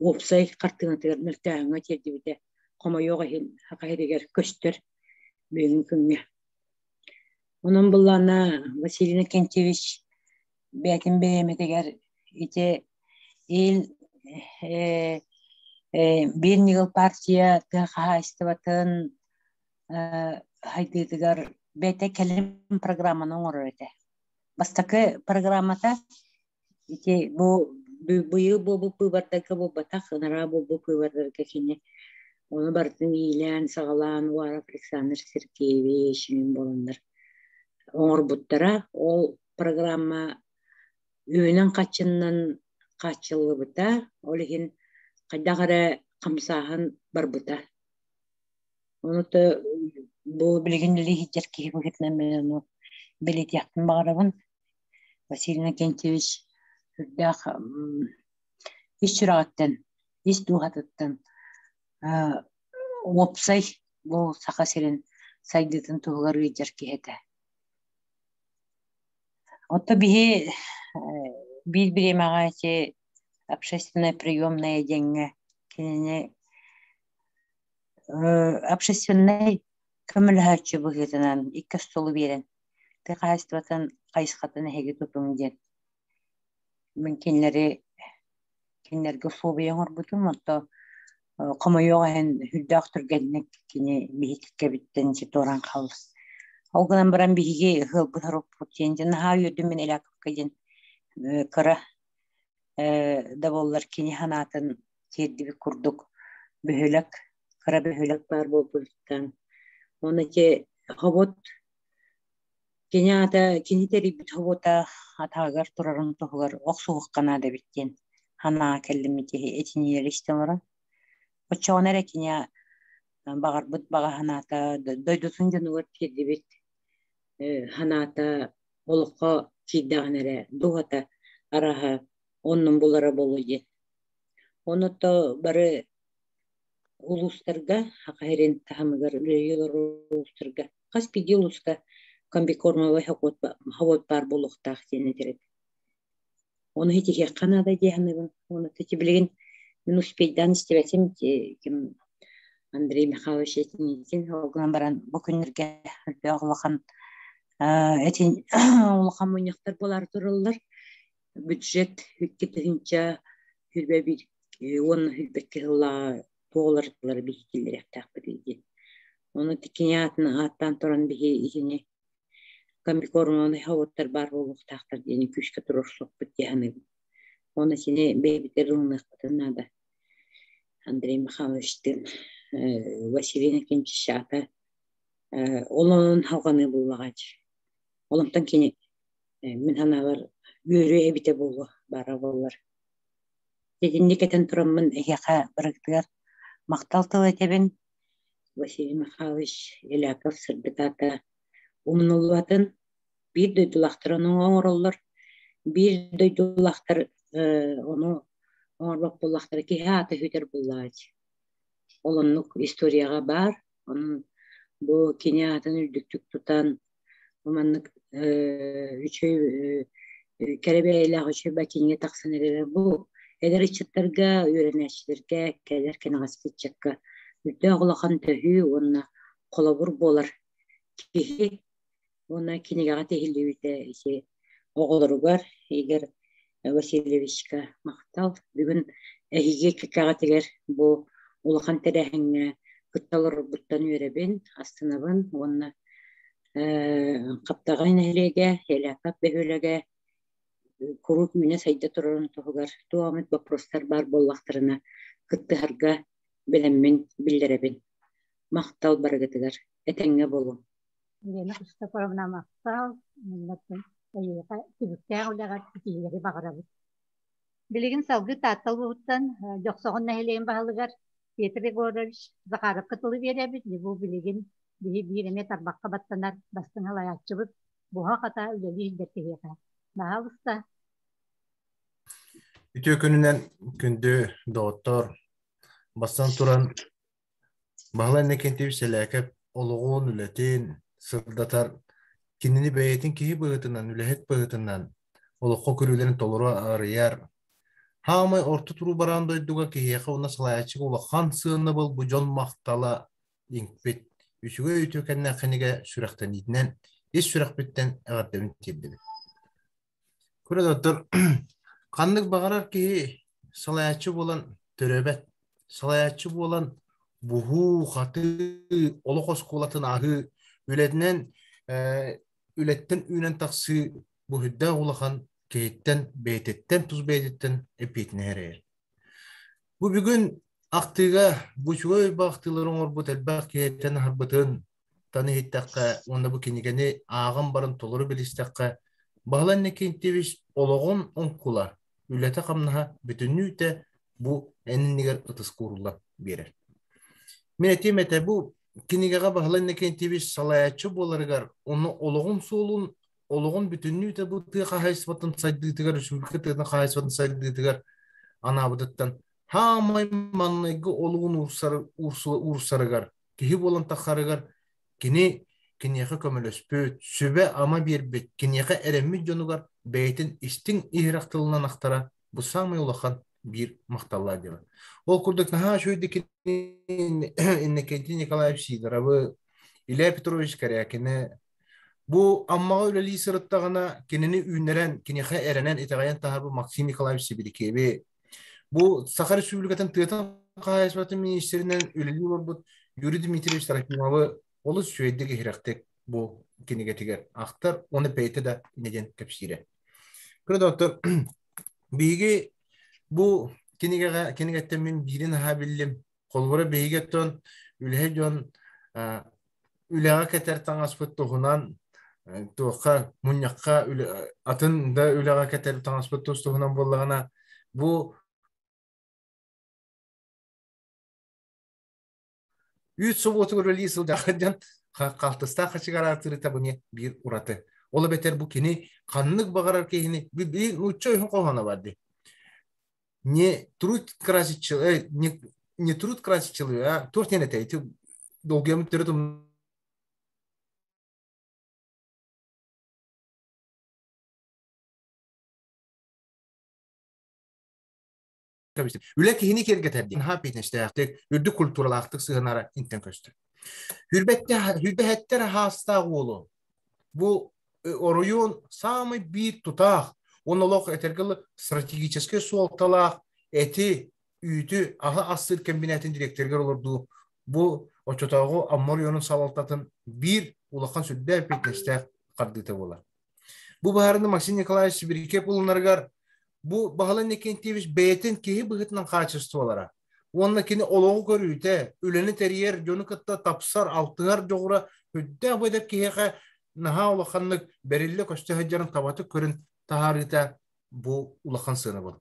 уопсай хартыынатыгар мөлтөөһүҥҥэ тиэрдибитэ хомойуох иһин саха сиригэр көстөр бүгүҥҥү күҥҥэ. Онон былаана Василий Иннокентьевич бэйэтин бириэмэтигэр ити ил биир ньыгыл партия тыа хаһаайыстыбатын хайдыытыгар бэйэтэ кэлим программаны оҥорор этэ. Бастакы программата ити бу быйыл буолбут быыбардарга буолбатах, ынараа буолбут быыбардарга кини ону барытын иилээн-саҕалаан Уаров Александр Сергеевич мин буоланнар оҥорбуттара. Ол программа үбүнэн-хаччыннан хааччыллыбыта, ол иһин хайдах эрэ хамсааһын барбыта. Ону то бу билигин үлэ киһи быһыытынан мин ону бэлиэтиэхпин баҕарабын. Василий Иннокентьевич сүрдээх ис сүрэҕиттэн, ис дууһатыттан уопсай бу Саха сирин сайдыытын туһугар ыалдьар киһи этэ. Оттон биһи биир бириэмэҕэ ити общественное приемное диэҥҥэ кинини общественнай көмөлөһөөччү быһыытынан икки остуолу биэрэн тыа хаһаайыстыбатын хайысхатын эһиги тутуҥ диэн мин кинилэри кинилэргэ услуобуйа оҥорбутум онто хомойуох иһин сүрдээх түргэнник кини биһиги кэбиттэн туоран хаалла. Ол гынан баран биһиги ыалбыт сорукпут диэн дьэ наһаа үөрдүм мин Эляковка диэн кыра да буоллар кини санаатын тиэрдибит курдук бөһүөлэк кыра бөһүөлэк баар буолбутуттан. Оны ити хобот кини аата кини тэрийбит хобуота атаагар турарын туһугар охсуһукка наада эбит диэн санаа кэллим ити этиниилэри истэн олорон. Оччоҕуна эрэ кини баҕарбыт баҕа санаата дойдутун дьонугар тиэрдибит санаата олоххо киирдэҕинэ эрэ дууһата арааһа оннун булара буолуо диэн. Онуто бары улуустарга Саха сирин таһымыгар үлэлии олорор улуустарга хас биирдии улууска комбикормовай хобот баар буолуохтаах диэн этэр этэ. Ону ситиһиэххэ наада дии саныыбын. Уонна ити билигин мин успейдаан истибэтим ким Андрей Михайлович этиниитин ол гынан баран бу күннэргэ элбэх улахан этин улахан мунньахтар буолаары тураллар. Бюджет 2 тыһыынча 21 уонна 22 сыллааҕы туолар биһиккиллэриэхтээхпит диэн. Ону кини аатын ааттаан туран биһи итини комбикормовай хобуттар баар буолуохтаахтар диэни күүскэ туруорсуохпут дии саныыбын. Уонна сини бэйэбитигэр ылыныахпытын наада. Андрей Михайловичтыын Василий Иннокентьевич аата ол онон халҕаныы буллаҕа дии. Ол онтон кини мин санаабар үөрүү эбитэ буолуо баара буоллар. Итинник этэн тураммын эһиэхэ барыгытыгар махтал тыл этэбин. Василий Михайлович Эляков сырдык аата умнуллубатын, биир дойдулаахтар ону оҥороллор, биир дойдулаахтар ону оҥорбот буоллахтара киһи аата сүтэр буоллаҕа дии. Ол оннук историяҕа баар, онон бу кини аатын үрдүктүк тутан маннык үчүгэй кэрэ бэйэлээх үчүгэй бакиҥҥа тахсан эрэрэ бу эдэр ыччаттарга, үөрэнээччилэргэ, кэлэр кэнэҕэски ыччакка үрдээх улахан төһүү уонна холобур буолар киһи уонна кинигэҕэ тиһиллибитэ ити оҕолоругар Игорь Васильевичка махтал. Бүгүн эһиги кэккэҕитигэр бу улахан тэрээһиҥҥэ кытта олорорбуттан үөрэбин, астынабын уонна Хаптаҕай нэһилиэгэ, Еляков бөһүөлэгэ куруук үүнэ-сайда турарын туһугар туох эмит боппуруостар баар буоллахтарына кыттыһарга бэлэммин биллэрэбин. Махтал барыгытыгар. Этэҥҥэ буолуҥ. Елена Христофоровна махтал. Эйиэхэ түбүктээх үлэҕэр ситиһиилэри баҕарабыт. Билигин салгыы Таатта улууһуттан Дьохсоҕон нэһилиэгин баһылыгар Петр Егорович Захаровка тылы биэрэбит. Бу билигин биһи биир эмиэ тарбахха баттанар бастыҥ салайааччыбыт буһа-хата үлэлии илдьэр киһиэхэ. Баһаалыста. Үтүө күнүнэн күндү доҕоттор, бастан туран Баһылай Иннокентьевич Сэлээкэп олоҕун, үлэтин сырдатар, кинини бэйэтин киһи быһыытынан, үлэһит быһыытынан олоххо көрүүлэрин толору арыйар. Хаамай орто туруу бараан дойдуга киһиэхэ уонна салайааччыга улахан сыанабыл бу дьон махтала иҥпит. Үчүгэй үтүөкэннээх кинигэ сүрэхтэниитинэн ис сүрэхпиттэн эҕэрдэбин тиэрдэбин. Көрө ханнык баҕарар киһи салайааччы буолан төрөөбөт. Салайааччы буолан буһуу-хатыы, олох оскуолатын ааһыы, үлэтинэн үлэттэн үүнэн тахсыы бу сүрдээх улахан киһиттэн бэйэтиттэн тус бэйэтиттэн эппиэтинэһи эрэйэр. Бу бүгүн ахтыыга бу үчүгэй ахтыылары оҥорбут элбэх киһиттэн аһарбытын тан иһиттэххэ уонна бу кинигэни ааҕан баран толору билистэххэ, Баһылай Иннокентьевич олоҕун оҥкула, үлэтэ-хамнаһа бүтүннүүтэ бу эн иннигэр ытыс кууруллан биэрэр. Мин этиэм этэ, бу кинигэҕэ Баһылай Иннокентьевич салайааччы буоларыгар, онно олоҕун суолун, олоҕун бүтүннүүтэ бу тыа хаһаайыстыбатын сайдыытыгар, республика тыатын хаһаайыстыбатын сайдыытыгар анаабытыттан хаамай манныгы олугун уурсарыгар киһи буолан тахсарыгар кини киниэхэ көмөлөспүт, сүбэ-ама биэрбит, киниэхэ эрэммит дьонугар бэйэтин истиҥ иһирэх тылынан ахтара бу саамай улахан биир махталлаах дьыала. Ол курдук наһаа үчүгэйдик Иннокентий Николаевич Сидоровы, Илья Петрович Корякины бу Аммаҕа үлэлии сырыттаҕына кинини үүннэрэн, киниэхэ эрэнэн, итэҕэйэн таһаарбыт Максим Николаевич Сибирикеви Бу Саха Республикатын тыатын хаһаайыстыбатын миниистиринэн үлэлии олорбут Юрий Дмитриевич Трофимовы олус үчүгэйдик иһирэхтик бу кинигэтигэр ахтар уонна бэйэтэ да инньэ диэн кэпсиирэ. Көрө доктор, биһиги бу кинигэҕэ кинигэттэн мин биирин аһаа биллим. Холобура биһиги оттон үлэһит дьон. Үлэҕэ кэтэр таҥаспыт туһунан туохха мунньахха атын да үлэҕэ кэтэр таҥаспыт тус туһунан буоллаҕына бу үүт собуотугар үлэлии сылдьар дьон халтыстаах хачыгараатырыта бу биир ураты. Ол эбэтэр бу кини ханнык баҕарар киһини биир нуучча өһүн хоһооно бар дии. Не труд красит человек, не, не труд красит человека, туох диэн этэй ити долгуйаммыт төрүт Үлэ киһини киэргэтэр диэн наһаа пиэтинэстээхтик, үрдүк культуралаахтык сыһынара интэн көстөр. Хүрбэһэттэр хаастаах уолу. Бу оройуон самый биир тутаах, уонна олох этэргэ стратегическай суолталаах эти, үүтү, аһы астыыр кэмбинээтин дириэктэригэр олордуу бу оччотооҕу Амма оройуонун салалтатын биир улахан сүрдээх эппиэтинэстээх хардыыта буолар. Бу быһаарыны Максим Николаевич Сибирикеп ылынарыгар бу Баһылай Иннокентьевич бэйэтин киһи быһыытынан хаачыстыбалара уонна кини олоҕу көрүүтэ, үлэни тэрийэр, дьону кытта тапсар, алтыһар дьоҕура үрдээх бу эдэр киһиэхэ наһаа улаханнык бэриллэ көстө сылдьарын табатык көрөн таһаарыыта бу улахан сыанабыл.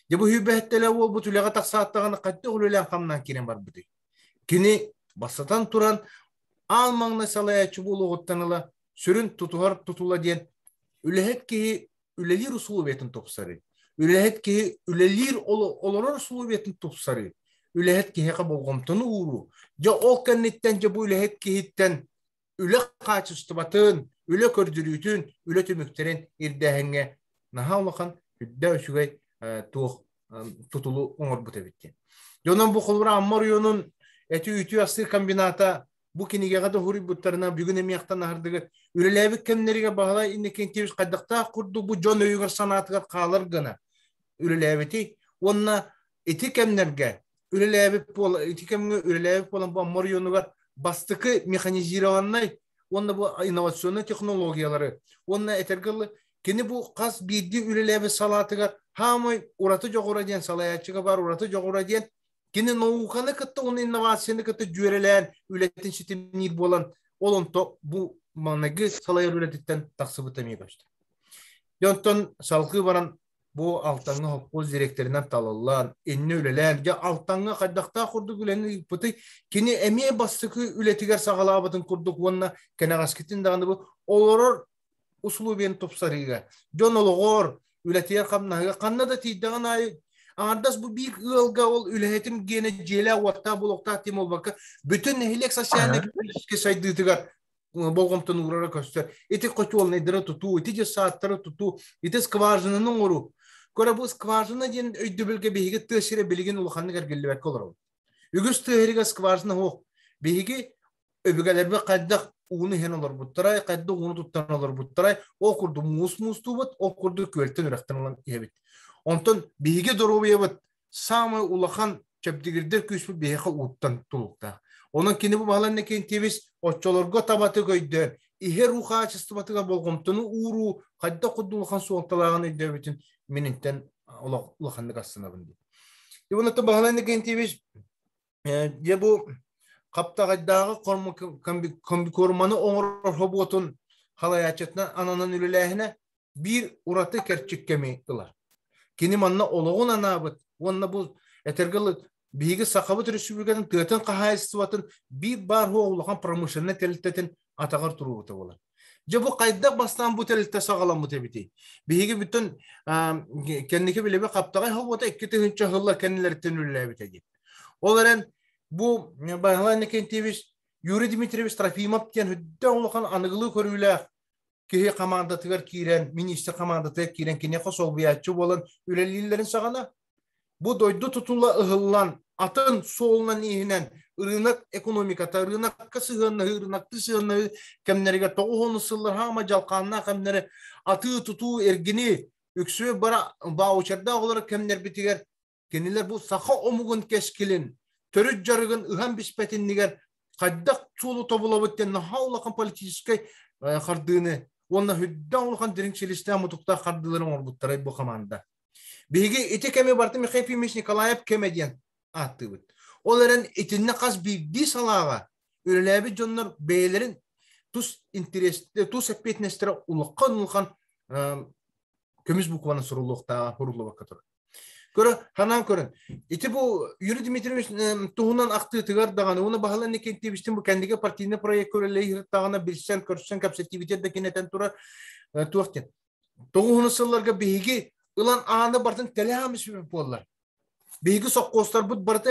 Дьэ бу сүүрбэһиттэлэ уолбут үлэҕэ тахсааттаҕына хайдах үлэлээн хамнаан киирэн барбытый? Кини бастатан туран аан маҥнай салайааччы буолуоҕуттан ыла сүрүн тутуһар тутула диэн үлэһит киһи үлэлиир усулуобуйатын тупсарыы, үлэһит киһи үлэлиир олорор усулуобуйатын тупсарыы, үлэһит киһиэхэ болҕомтону ууруу. Дьэ ол кэнниттэн дьэ бу үлэһит киһиттэн үлэ хаачыстыбатын, үлэ көрдөрүүтүн, үлэ түмүктэрин ирдээһиҥҥэ наһаа улахан үрдэ үчүгэй туох тутулу оҥорбут эбит диэн. Дьонон бу холобура Амма оройуонун эти-үүтү астыыр комбината бу кинигэҕэ да уһуруйбуттарына бүгүн эмиэхтэн аһардыгыт үлэлээбит кэмнэригэр Баһылай Иннокентьевич хайдахтаах курдук бу дьон өйүгэр санаатыгар хаалар гына үлэлээбитий уонна ити кэмнэргэ үлэлээбит буола ити кэмҥэ үлэлээбит буолан бу Амма оройуонугар бастакы механизированнай уонна бу инновационнай технологиялары уонна этэргэ дылы кини бу хас биирдии үлэлээбит салаатыгар хаамай ураты дьоҕура диэн салайааччыга бар ураты дьоҕура диэн Кини науканы кытта уонна инновацияны кытта дьүөрэлээн үлэтин ситимниир буолан, ол онто бу маҥнайгы салайар үлэтиттэн тахсыбыта эмиэ көстөр. Дьэ онтон салгыы баран бу Алтаҥҥа хоппуос дириэктэринэн талыллан, иннэ үлэлээн, дьэ Алтаҥҥа хайдахтаах курдук үлэни ыыппытый, кини эмиэ бастакы үлэтигэр саҕалаабытын курдук уонна кэнэҕэскитин даҕаны бу олорор усулуобуйаны тупсарыыга, дьон олоҕор, үлэтигэр-хамнаһыгар ханна да тиийдэҕин аайы аҥардас бу биир ыалга ол үлэһитим гиэнэ дьиэлээх-уоттаах буолуохтаах диэн буолбакка, бүтүн нэһилиэк социальнай-экономическай сайдыытыгар болҕомтону уурара көстөр. Ити хочуолунайдары тутуу, ити дьыссааттары тутуу, ити скважинаны оҥоруу. Көрө бу скважина диэн өйдөбүлгэ биһиги тыа сирэ билигин улаханнык эргиллибэккэ олоробут. Үгүс тыа сиригэр скважина суох. Биһиги өбүгэлэрбит хайдах ууну иһэн олорбуттарай, хайдах ууну туттан олорбуттарай, ол курдук муус муустуубут, ол курдук күөлтэн үрэхтэн ылан иһэбит. Онтон биһиги доруобуйабыт саамай улахан чэбдигирдэр күүспүт биһиэхэ ууттан тулуктаах. Онон кини бу Баһылай Иннокентьевич оччолорго табатык өйдөөн, иһэр уу хаачыстыбатыгар болҕомтону ууруу хайдах курдук улахан суолталааҕын өйдөөбүтүн мининтэн улаханнык астынабын дии. Иван Баһылай Иннокентьевич Дьэ бу Хаптаҕайдааҕы комбикорманы оҥорор собуотун халайааччытынан ананан үлэлээһинэ биир ураты кэрчик кэми ылар. Кини манна олоҕун анаабыт уонна бу этэргэ дылы биһиги Сахабыт Республикатын тыатын хаһаайыстыбатын биир баар суох улахан промышленнай тэрилтэтин атаҕар туруорбута буолар. Дьэ бу хайдах бастаан бу тэрилтэ саҕаламмыт эбитий? Биһиги бүтүн кэнники билэби Хаптаҕай собуота 2000 сыллар кэннилэриттэн үлэлээбитэ диэн. Ол эрэн бу Баһылай Иннокентьевич Юрий Дмитриевич Трофимов диэн үрдэ улахан аныгылыы көрүүлээх киһи хамаандатыгар киирэн, министр хамаандатыгар киирэн киниэхэ солбуйааччы буолан үлэлииллэрин саҕана бу дойду тутула ыһыллан атын суолунан иһинэн ырыынак экономиката, ырыынакка сыһыаннаһыы, ырыынактыы сыһыаннаһыы кэмнэригэр 90 сыллар хаама дьалхааннаах кэмнэри атыы-тутуу эргини үксүө бара баучардаах олорор кэмнэрбитигэр Кинилэр бу саха омугун кэскилин, төрүт дьарыгын ыһан биспэтиннигэр хайдах суолу тобулабыт диэн наһаа улахан политическай хардыыны уонна үрдээх улахан дириҥ силистээх мутуктаах хардыылары оҥорбуттара бу хамаанда. Биһиги ити кэми барыта Михаил Ефимович Николаев кэмэ диэн ааттыыбыт. Ол эрэн итиннэ хас биирдии салааҕа үлэлээбит дьоннор бэйэлэрин тус интерес тус эппиэтинэстэрэ улахан улахан көмүс букванан суруллуохтааҕа суруллубакка турар. Көрө, ханаан көрөн. Ити бу Юрий Дмитриевич туһунан ахтыытыгар даҕаны, уна Баһылай Никитичтин бу кэннигэ партийнай проект көрөлөй билсэн, көрсөн кэпсэтиибитер да кинэтэн турар туох диэн. Тоҕуһуну сылларга биһиги ылан ааны бартын тэлэһэм сүбэ буоллар. Биһиги соккуостарбыт барыта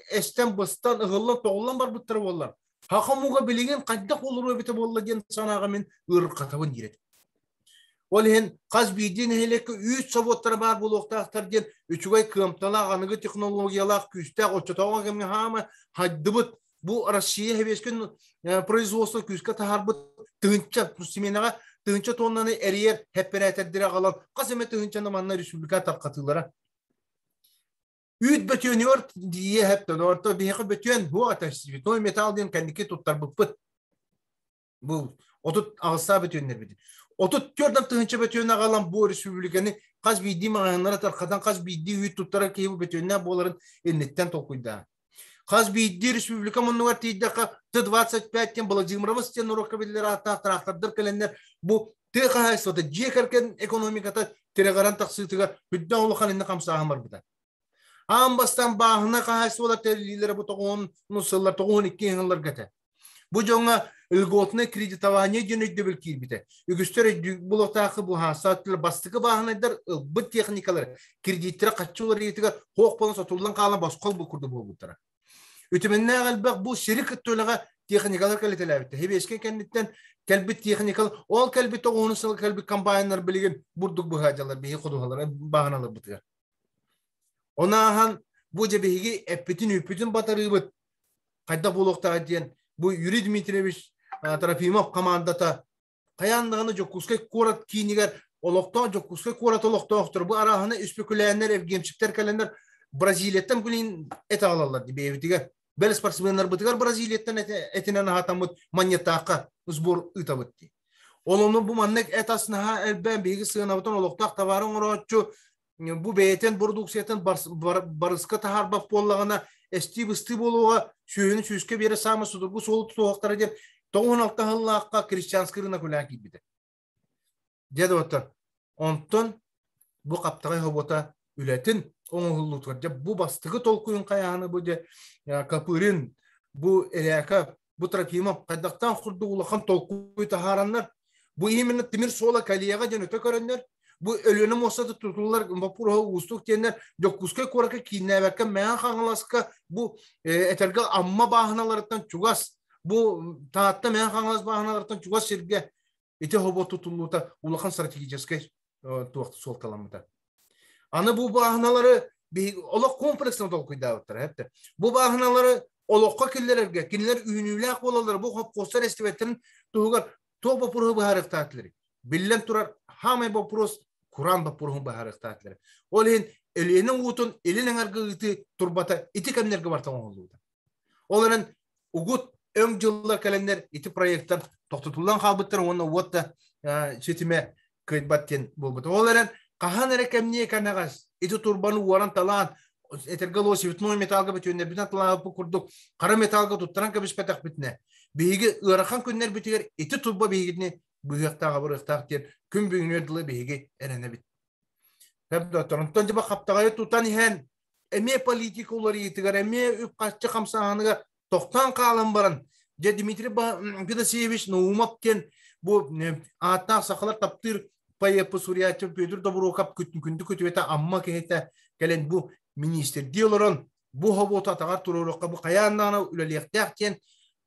эстэн-быстан, ыһыллан-тоҕуллан барбыттара буоллар. Хахамуга билигин хайдах олоруо эбитэ буолла диэн санааҕа мин ыарырҕатабын диир этим. Ол иһин хас биирдии нэһилиэккэ үүт собуоттара баар буолуохтаахтар диэн үчүгэй кыамталаах, аныгы технологиялаах, күүстээх оччотооҕу кэмҥэ хаама хайдыбыт бу Россия сэбиэскэй производство күүскэ таһаарбыт тыһыынча сменаҕа тыһыынча тоннаны эрийэр хэппэрээтэрдэри аҕалан хас эмэ тыһыынчаны манна республика тарҕатыылара. Үүт бөтүөнүгэр дии хэптэн орто биһиэхэ бөтүөн буо цветной металл диэн кэнники туттарбыппыт. Бу 38 бөтүөннэрбит. 34 тыһыынча бөтүөн аҕалан бу республиканы хас биирдии маҕаһыыннара тархатан хас биирдии үүт туттарар киһи бу бөтүөннээх буоларын инниттэн толкуйдаан. Хас биирдии республика муннугар тиийдэххэ Т-25 диэн Владимирович диэн норуокка биллэр ааттаах трактордар кэлэннэр бу тыа хаһаайыстыбата дьиэ кэргэн экономиката тирэҕирэн тахсыытыгар үрдээх улахан иннэ хамсааһын барбыта. Аан бастаан бааһына хаһаайыстыбалар тэриллиилэрэ бу тоҕуһун сыллар тоҕуһун икки сылларга этэ. Бу дьоҥҥо льготное кредитование диэн өйдөбүл киирбитэ. Үгүстэр өйдүүр буһаасаат бастакы бааһынайдар ылбыт техникалар кредиттэрэ хаччы уларыйыытыгар хоох буолан сотуллан хаалан босхол бу курдук буолбуттара. Үтүмэннээх элбэх бу сири кытта үлэҕэ техникалар кэлитэлээбиттэр. Хибиэскэ кэнниттэн кэлбит техникал, ол кэлбит тоҕуһун сыл кэлбит комбайннар билигин бурдук быһаадьалар биһи ходуһалара бааһыналарбытыгар. Онааһан бу дьэ биһиги эппитин-үүппүтүн батарыыбыт хайдах буолуохтааҕа диэн бу Юрий Дмитриевич Трофимов командата хайаан даҕаны Дьокуускай куорат киинигэр олохтоох Дьокуускай куорат олохтоохторо бу арааһына үспүкүлээннэр эргиэмсиктэр кэлэннэр Бразилияттан билин эт аҕалаллар бэйэбитигэр бэл спортсменнарбытыгар Бразилияттан этинэн аһатаммыт манньаттаахха сбор ыытабыт дии. Ол ону бу маннык эт ас наһаа элбээн биһиги сыанабытын олохтоох табаары оҥорооччу бу бэйэтин продукциятын барыска таһаарбат буоллаҕына эстии-быстыы буолуоҕа сүөһүнү сүүскэ биэрэ саама судургу суолу тутуохтара диэн 96 сыллаахха крестьянский рынок үлээн киирбитэ. Дьэ доҕоттор, онтон бу хаптаҕай хобуота үлэтин оҥоһуллуутугар дьэ бу бастакы толкуйун хайааны бу дьэ Копырин бу Эряка бу Трофимов хайдахтаах курдук улахан толкуй таһаараннар бу именно тимир суола кэлиэҕэ диэн өтө көрөннөр бу Өлүөнэ муостата тутуллар боппуруоһа уустук диэннэр Дьокуускай куоракка кииннээбэккэ Мэҥэ Хаҥаласка бу этэргэ Амма бааһыналарыттан чугас бу Таатта Мэҥэ Хаҥалас бааһыналарыттан чугас сиргэ ити хобо тутуллуута улахан стратегическай туох суолталаммыта. Аны бу бааһыналары олох комплексно толкуйдаабыттара эптэ. Бу бааһыналары олоххо киллэрэргэ кинилэр үүнүүлээх буолаллар бу хопкуостар эстибэттэрин туһугар туох боппуруоһу быһаарыахтаатылар. Биллэн турар хаамай боппуруос кураан боппуруоһун быһаарыахтаатылар. Ол иһин Өлүөнэ уутун илин эҥэргэ ыытыы турбата ити кэмнэргэ барта оҥоһуллубута. Ол эрэн угут өҥ дьыллар кэлэннэр ити проекттар тохтотуллан хаалбыттар уонна уот да ситимэ кыайбат диэн буолбута. Ол эрэн хаһан эрэ кэмниэ кэнэҕэс ити турбаны уоран талаан этэргэ ло цветной металлга бүтүннэрбитин талаабыт курдук хара металлга туттаран кэбиспэтэхпитинэ биһиги ыарахан күннэрбитигэр ити турба биһигини быһыахтаах абырыахтаах диэн күн бүгүнүөр дылы биһиги эрэнэбит. Онтон дьэ хаптаҕайы тутан иһэн эмиэ политика уларыйыытыгар, эмиэ үп-харчы хамсааһыныгар тохтоон хаалан баран, дьэ Дмитрий Федосеевич Наумов диэн бу ааттаах сахалар таптыыр поэппыт суруйааччы Петр Доброков күндү күтүөтэ Амма киһитэ кэлэн бу министрдии олорон бу собуоту атаҕар туруоруохха бу хайаан даҕаны үлэлиэхтээх диэн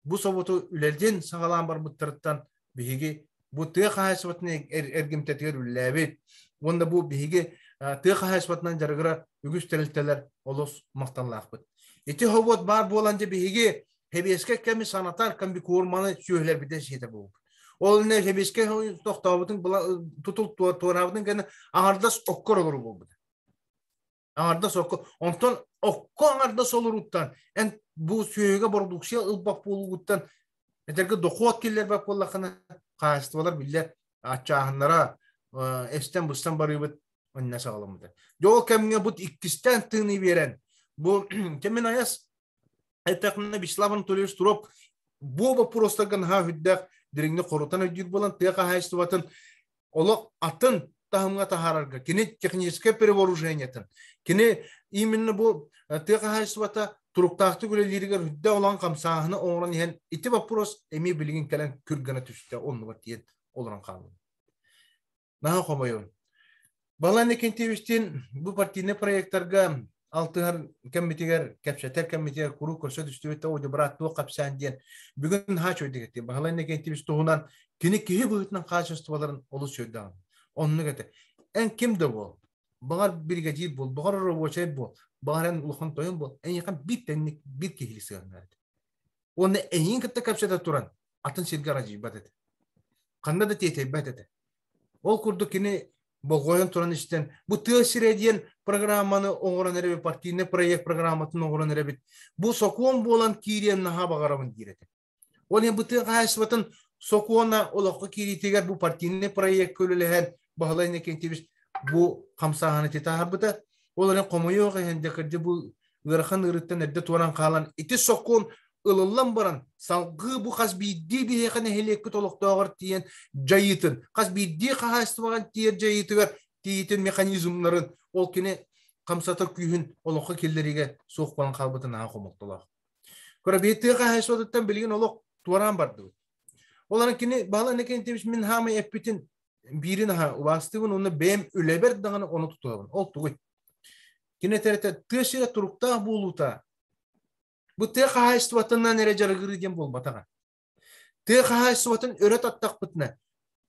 бу собуоту үлэлиэн саҕалаан барбыттарыттан биһиги бу тыа хаһаайыстыбатын эргимтэтигэр үлэлээбит уонна бу биһиги тыа хаһаайыстыбатынан дьарыгырар үгүс тэрилтэлэр олус махталлаахпыт. Ити хобуот баар буолан дьэ биһиги хэбиэскэ кэми санатар комбикорманы сүөһүлэрбитин сиэтэ буолбут. Ол иннэ хэбиэскэ тохтообутун тутул туораабытын кэннэ аҥардас оккор олору буолбута. Аҥардас окко. Онтон окко аҥардас олорууттан эн бу сүөһүгэ бородууксуйа ылбат буолуугуттан этэргэ дохуот киллэрбэт буоллаххына хаачыстыбалар биллэр аччааһыннара эстэн-быстан барыыбыт онно саҕаламмыта. Дьэ ол кэмҥэ бу иккистээн тыыны биэрэн бу кэмин айас эттэхпинэ Вячеслав Анатольевич Туроп Бу вопростарга наһаа үрдээх дириҥник хорутан өйдүүр буолан тыа хаһаайыстыбатын олох атын таһымҥа таһаарарга кини техническое перевооружениетын кини именно бу тыа хаһаайыстыбата туруктаахтык үлэлииригэр үрдэ олон хамсааһыны оҥорон иһэн ити вопрос эмиэ билигин кэлэн күр гына түстэ оннугар тиийэн олорон хаалла. Наһаа хомойобун. Балан Никентьевичтин бу партийнай проектарга алтыһар кэммитигэр, кэпсэтэр кэммитигэр куруук көрсө түстүбүт да брат туох кэпсээн диэн бүгүн наһаа үчүгэйдик эттим. Баһылай Никентьевич туһунан кини киһи быһыытынан хаачыстыбаларын олус үчүгэйдэҕин. Оннук этэ. Эн ким да буол, баҕар биригэдьиир буол, баҕар рабочай буол, баҕар эн улахан тойон буол, эйиэхэ биир тэҥник биир киһилии сыһыаннар этэ. Уонна эйиин кытта кэпсэтэ туран атын сиргэ арадьыйбат этэ. Ханна да тиэтэйбэт этэ. Ол курдук кини болҕойон туран истэн, бу тыа сирэ диэн программаны оҥорон эрэбит, партийнай проект программатын оҥорон эрэбит. Бу сокуон буолан киириэн наһаа баҕарабын диир этэ. Ол иһин бу тыа хаһаайыстыбатын сокуона олоххо киириитигэр бу партийнай проекка үлэлэһэн Баһылай Иннокентьевич бу хамсааһыны титаһарбыта. Ол эрэн хомойуох иһин дьэ кырдьы бу ыарахан ыарыыттан эрдэ туоран хаалан ити сокуон ылыллан баран салгыы бу хас биирдии биһиэхэ нэһилиэкпит олохтооҕор тиийэн дьайыытын хас биирдии хаһаайыстыбаҕа тиийэр дьайыытыгар тиийиитин механизмнарын ол кини хамсатар күүһүн олоххо киллэриигэ суох буолан хаалбытын наһаа хомолтолоох. Көрө тыа хаһаайыстыбатыттан билигин олох туораан бардыбыт. Ол аны кини Баһылай Иннокентьевич мин хаамай эппитин биирин аһа убаастыыбын уонна бэйэм үлэбэр даҕаны ону тутуһабын. Ол тугуй? Кини этэрэтэ тыа сирэ туруктаах буолуута бу тыа хаһаайыстыбатынан эрэ дьарыгырыы диэн буолбатаҕа. Тыа хаһаайыстыбатын өрө таттахпытына,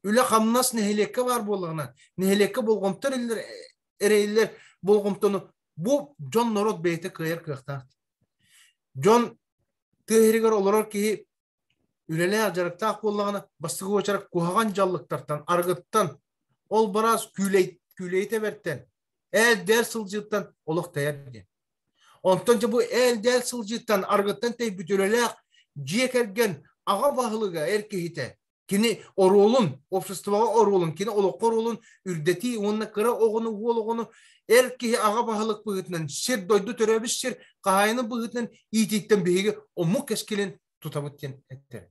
үлэ-хамнас нэһилиэккэ баар буоллаҕына, нэһилиэккэ болҕомто эрэйиллэр болҕомтону бу дьон норуот бэйэтэ кыайар кыахтаах. Дьон тыа сиригэр олорор киһи үлэлээх дьарыктаах буоллаҕына бастакы уочарат куһаҕан дьаллыктартан арыгыттан ол бараас күүлэй күүлэйи тэбэртэн ээл-дээл сылдьыыттан олох тэйэр диэн онтон дьэ бу ээл-дээл сылдьыыттан арыгыттан тэйбит үлэлээх дьиэ кэргэн аҕа баһылыга эр киһитэ кини оруолун обществоҕа оруолун кини олоххо оруолун үрдэтии уонна кыра оҕону уол оҕону эр киһи аҕа баһылык быһыытынан сир дойду төрөөбүт сир хаһаайынын быһыытынан иитииттэн биһиги омук кэскилин тутабыт диэн эттэ.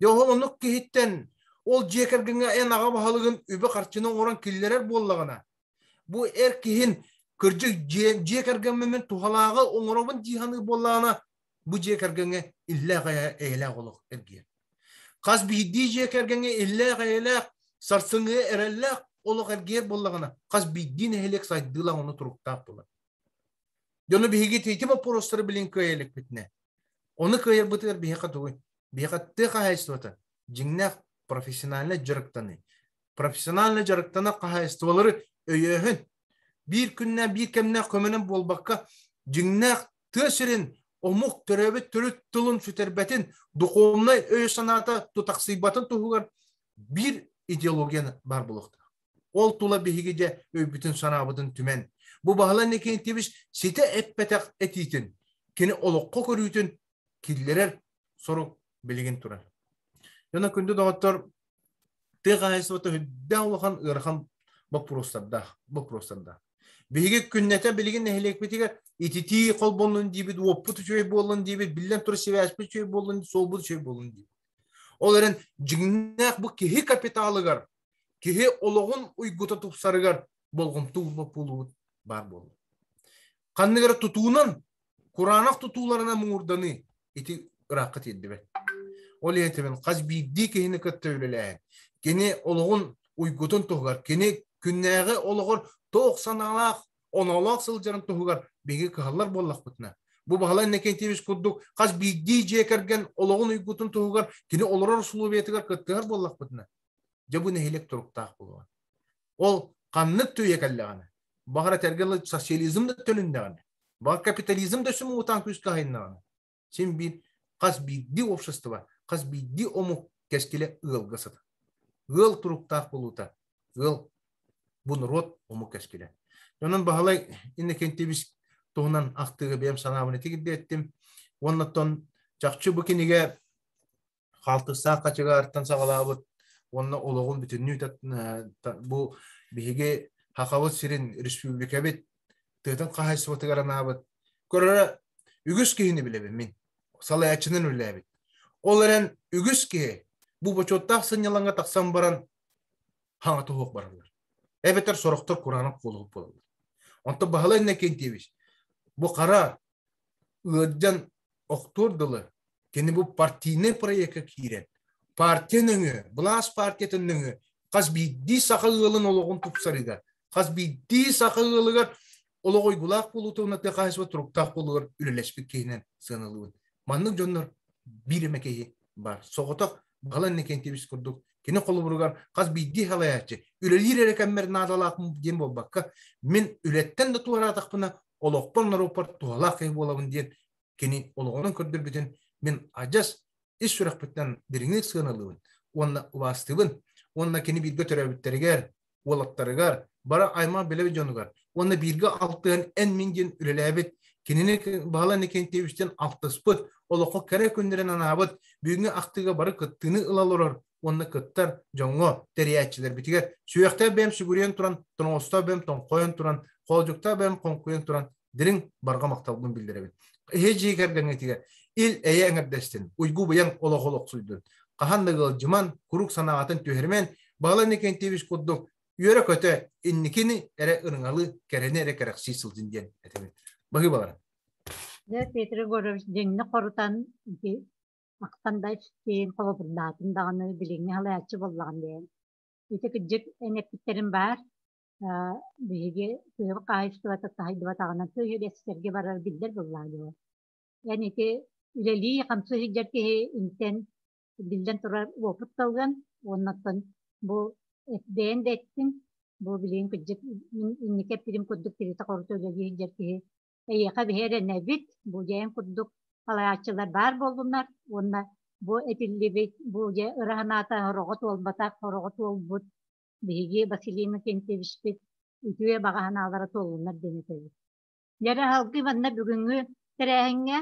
Дьэ ол оннук киһиттэн ол дьиэ кэргэҥҥэ эн аҕа баһылыгын үбү-харчыны оҥорон киллэрэр буоллаҕына, бу эр киһин кырдьык дьиэ, дьиэ кэргэммин туһалааҕы оҥоробун дии саныыр буоллаҕына, бу дьиэ кэргэҥҥэ иллээх эйэлээх олох эргийэр. Хас биирдии дьиэ кэргэҥҥэ иллээх эйэлээх, сарсыҥҥы эрэллээх олох эргийэр буоллаҕына, хас биирдии нэһилиэк сайдыылаах ону туруктаах буолар. Дьону биһиги ити боппуруостары билин кыайа иликпитинэ, Ону кыайарбытыгар биһиэхэ тугуй? Биһиэхэ тыа хаһаайыстыбата дьиҥнээх профессиональнай дьарыктаныы. Профессиональнай дьарыктанар хаһаайыстыбалары өйөөһүн. Биир күннээх, биир кэмнээх көмөнөн буолбакка, дьиҥнээх тыа сирин омук төрөөбүт төрүт тылын сүтэрбэтин, духовнай өйө-санаата тутахсыйбатын туһугар биир идеологияны баар буолуохтаах. Ол тула биһиги дьэ өйбүтүн-санаабытын түмэн, бу Баһылай Никитич ситэ эппэтэх этиитин, кини олоххо көрүүтүн киллэрэр сорук билигин турар. Дьоно күндү доҕоттор, тыа хаһаайыстыбата үрдээх улахан ыарахан боппуруостардаах, боппуруостардаах. Биһиги күннэтэ билигин нэһилиэкпитигэр ититии холбоннун диибит, уоппут үчүгэй буоллун диибит, биллэн турар сибээспит үчүгэй буоллун, суолбут үчүгэй буоллун диибит. Ол эрэн дьиҥнээх бу киһи капиталыгар киһи олоҕун уйгута тупсарыгар болҕомто уурбат буолуубут баар буолла. Ханнык эрэ тутуунан, кураанах тутууларынан муҥурданыы ити ыраахха тиэрдибэт. Ол иһин этэбин, хас биирдии киһини кытта үлэлээһин, кини олоҕун уйгутун туһугар, кини күннээҕи олоҕор туох санаалаах, оноолоох сылдьарын туһугар биһиги кыһаллар буоллахпытына, бу Баһылай Иннокентьевич курдук хас биирдии дьиэ кэргэн олоҕун уйгутун туһугар кини олорор усулуобуйатыгар кыттыһар буоллахпытына, дьэ бу нэһилиэк туруктаах буолуоҕа. Ол ханнык түүйэ кэллэҕинэ, баҕар этэргэ социализм да төлүннэҕинэ, баҕар капитализм да сүмуутаан күүскэ аһыннаҕына, син биир хас биирдии общество, хас биирдии омук кэскилэ ыалга сытар. Ыал туруктаах буолуута, ыал бу норуот омук кэскилэ. Онон Баһылай Иннокентьевич туһунан ахтыыга бэйэм санаабын этигирдиэттим. Уоннаттан чахчы бу кинигэ хаалтыстаах хачыгаартан саҕалаабыт уонна олоҕун бүтүннүү бу биһиги Хахабыт сирин республикабыт тыатын хаһаайыстыбатыгар анаабыт көрөрө үгүс киһини билэбин мин салайааччынан үлэлээбит. Ол эрэн үгүс киһи бу бочуоттаах сынньалаҥҥа тахсан баран хаҥа туһуох бараллар. Эбэтэр сорохтор кураанах куолуһук буолаллар. Онтон Баһылай Иннокентьевич бу хара ыалдьан охтуор дылы кини бу партийнай проекка киирэн партия нөҥүө, былаас партиятын нөҥүө хас биирдии саха ыалын олоҕун тупсарыыга, хас биирдии саха ыалыгар олох уйгулаах буолуута уонна тыа хаһаайыстыба туруктаах буолуугар үлэлэспит киһинэн сыаналыыбын. Маннык дьоннор биир эмэ киһи баар. Соҕотох Баһылай Иннокентьевич курдук кини холобуругар хас биирдии салайааччы үлэлиир эрэ кэммэр наадалаах диэн буолбакка, мин үлэттэн да туораатахпына олохпор норуоппар туһалаах киһи буолабын диэн кини олоҕунан көрдөрбүтүн мин адьас ис сүрэхпиттэн дириҥник сыаналыыбын уонна убаастыыбын уонна кини бииргэ төрөөбүттэригэр, уолаттарыгар, бары аймах билэбит дьонугар уонна бииргэ алтыһан эн-мин диэн үлэлээбит, кинини Баһылай Иннокентьевичтэн алтыспыт, олоххо кэрэ күннэрин анаабыт, бүгүҥҥү ахтыыга бары кыттыыны ыла олорор уонна кыттар дьоҥҥо, тэрийээччилэрбитигэр сүһүөхтээх бэйэм сүгүрүйэн туран, тоноҕостоох бэйэм тоҥхойон туран, хоолдьуктаах бэйэм хоҥкуйан туран дириҥ барҕа махталбын биллэрэбин. Эһи дьиэ кэргэҥҥитигэр ил-эйэ эҥэрдэстин, уйгу-быйаҥ олох олохсуйдун. Хаһан да ыалдьыман, куруук санааҕытын түһэримэн, Баһылай Иннокентьевич курдук үөрэ-көтө инникини эрэ ырыҥалыы, кэрэни эрэ кэрэхсии сылдьын диэн этэбин. Баһыыбалара. Дьэ, Петр Егорович дьиҥҥэ хорутан ити ахтан да истиин холобурдаатын даҕаны билиҥҥи халааччы буоллаҕын диэн. Ити кырдьык эн эппиттэрин баар биһиги тыа хаһаайыстыбата таһайдыбатаҕынан тыа үрэстэргэ барар биллэр буоллаҕа дуо? Эн ити үлэлии-хамсыы сылдьар киһи интэн биллэн турар уопут талыан уоннаттан бу бэйэн да эттин бу билигин кырдьык мин инники эппитим курдук тиритэ-хорута үлэлии сылдьар киһи эйиэхэ биһи эрэнэбит бу дьээн курдук салайааччылар баар буоллуннар уонна бу этиллибит бу дьэ ыра санаата сороҕо туолбатах сороҕо туолбут биһиги Василий Иннокентьевичпит үтүө баҕа санаалара туоллуннар диэн этэбит. Дьэ салгыы манна бүгүҥҥү тэрээһиҥҥэ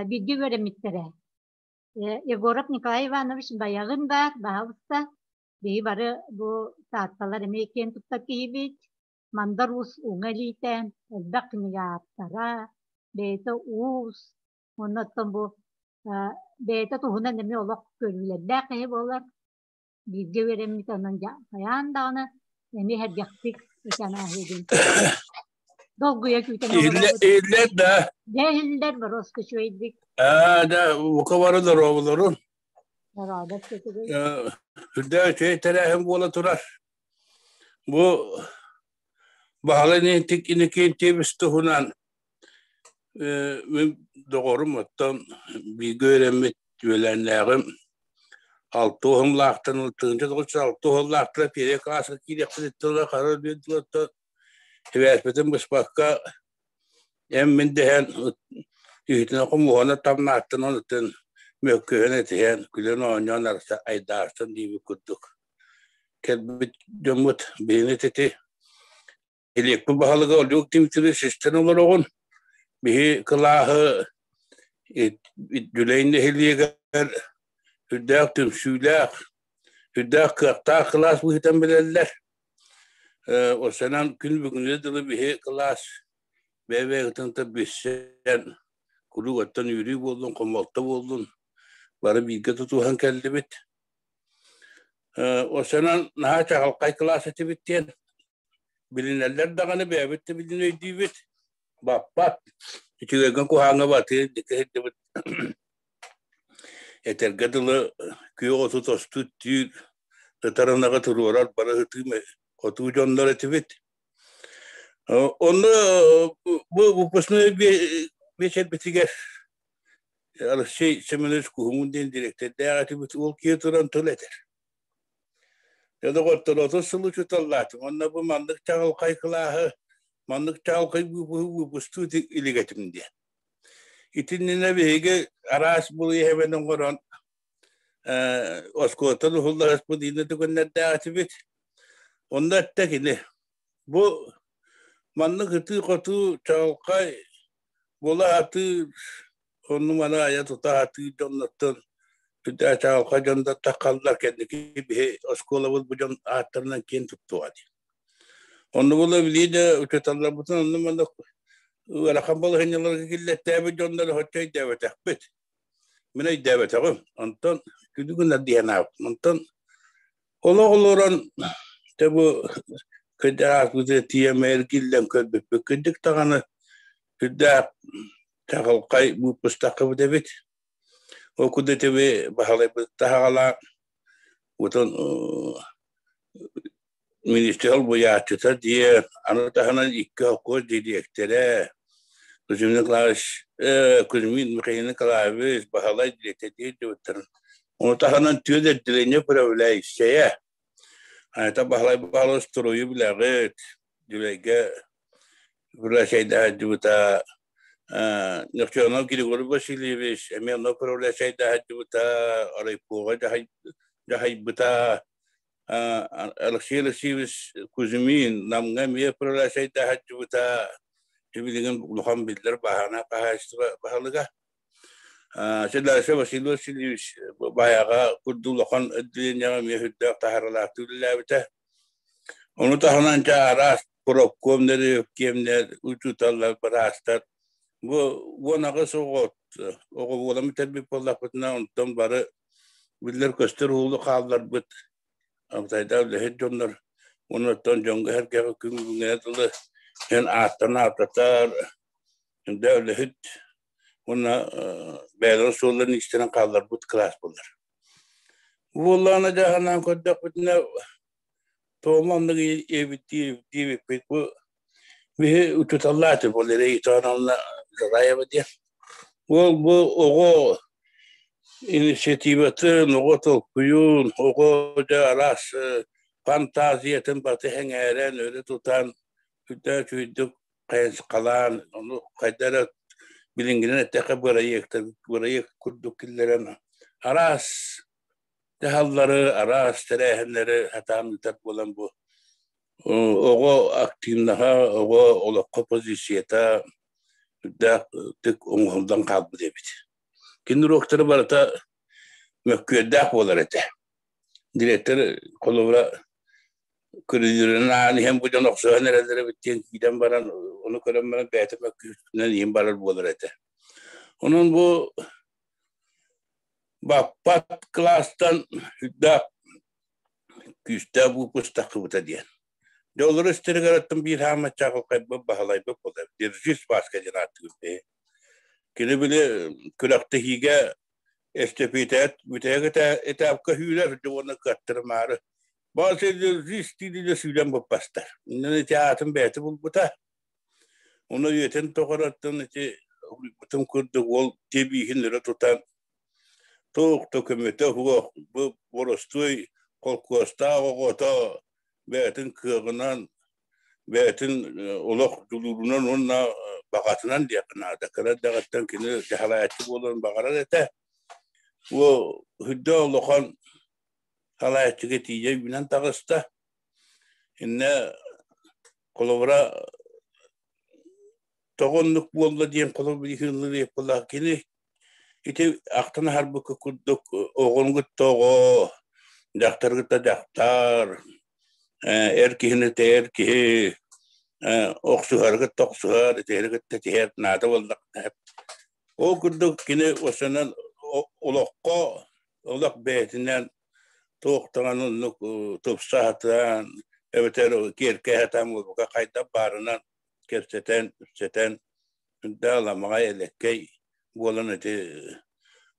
бииргэ үөрэммиттэрэ. Егоров Николай Иванович Баяҕын баар, баһаалыста. Биһи бары бу Таатталар эмиэ киэн туттар киһибит. Мандар Уус уҥа илиитэ, элбэх кинигэ ааптара, бэйэтэ уус, уонна оттон бу бэйэтэ туһунан эмиэ олох көрүүлэрдээх киһи буолар. Бииргэ үөрэммит онон хайаан даҕаны эмиэ сэргэхтик этэн ааһыыгын. Долгуйа күүтэн олоробут. Иһиллэр да. Дьэ иһиллэр, боруоска үчүгэйдик. Аа, да, бука бары доруобуларун. Доруобат көтүгүй. Үрдээх үчүгэй тэрээһин буола турар. Бу Баһылай Иннокентьевич туһунан мин доҕорум оттон бииргэ үөрэммит үөлээннээҕим алта уһумлаахтан тыһыынча тоҕус жүз алта уһуллаахтара первый класска киириэхпититтэн ыла хара дүөдүлэттэн сибээспитин быспакка эн мин дэһэн үһүтүнэ хомуһуна тамнааттан онутун мөккүһэн этиһэн күлэн оонньоон арса айдаарсан диэбит курдук кэлбит дьоммут биһини ити Илиэкпит баһылыга Олег Дмитриевич истэн олороҕун. Биһи кылааһы Дүлэй нэһилиэгэр үрдээх түмсүүлээх, үрдээх кыахтаах кылаас быһыытан билэллэр. Осанан күн бүгүнү дылы биһи кылаас бэйэ-бэйэтин билсэн, куруук оттон үөрүү буоллун, хомолто буоллун, бары бииргэ тутуһан кэллибит. Осанан наһаа чаҕылхай кылаас этибит диэн билинэллэр даҕаны бэйэбит да билин өйдүүбүт баппат үчүгэйгэ куһааҥҥа батыы сылдьыбыт этэргэ дылы күөх оту тосту түүр ытар ынаҕы туруорар бары ытыы хотуу дьоннор этибит онно бу выпускной биэчэрбитигэр Алексей Семенович Куһумун диэн дириэктэрдээх этибит ол киһи туран тыл этэр Дьэ, доҕоттор, 30 сыл учууталлаатым. Уонна бу маннык чаҕылхай кылааһы, маннык чаҕылхай выпустуу илик этим диэн. Итиннинэ биһиги араас булуйа оҥорон оскуолаттан уһуллаһыспыт иннэ түгэннэрдээх этибит. Онно эттэ кини, бу маннык ытыы-хотуу чаҕылхай буола сатыыр Онну-маны айа-тута сатыыр дьоннортон чаҕылхай дьон да таххаллар кэнники биһи оскуолабыт бу дьон ааттарынан киэн туттуоҕа дии. Онну була билии да учууталларбытын онну-манна ыарахан балаһыанньаларга киллэртээбит дьоннору соччо өйдөөбөтөхпүт. Мин өйдөөбөтөҕүм. Онтон күлү гынар диэн ааппын. Онтон олох олорон дьэ бу кырдьаҕас тиийэмэ эргиллэн көрбүппүт. Кырдьык даҕаны үрдээх чаҕылхай выпустаххыбыт эбит. Ол курдук итиби Баһылайбыт таһаҕалаан утун Министр солбуйааччыта диэн, аны таһынан икки холкуос дириэктэрэ Кузьмин Николаевич, Кузьмин Михаил Николаевич, Баһылай дириэктэр диэбиттэрин. Ону таһынан түөрт отделение управляющайа. Это Баһылай Павлович строю билэҕит, Дьүлэйгэ управляющайдаһадьыбыта, Нөхчөнов Григорий Васильевич эмиэ онно управляющайдаһадьыбыта, райпоҕа дьаһайбыта, Алексей Алексеевич Кузьмин Намҥа эмиэ управляющайдаһадьыбыта, билигин улахан биллэр баһаана хаһаайыстыба баһылыга. Дальше Василий Васильевич Баайаҕа курдук улахан отделениеҕа эмиэ үрдээх таһаарыылаахтык үлэлээбитэ. Ону таһынан дьэ араас профкомнар, киэмнэр, учууталлар, быраастар бу 18 оҕо оҕо буолан бүтэрбит буоллахпытына, онтон бары биллэр-көстөр уолу хаалларбыт Алтайдаах үлэһит дьоннор оннуттан дьоҥҥо-сэргэҕэ күн бүгүҥҥэ дылы эн ааттан ааттатар дэ үлэһит уонна бэйэлэрин суолларын иистэрин хаалларбыт кылаас буолар. Буоллаҕына дьаһанан көрдөхпүтүнэ туома оннук диэбиппит бу биһи учууталлааты буол эрэ Итановна Жараева диэн. Уол бу оҕо инициативатын, оҕо толкуйун, оҕо дьэ араас фантазиятын баты эҥээрэн, өрө тутан, сүрдээх үчүгэйдик хайысхалаан, ону хайда эрэ билиҥҥинэн эттэххэ бырайыактар бырайыак курдук киллэрэн араас дьаһаллары, араас тэрээһиннэри сатаан ыытар буолан бу оҕо активнаһа, оҕо олоххо позицията үрдээх тык оҥоһуллан хаалбыт эбит. Кини уруоктара барыта мөккүөрдээх буолар этэ. Директор холобура көрүдүөрүн аан иһэн бу дьон охсуһан эрэллэр эбит диэн киирэн баран, ону көрөн баран бэйэтэ мөккүөрүнэн иһин барар буолар этэ. Онон бу баппат кылаастан үрдээх күүстээх выпуск тахсыбыта диэн. Дьэ олору истэригэр оттон биир хаама чаҕылхайбыт баһылайбыт буолар. Держись, Васька диэн ааттыыр бэйэ. Кини били күрэхтэһиигэ эстепитээт бүтэһик этапка сүүрэр уонна кыаттарымаары Баҕар держись диирэ сүүрэн баппастар. Иннин ити аатын бэйэтэ булбута. Ону үйэтин тоҕороттон ити улуйбутум курдук уол тиэбииһин өрө тутан туох да көмөтө суох бу боростуой холкуостаах оҕото бэйэтин кыаҕынан бэйэтин олох дьулуурунан уонна баҕатынан диэххэ наада. Кыра эрдэҕиттэн кини дьаһалааччы буолуон баҕарар этэ. Бу үрдэ улахан салааччыга тиийэ үүнэн таҕыста. Иннэ холобура тоҕо оннук буолла диэн холобур ыһыыллыыр кини ити ахтан аһарбыкка курдук оҕону кытта оҕо, дьахтары кытта дьахтар, эр киһини кытта эр киһи, охсуһары кытта охсуһар, итиһэри кытта итиһэр наада буоллахха. Ол курдук кини осонон олоххо олох бэйэтинэн туох даҕаны оннук тупса сатаан эбэтэр киэркэйэ сатаан буолбакка хайдах баарынан кэпсэтэн, үпсэтэн ламаҕай элэккэй буолан ити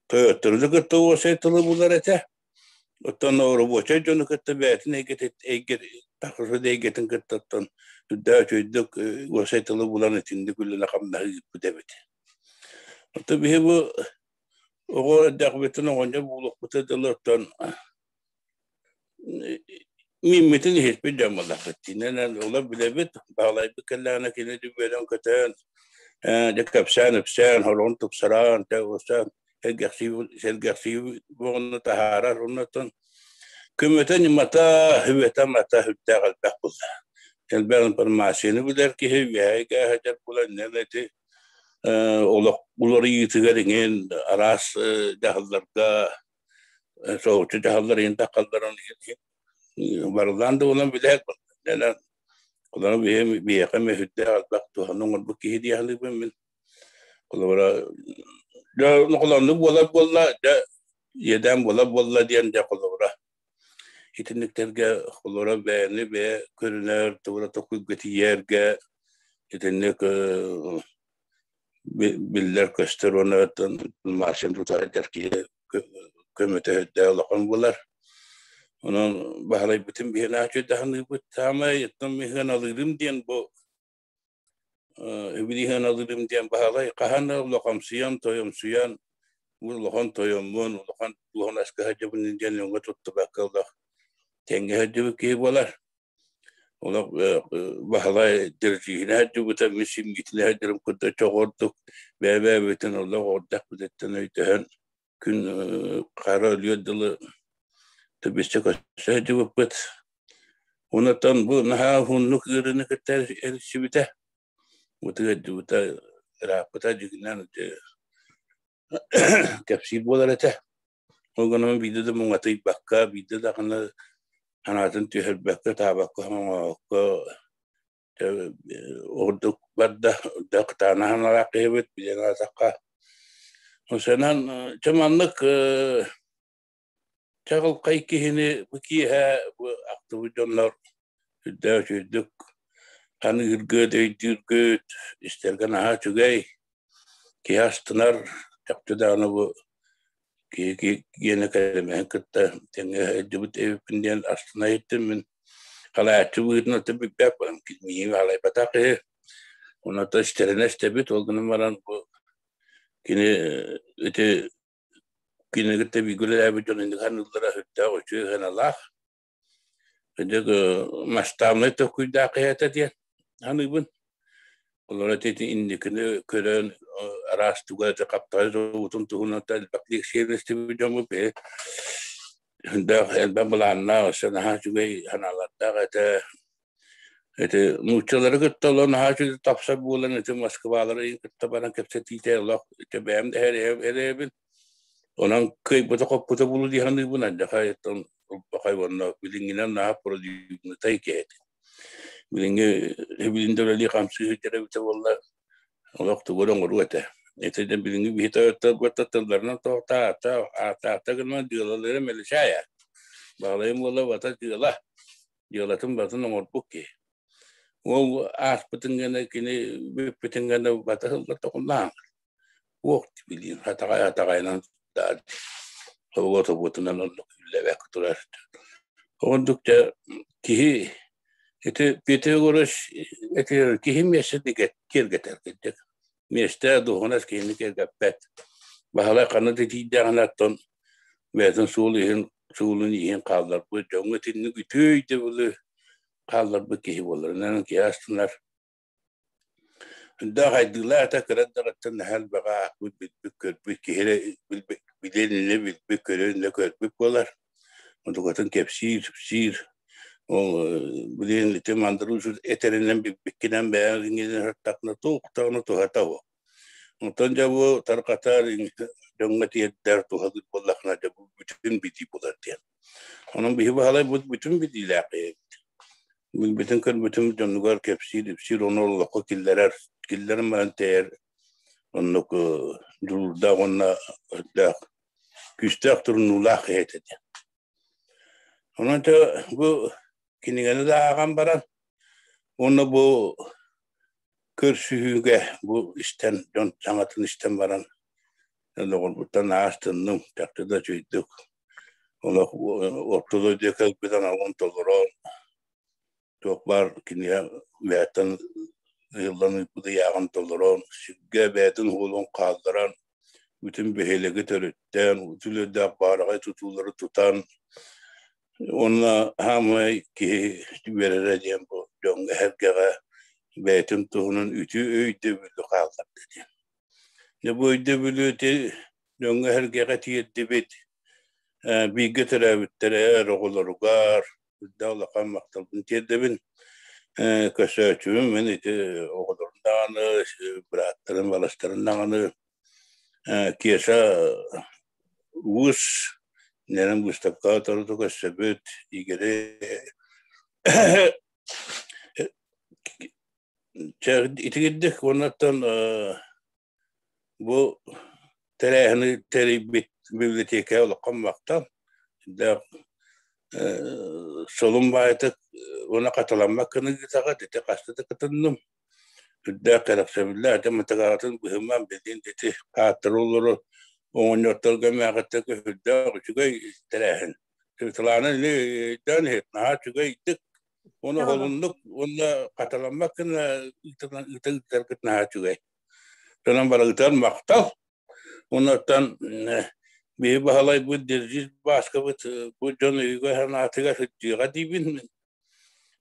тойоттору кытта уосай тылы булар этэ. Оттон оробуочай дьону кытта бэйэтин эйгэтин эйгэ тахсыбыт эйгэтин кытта оттон үрдээх үчүгэйдик уосай тылы булан итинник үлэни хамнаһы ыыппыт эбит. Оттон биһи бу оҕо эрдэхпитин оҕонньор буолуохпутун дылы оттон Мииммитин иһиппит дьон буоллахпыт. Иннинэн олор билэбит, баҕалайбыт кэллэҕинэ кини дүбүөлэн көтөн, дьэ кэпсээн-ипсээн, хороҕун тупсаран, тэҕисээн, сэргэхсийии буоҕуну таһаарар. Оннуттан көмөтө-ньымата, сүбэтэ-амата сүрдээх элбэх буолла. Элбэх информацияны билэр киһи үөһэ сылдьар буолан иннинэн ити олох уларыйыытыгар иҥин араас дьаһалларга соһуччу дьаһаллар иһин таххалларын барыллаан да буолан билэр Олору биһиэхэ мөһүрдээх элбэх туһаны оҥорбут киһи дии саныыбын мин. Холобура, Дьэ нохолоннук буолар буолла, дьэ иэдээн буолар буолла диэн дьэ холобура. Итинниктэргэ холобура бэйэни бэйэ көрүнэр, тугура токуйга тиийэргэ итинник биллэр-көстөр уонна Марсен тутар киһи көмөтө өйдөөх улахан буолар. Онон баһылайбытын биһиэнэ үчүгэй Саамай оттон миһыан алыырым диэн бу үбүлүһүөн алыырым диэн баһылай хаһан да улахамсыйан, тойомсуйан, улахан тойоммун, улахан улахан аска сылдьабын диэн өҥө туттубакка олох тэҥҥэ сылдьыбыт киһи буолар. Олох Баһылай дирижиһинэ сылдьыбыта, мин симмитинэ сылдьарым кытта чоҕордук бэйэ-бэйэбитин олох ордахпытыттан өйдөһөн күн хара өлүөр дылы түбүстэ көстө сылдьыбыппыт. Онтон бу наһаа уһуннук ыарыыны кытта эрсибитэ. Бутуга дьыбыта ырааппыта дьигинэн кэпсиир буолар этэ. Ол гынан биирдэ да муҥатыйбакка, биирдэ даҕаны санаатын түһэрбэккэ, таабакка, оҥоһокко ордук барда, да кытаанах аналаах киһибит, билэн аатахха. Осенан чэ маннык чаҕылхай киһини бу киэһэ бу ахтыбыт дьоннор сүрдээх үчүгэйдик ханыыргыт, өйдүүргүт, истэргэ наһаа үчүгэй, киһи астынар, чахчы даҕаны бу киһи гиэнэ кэлэмэһин кытта тэҥҥэ сылдьыбыт эбиппин диэн астына иһиттим мин. Халааччы быһыытынан оттон билбэт буолан миигин халайбатах киһи. Онон истэринэ истэбит, ол гынан баран бу кини ити кинини кытта бииргэ үлэлээбит дьон инник саныыллара сүрдээх үчүгэй сыаналаах. Кырдьык масштабнай толкуйдаах киһи этэ диэн саныыбын. Олор ити инникини көрөн араас туга этэ хаптаҕай уутун туһунан элбэх лиэксийэни истибит дьоммут биһи элбэх элбэх былааннаах өссө наһаа үчүгэй санаалардаах этэ. Ити нууччалары кытта олох наһаа үчүгэй тапсар буолан ити Москвалары кытта баран кэпсэтиитэ олох ити бэйэм да эрэйэбин. Онон кыайбыта-хоппута буолуо дии саныыбын алдьархай оттон ылбахай уонна билиҥҥинэн наһаа продвинутай киһи этэ. Билиҥҥи билин да үлэлии хамсыы сылдьар эбитэ буоллар олох тугу эрэ оҥоруо этэ. Ити да билиҥҥи биһи тойоттор тылларынан тоҕо аата гынан дьыалалара мэличаайа. Баҕалайым уола бата дьыала. Дьыалатын батын оҥорбут киһи. Ол ааспытын гына кини бүппүтүн гына бата сыллар тоҕуннаан Уох билиин хатаҕай хатаҕайынан тобуга тобуотунан оннук үллэбэк турар. Оннук дьэ киһи ити Петр Егорович ити киһи миэстэтин киэргэтэр кырдьык. Миэстэ дуоһунас киһини киэргэппэт. Баһылай ханна да тиийдэҕинэ оттон бэйэтин суол иһин суолун иһин хаалларбыт дьоҥҥо итинник үтүө өйдөбүлү хаалларбыт киһи буоларынан киһи астынар. Элбэх айдыылаах этэ, кыра эрдэҕиттэн наһаа элбэҕи аахпыт, билбит, көрбүт, киһи эрэ билиэн иннинэ билбит, көрүөн иннинэ көрбүт буолар. Онтукатын кэпсиир, ипсиир. Ол билигин ити мандырыы этэринэн билбиккинэн бэйэҥ иҥинэн сырыттаххына туох даҕаны туһата суох. Онтон дьэ бу тарҕатар, дьоҥҥо тиэрдэр, туһалыыр буоллаххына дьэ бу бүтүн билии буолар диэн. Онон биһи баһылайбыт бүтүн билиилээх эбит. Билбитин көрбүтүн дьонугар кэпсиир, ипсиир, ону олоххо киллэрэр, киллэрэн баран тэйэр оннук дьулуурдаах уонна өйдөөх, күүстээх турунуулаах киһи этэ диэн. Онон бу кинигэни да ааҕан баран уонна бу көрсүһүүгэ бу истэн дьон саҥатын истэн баран доҕорбуттан аастынным, чахчы да үчүгэйдик олох орто дойдуга кэлбит аналын толорон туох баар кинигэ бэйэттэн ыйыллан ыыппыт ыйааҕын толорон сиргэ бэйэтин уолун хаалларан бүтүн бөһүөлэги төрүттээн үтүлүөрдээх баараҕай тутуулары тутан уонна хаамай киһи үөрэрэ диэн бу дьоҥҥо эһэргэҕэ бэйэтин туһунан үтүө өйдөбүлү хаалларда диэн. Дьэ бу өйдөбүлү ити дьоҥҥо эһэргэҕэ тиэрдибит бииргэ төрөөбүттэрэ оҕолоругар үрдээх улахан махталбын тиэрдэбин. Көсөөччүбүн мин ити оҕолорум даҕаны, бырааттарым, баластарым даҕаны Кеша уус нэрэн выставкаҕа торуту көрсөбүт, Игори итигирдик уоннаттан бу Тэрээһини тэрийбит библиотека олоххо махтал. Да солун баайытык уонна хатыламмат гына ыытаҕыт, ити хаста да кытынным. Үрдээх кэрэхсэбиллээх ити матыгаатын быһыман билин ити ааттары олору оҕонньотторго эмээхиттэргэ үрдээх үчүгэй тэрээһин. Светлана ини өйдөөн иһит, наһаа үчүгэйдик уонна холуннук уонна хатыламмат гына ыытан ыытаргыт наһаа үчүгэй. Онон барыгытыгар махтал. Оннуттан биһи баһылайбыт Диржис Бааскабыт бу дьон өйүгэр-санаатыгар сылдьыаҕа диибин.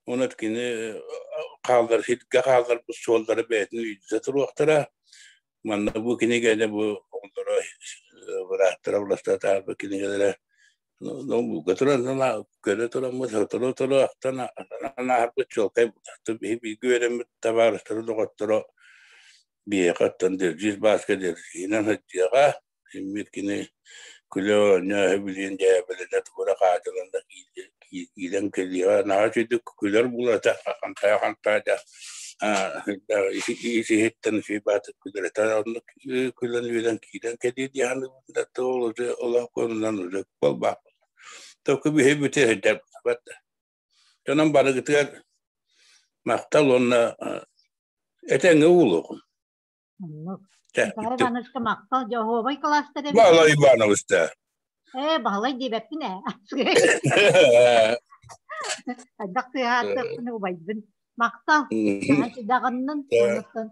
Онон кини хааллар сиргэ хаалларбыт суоллары бэйэтин үйдүтэ туруохтара. Манна бу кинигэни бу оҕолоро бырааттара уластара таһаарбыт кинигэлэрэ ноутбукка туран көрө тураммыт сотору-сотору ахтан ааһарбыт чуолкай биһи бииргэ үөрэммит табаарыстара доҕотторо биһиэхэ оттон Диржис Бааска Диржиһинэн сылдьыаҕа иммит кини күлэ оонньоо билиэн дьээбэлэнэ тугура хаадьылан да киирэн кэлиэҕэ наһаа үчүгдүк күлэр булата хантайа хантаа да ис-иһиттэн үчүгэй баатык күлэрэтэ оннук күлэн үөрэн киирэн кэлиэ дии саныыбын да ол уже олох онунан уже буолбааппын только биһи бүтэ сылдьар да Онон барыгытыгар махтал уонна этэҥҥэ уулуоҕун. Оннук. Николай Ивановичка махтал дьоһуобай кылаастар эбит. Баһылай Иванович да. Ээ, Баһылай диэбэппин ээ. Хайдах тыаһааттахпын убайбын. Махтал. Наһаа даҕаннын. Оннуттан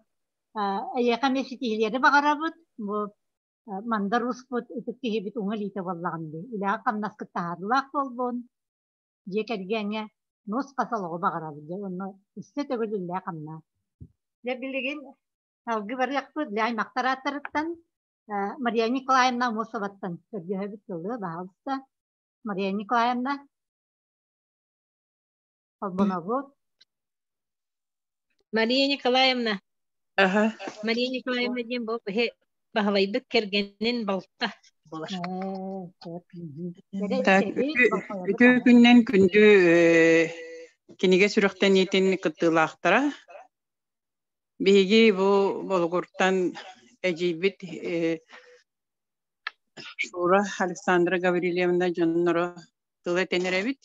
эйиэхэ эмиэ ситиһиилэри баҕарабыт. Бу мандар успут ытык киһибит уҥа илиитэ буоллаҕын дии. Үлэҕэ-хамнаскыт таһаарыылаах буоллун. Дьиэ кэргэҥҥэ нус-хас олоҕу баҕарабыт дьэ уонна өссө төгүл үллээх-хамнаах. Дьэ билигин салгыы барыахпыт били аймахтар ааттарыттан Мария Николаевна Амосоваттан көрдөһөбүт тылы баһаалыста. Мария Николаевна холбонобут. Мария Николаевна. Ага. Мария Николаевна диэн бу баһылайбыт кэргэнин балта буолар. Так, үтүө күннэн күндү кинигэ сүрэхтэниитин кыттыылаахтара. Биһиги бу Болугуртан эдьиийбит Шура Александра Гаврильевна дьонноро тыл этэн эрэбит.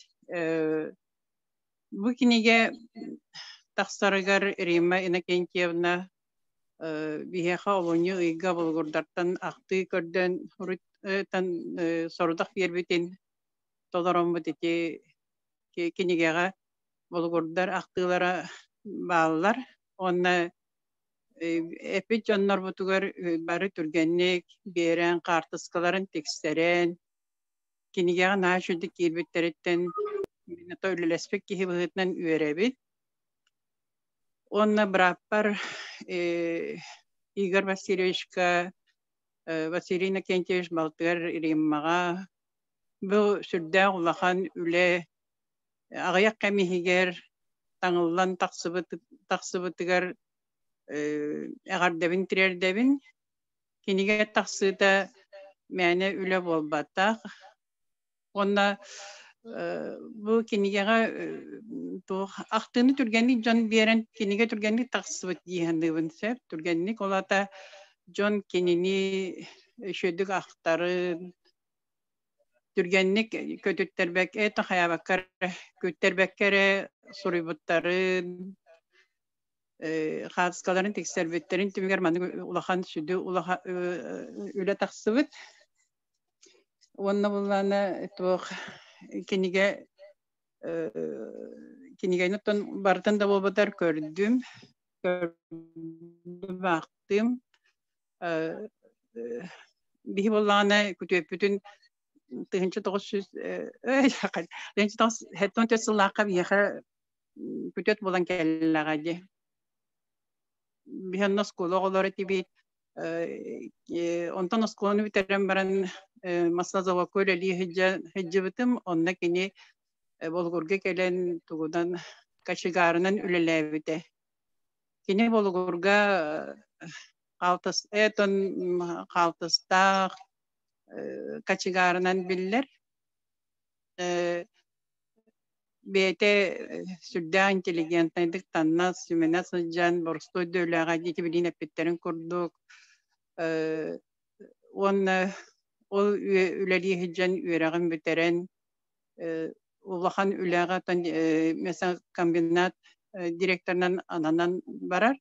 Бу кинигэ тахсарыгар Римма Иннокентьевна биһиэхэ олунньу ыйга Болугурдартан ахтыы көрдөөн сорудах биэрбитин толороммут ити кинигэҕэ Болугурдар ахтыылара бааллар уонна эппит дьоннорбутугар бары түргэнник биэрэн хаартыскаларын тиксэрэн кинигэҕэ наһаа үчүгдүк киирбиттэриттэн мин ото үлэлэспит киһи быһыытынан үөрэбит. Уонна бырааппар Игорь Васильевичка, Василий Иннокентьевич балтыгар Риммаҕа бу сүрдээх улахан үлэ аҕыйах кэм иһигэр таҥыллан тахсыбыт тахсыбытыгар эҕэрдэбин тириэрдэбин. Кинигэ тахсыыта мээнэ үлэ буолбатах. Уонна бу кинигэҕэ туох ахтыыны түргэнник дьон биэрэн кинигэ түргэнник тахсыбыт дии саныыбын сөп. Түргэнник ол аата дьон кинини үчүгэйдик ахтарын, түргэнник көтүттэрбэккэ, хайаабакка эрэ, күттэрбэккэ эрэ суруйбуттарын, хаартыскаларын тиксэрбиттэрин түмүгэр маннык улахан сүдү улахан үлэ тахсыбыт. Уонна буллаана туох кинигэ кинигэни оттон барытын да буолбатар көрдүм, көрдүм, аахтым. Биһи буоллаҕына күтүөппүтүн 1900 1974 сыллаахха биһиэхэ күтүөт буолан кэллэҕэ дии. Биһи онно оскуола оҕолоро этибит. Онтон оскуоланы бүтэрэн баран маслозаводка үлэлии сылдьыбытым. Онно кини Болугурга кэлэн тугунан кочегарынан үлэлээбитэ. Кини Болугурга хаалтыс этон хаалтыстаах кочегарынан биллэр. Бэйэтэ сүрдээх интеллигентнайдык танна, сүмэнэ сылдьан, боростуой да үлэҕэ ити билигин эппиттэрин курдук, Уонна ол үлэлии сылдьан үөрэҕин бүтэрэн улахан үлэҕэ мясокомбинат директорынан ананан барар.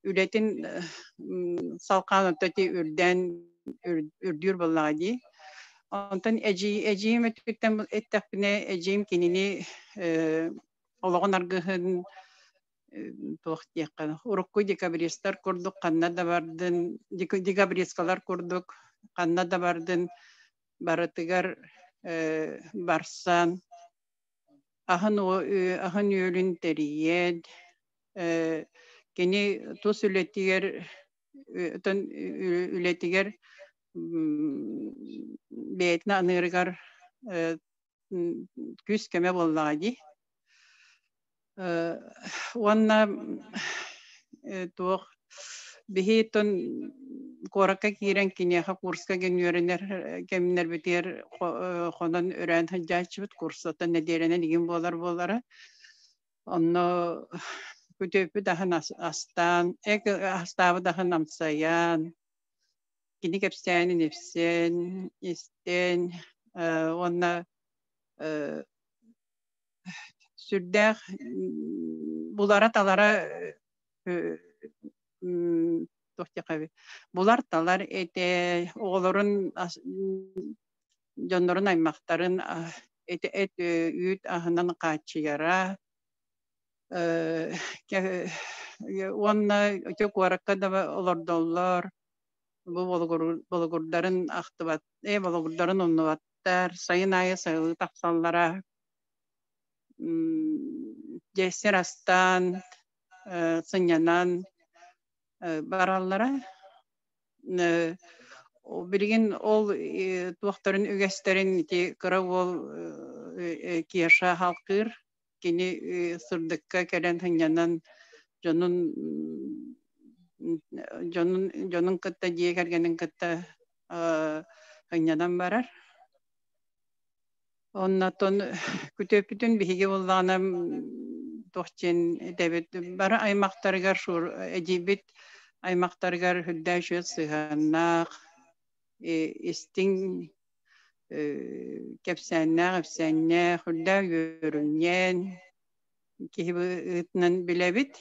Үлэтин салҕаан оттон ити үрдээн үрдүүр буоллаҕа дии. Онтон эдьиийим өттүттэн эттэхпинэ, эдьиийим кинини олоҕун аргыһын туох диэххэ урукку декабристар курдук ханна да бардын декабристкалар курдук ханна да бардын барытыгар барсан аһын аһын-үөлүн тэрийэн кини тус үлэтигэр үлэтигэр бэйэтин аныырыгар күүс-көмө буоллаҕа дии. Уонна туох биһи тон куоракка киирэн киниэхэ курска гэн үөрэнэр кэмнэрбитигэр хонон өрөөн сылдьааччыбыт курсаттан нэдиэлэнэн игин буолар буолара. Онно күтүөппүт аһын астаан, астаабыт аһын амсайан, кини кэпсээнин ипсэн, истэн уонна сүрдээх булара-талара туох диэххэ булар-талар этэ, оҕолорун дьоннорун аймахтарын эт эт үүт аһынан хааччыйара уонна ити куоракка да олордоллор бу болугурдарын ахтыбат болугурдарын умнубаттар сайын аайы сайылыы тахсаллара дьэ астаан сынньанан бараллара билигин ол туохтарын үгэстэрин ити кыра уол Кеша халкыыр кини сырдыкка кэлэн сынньанан дьонун дьонун дьонун кытта дьиэ кэргэнин кытта сынньанан барар Оннотон күтүөппүтүн биһиги буоллаҕына туох диэн этэбит бары аймахтарыгар эдьиийбит аймахтарыгар үрдээх үчүгэй сыһыаннаах, истиҥ кэпсээннээх, ипсээннээх, үрдээх үөрүнньэн киһи быһыытынан билэбит.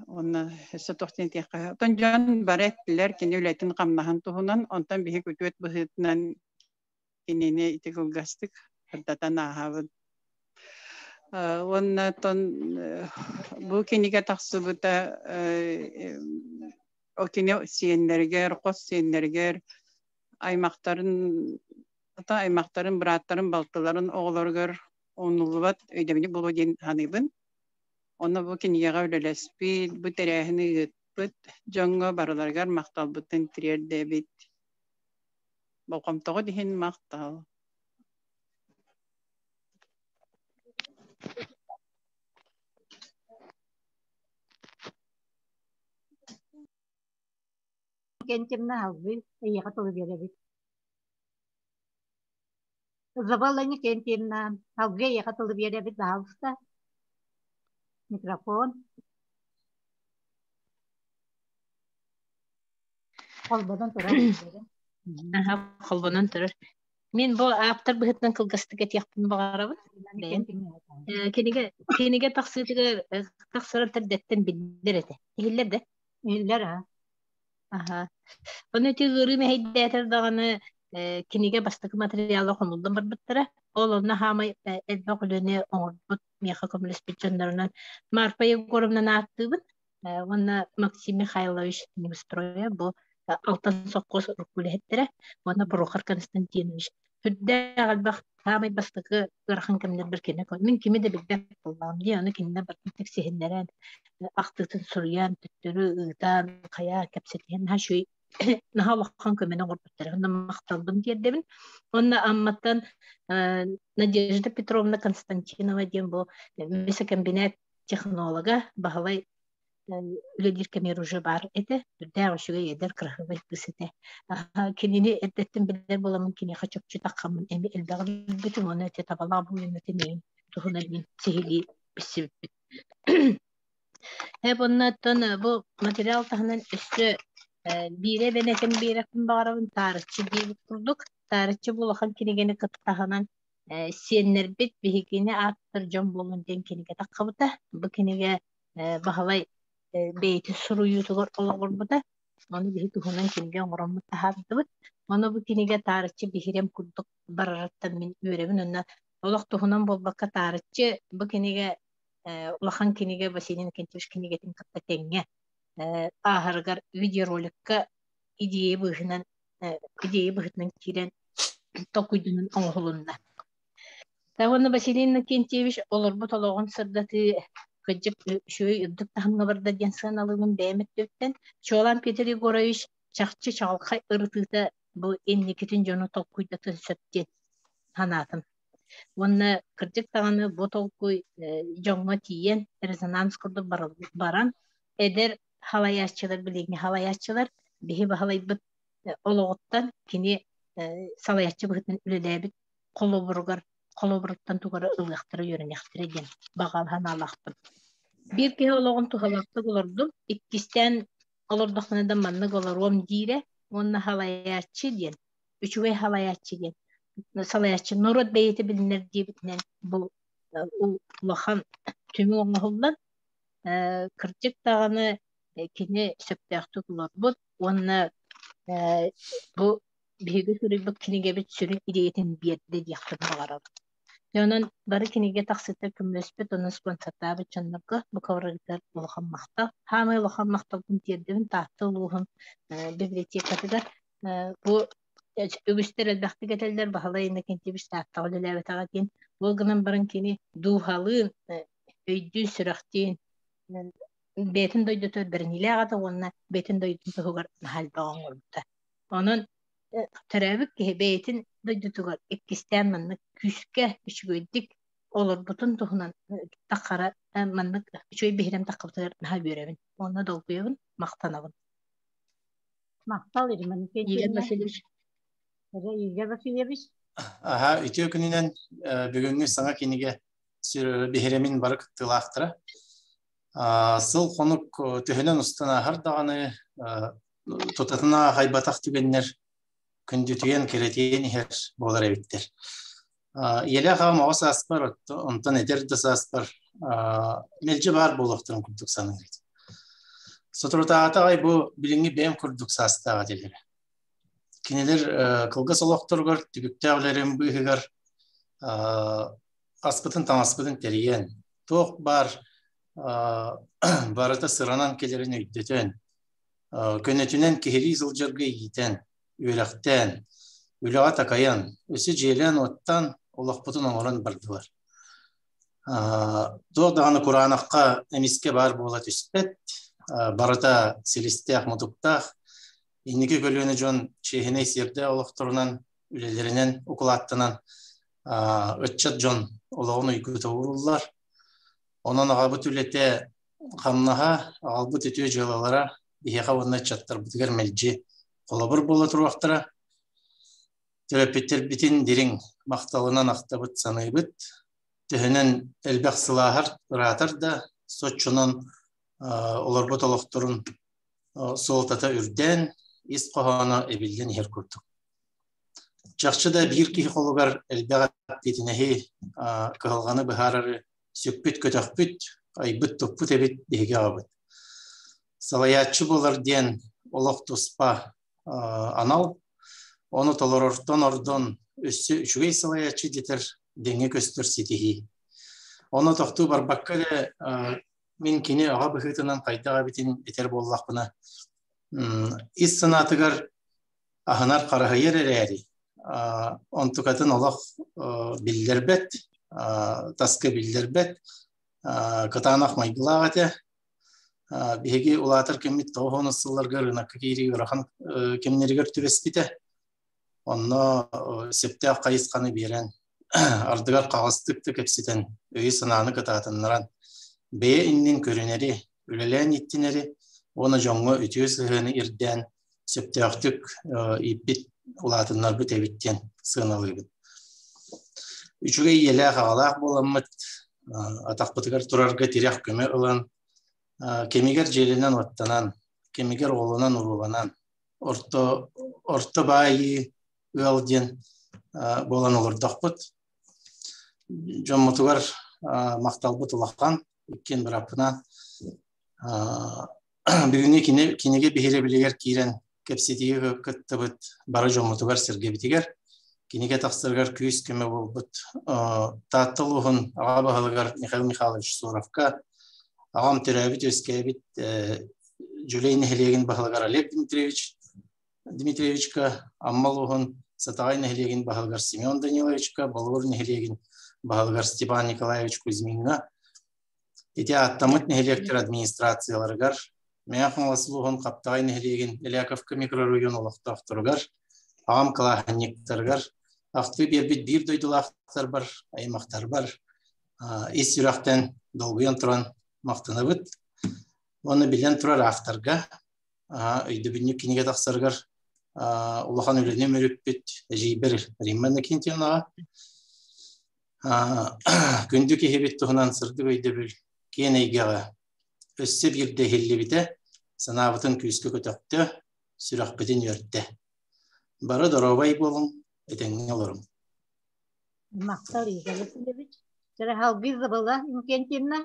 Уонна өссө туох диэн этиэххэ Оттон дьон бары эттилэр кини үлэтин-хамнаһын туһунан, онтон биһи күтүөт быһыытынан кинини ити кылгастык сырдатан ааһабын. Уонна оттон бу кинигэ тахсыбыта ол кини сиэннэригэр, хос сиэннэригэр, аймахтарын аймахтарын, бырааттарын, балтыларын оҕолоругар умнуллубат өйдөбүнньүк буолуо диэн саныыбын. Онно бу кинигэҕэ үлэлэспит, бу тэрээһини ыыппыт дьоҥҥо барыларыгар махталбытын тириэрдэбит. Болҕомтоҕут иһин махтал. Кентимна алгыы эйиэхэ тылы биэрэбит. Забалла Никентьевна, алгыы эйиэхэ тылы биэрэбит, баһаалыста. Микрофон. Холбонон турар. Аха, холбонон турар. Мин бу ааптар быһыытынан кылгастык этиэхпин баҕарабын. Бэйэм. Кинигэ кинигэ тахсыытыгар тахсарын төрдөттөн биллэр этэ. Иһиллэр да? Иһиллэр аа. Аха. Ону ити ыарыы мэһэйдээтэр даҕаны кинигэ бастакы материала хомуллан барбыттара. Ол онно хаамай элбэх үлэни оҥорбут, миэхэ көмөлөспүт дьоннорунан Марфа Егоровнаны ааттыыбын. Уонна Максим Михайлович Неустроев бу Алтан сопхуос урукку үлэһиттэрэ уонна Прохор Константинович сүрдээх элбэх саамай бастакы ыарахан кэмнэрбэр кини мин кими да билбэт буоллаҕым дии аны кинилэр барытын тиксиһиннэрэн ахтыытын суруйан төттөрү ыытан хайа кэпсэтиһэн наһаа үчүгэй наһаа улахан көмөнү оҥорбуттара онно махталбын тиэрдэбин уонна Амматтан Надежда Петровна Константинова диэн бу мясокомбинат технолога Баһылай үлэлиир кэмигэр уже баар этэ. Үрдээх үчүгэй эдэр кыраһыабай кыыс этэ. Кинини эрдэттэн билэр буоламмын киниэхэ чопчу таххаммын эми элбэҕи билбитим уонна ити табалаах буойунатын эйин туһунан мин сиһилии билсибиппит. Ээ, оннуттан бу материал таһынан өссө Биирэ бэнэтин биэрэхпин баҕарабын таарыччы диэбит курдук. Таарыччы бу улахан кинигэни кыттаһынан сиэннэрбит биһигини ааттар дьон буолун диэн кинигэ таххыбыта. Бу кинигэ Баһылай бэйэтин суруйуутугар олоҕурбута. Ону биһи туһунан кинигэ оҥороммут таһаардыбыт. Ону бу кинигэ таарыччы биһирэм курдук барарыттан мин үөрэбин. Онно олох туһунан буолбакка таарыччы бу кинигэ улахан кинигэ Василий Иннокентьевич кинигэтин кытта тэҥҥэ ааһарыгар видеороликка идея быыһынан идея быһыытынан киирэн толкуйдунан оҥоһулунна. Уонна Василий Иннокентьевич олорбут олоҕун сырдатыы кырдьык үчүгэй үрдүк таһымҥа барда диэн сыаналыыбын бэйэм өттүбүттэн. Чуолаан Петр Егорович чахчы чаҕылхай ырытыыта бу инникитин дьону толкуйдатыан сөп диэн санаатым. Уонна кырдьык даҕаны бу толкуй дьоҥҥо тиийэн резонанс курдук баран эдэр халайааччылар билиҥҥи халайааччылар биһи баһылайбыт олоҕуттан кини салайааччы быһыытынан үлэлээбит холобуругар холобуруттан тугары ылыахтара үөрэниэхтэрэ диэн баҕа санаалаахпын. Биир киһи олоҕун туһалаахтык олордум, иккистээн олордохпуна да маннык олоруом диирэ уонна халайааччы диэн үчүгэй халайааччы диэн салайааччы норуот бэйэтэ билинэр диэбитинэн бу улахан түмүк оҥоһуллан кырдьык даҕаны кини сөптөөхтүк олорбут уонна бу биһиги суруйбут кинигэбит сүрүн идеятын биэрдэ диэхпин баҕарабын. Онон бары кинигэ тахсыыта көмөлөспүт уонна спонсордаабыт дьоннорго бу кабарыгар улахан махтал. Хаамай улахан махталбын тиэрдэбин Таатта улууһун библиотекатыгар. Бу үгүстэр элбэхтик этэллэр Баһылай Иннокентьевич Тааттаҕа үлэлээбэтэҕэ диэн. Ол гынан баран кини дууһалыын, өйдүүн, сүрэхтиин бэйэтин дойдутугар бэриниилээх этэ уонна бэйэтин дойдутун туһугар наһаа элбэҕи оҥорбута. Онон төрөөбүт киһи бэйэтин дойдутугар иккистээн маннык күүскэ үчүгэйдик олорбутун туһунан таххара маннык үчүгэй биһирэм таххыбытыгар наһаа үөрэбин уонна долгуйабын, махтанабын. Махтал Ирина Игорь Васильевич. Игорь Васильевич. Аха, үтүө күнүнэн бүгүҥҥү саҥа кинигэ биһирэмин бары кыттыылаахтара. Сыл хонук төһөнөн устан ааһар даҕаны тутатына аахайбатах түгэннэр күндүтүйэн, кэрэтийэн иһэр буолар эбиттэр. Ийэлээх аҕам оҕо сааспар, онтон эдэр да сааспар мэлдьи баар буолуохтарын курдук саныыр этим. Соторутааҕыта аҕай бу билиҥҥи бэйэм курдук саастаах этилэрэ. Кинилэр кылгас олохторугар түбүктээх үлэлэрин быыһыгар аспытын-таҥаспытын тэрийэн, туох баар барыта сыранан кэлэрин өйдөтөн, көнөтүнэн киһилии сылдьарга иитэн, үөрэхтээн, үлэҕэ такайан, өссө дьиэлээн-уоттаан олохпутун оҥорон бардылар. Туох даҕаны кураанахха эмискэ баар буола түспэт, барыта силистээх-мутуктаах, инники көлүөнэ дьон чиэһинэй сиэрдээх олохторунан, үлэлэринэн укулааттанан ыччат дьон олоҕун уйгута ууруллар. Онон аҕабыт үлэтэ хамнаһа, аҕалбыт үтүө дьыалалара биһиэхэ уонна ыччаттарбытыгар мэлдьи холобур буола туруохтара. Төрөппүттэрбитин дириҥ махталынан ахтабыт, саныыбыт. Төһөнөн элбэх сылааһар, ыраатар да, соччонон олорбут олохторун суолтата үрдээн, ис хоһооно эбиллэн иһэр курдук. Чахчы да биир киһи холугар элбэх эппиэтинэһи, кыһалҕаны быһаарары сүкпүт-көтөхпүт, айбыт-туппут эбит биһиги аҕабыт. Салайааччы буолар диэн олох туспа анал, ону толорортон ордон өссө үчүгэй салайааччы дэтэр дэҥҥэ көстөр ситиһии. Ону тохтуу барбакка эрэ мин кини аҕа быһыытынан хайдах эбитин этэр буоллахпына, ис санаатыгар аһынар хараһыйар эрээри, онтукатын олох биллэрбэт, таска биллэрбэт, кытаанах майгылаах этэ. Биһиги улаатар кэммит тоҕус сылларга ырыынакка киирии ыарахан кэмнэригэр түбэспитэ. Онно сөптөөх хайысханы биэрэн, ардыгар хаҕыстык да кэпсэтэн, өйү-санааны кытаатыннаран, бэйэ иннин көрүнэри, үлэлээн ииттинэри уонна дьоҥҥо үтүө сыһыаны ирдээн сөптөөхтүк ииппит, улаатыннарбыт эбит диэн сыаналыыбын. Үчүгэй ийэлээх-аҕалаах буоламмыт, атахпытыгар турарга тирэх көмө ылан, кэмигэр дьиэлэнэн-уоттанан, Кэмигэр оҕолонон-урууланан, орто, орто баайыы ыал диэн буолан олордохпут. Дьоммутугар махталбыт улахан, иккиэн бырааппынаан. Бүгүҥҥү кинигэ биһирэбилигэр киирэн кэпсэтиигэ кыттыбыт бары дьоммутугар-сэргэбитигэр кинигэ тахсарыгар күүс-көмө буолбут Таатта улууһун аҕа баһылыгар Михаил Михайлович Суровка, аҕам төрөөбүт-үөскээбит Дьүлэй нэһилиэгин баһылыгар Олег Дмитриевич Дмитриевичка, Амма улууһун Сатаҕай нэһилиэгин баһылыгар Семен Даниловичка, Болугур нэһилиэгин баһылыгар Степан Николаевич Кузьмиҥҥа, Ити ааттаммыт нэһилиэктэр администрацияларыгар, Мэҥэ Хаҥалас улууһун Хаптаҕай нэһилиэгин Эляковка микрорайон олохтоохторугар, аҕам кылааһынньыктарыгар ахтыы биэрбит биир дойдулаахтарбар, аймахтарбар ис сүрэхтэн долгуйан туран махтанабыт. Уонна биллэн турар авторга өйдөбүнньүк кинигэ тахсарыгар улахан үлэни мүрүппүт эдьиийбэр Римма Иннокентьевнаҕа Күндү киһибит туһунан сырдык өйдөбүл киэн эйгэҕэ өссө биирдэ иһиллибитэ, санаабытын күүскэ көтөхтө, сүрэхпитин үөртэ. Бары доруобай буолуҥ, этэҥҥэ олоруҥ. Махтал Игорь Васильевич. Чара забыла Иннокентьевна.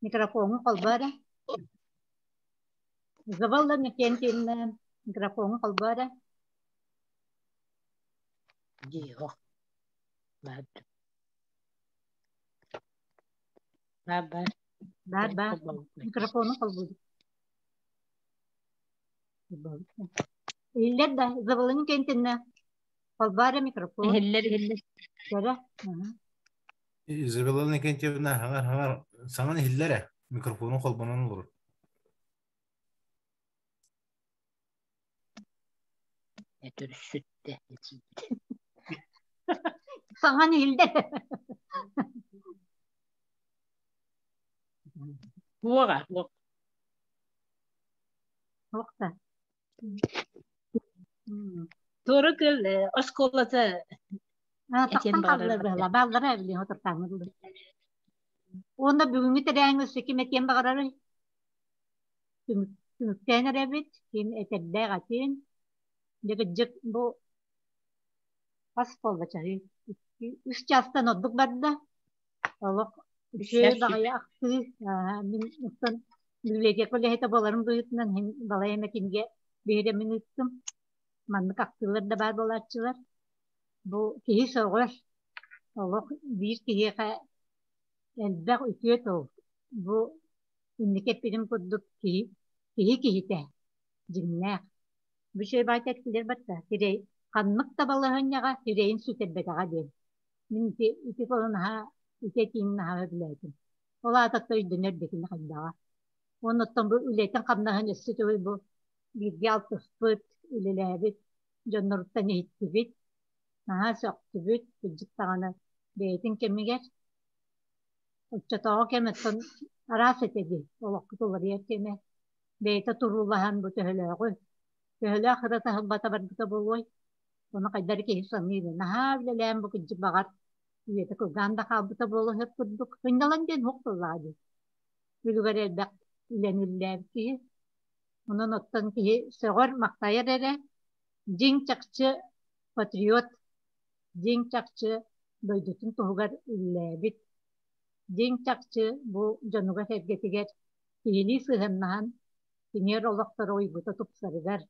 Микрофону холбоо эрэ. Забыла Иннокентьевна. Микрофону холбоо эрэ. Диего. Баар. Баар баар. Баар баар. Микрофону холбуубут. Иһиллэр да, Забылын кентинне. Холбоо эрэ микрофон. Иһиллэр иһиллэр. Көрө. Изабелла Иннокентьевна хаҥар хаҥар саҥан иһиллэр ээ. Микрофону холбонон олорор. Өтөрүсүттэ. Саҥан иһиллэр. Туоҕа, туох. Туохта. Туора күөл оскуолата Тахсан хааллар быһыла. Бааллара билин отуртааҥҥы дылы. Уонна бүгүҥҥү тэрээһиҥҥэ өссө ким этиэн баҕарарый? Түмүктээн эрэбит, ким этэрдээх этин. Дьэ кырдьык бу хас буолла чаһыы? Үс чаастан ордук барда. Олох үчүгэй баҕайы ахтыы. Мин оттон библиотека үлэһитэ буоларым быһыытынан иһин балай эмэ кинигэ биһирэмин ыыттым. Маннык ахтыылар да баар буолааччылар. Бу киһи сөҕөр. Олох биир киһиэхэ элбэх үтүө тыл. Бу инники эппитим курдук киһи, киһи киһитэ дьиҥнээх. Бу үчүгэй баайта эттилэр батта сирэй ханнык да балаһыанньаҕа сирэйин сүтэрбэтэҕэ диэн. Мин ити ити тылы наһаа ити этиини наһаа сөбүлээтим. Ол аата өйдөнөр да кини хайдаҕа. Уонна оттон бу үлэтин-хамнаһын өссө төгүл бу бииргэ алтыспыт, үлэлээбит дьонноруттан иһиттибит, наһаа сөхтүбүт, кырдьык даҕаны бэйэтин кэмигэр Оччотооҕу кэм оттон араас этэ дии, олохпут уларыйар кэмэ. Бэйэтэ туруулаһан бу төһөлөөҕү, төһөлөөх ыра таһылбата барбыта буолуой? Ону хайдах эрэ киһи саныыр наһаа үлэлээн бу кырдьык баҕар үйэтэ кылгаан да хаалбыта буола сөп курдук. Сынньалаҥ диэн уһук тыллаах дии. Үлүгэр элбэх үлэни үлэлээбит киһи. Онон оттон киһи сөҕөр-махтайар эрэ, дьиҥ чахчы патриот дьиҥ чахчы дойдутун туһугар үлэлээбит, дьиҥ чахчы бу дьонугар-сэргэтигэр киһилии сыһыаннаһан кинилэр олохторо уйгута тупсарыгар,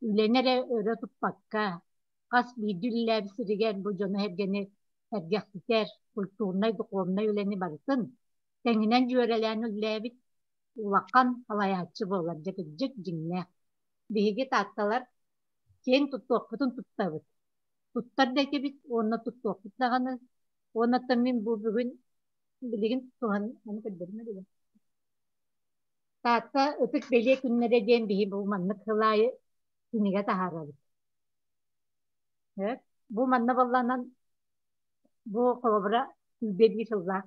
үлэни эрэ өрө туппакка, хас биирдии үлэлээбит сиригэр бу дьону-сэргэни сэргэхситэр культурнай, духовнай үлэни барытын тэҥинэн дьүөрэлээн үлэлээбит улахан салайааччы буолар дьэ кырдьык дьиҥнээх. Биһиги таатталар киэҥ туттуохпутун туттабыт. Туттар да этибит уонна туттуохпут даҕаны. Уонна оттон мин бу бүгүн билигин туһан ону көрдөрүмэ диэн. Таатта ытык бэлиэ күннэрэ диэн биһи бу маннык сыл аайы кинигэ таһаарабыт. Бу манна балланан бу холобура сүүрбэ биир сыллаах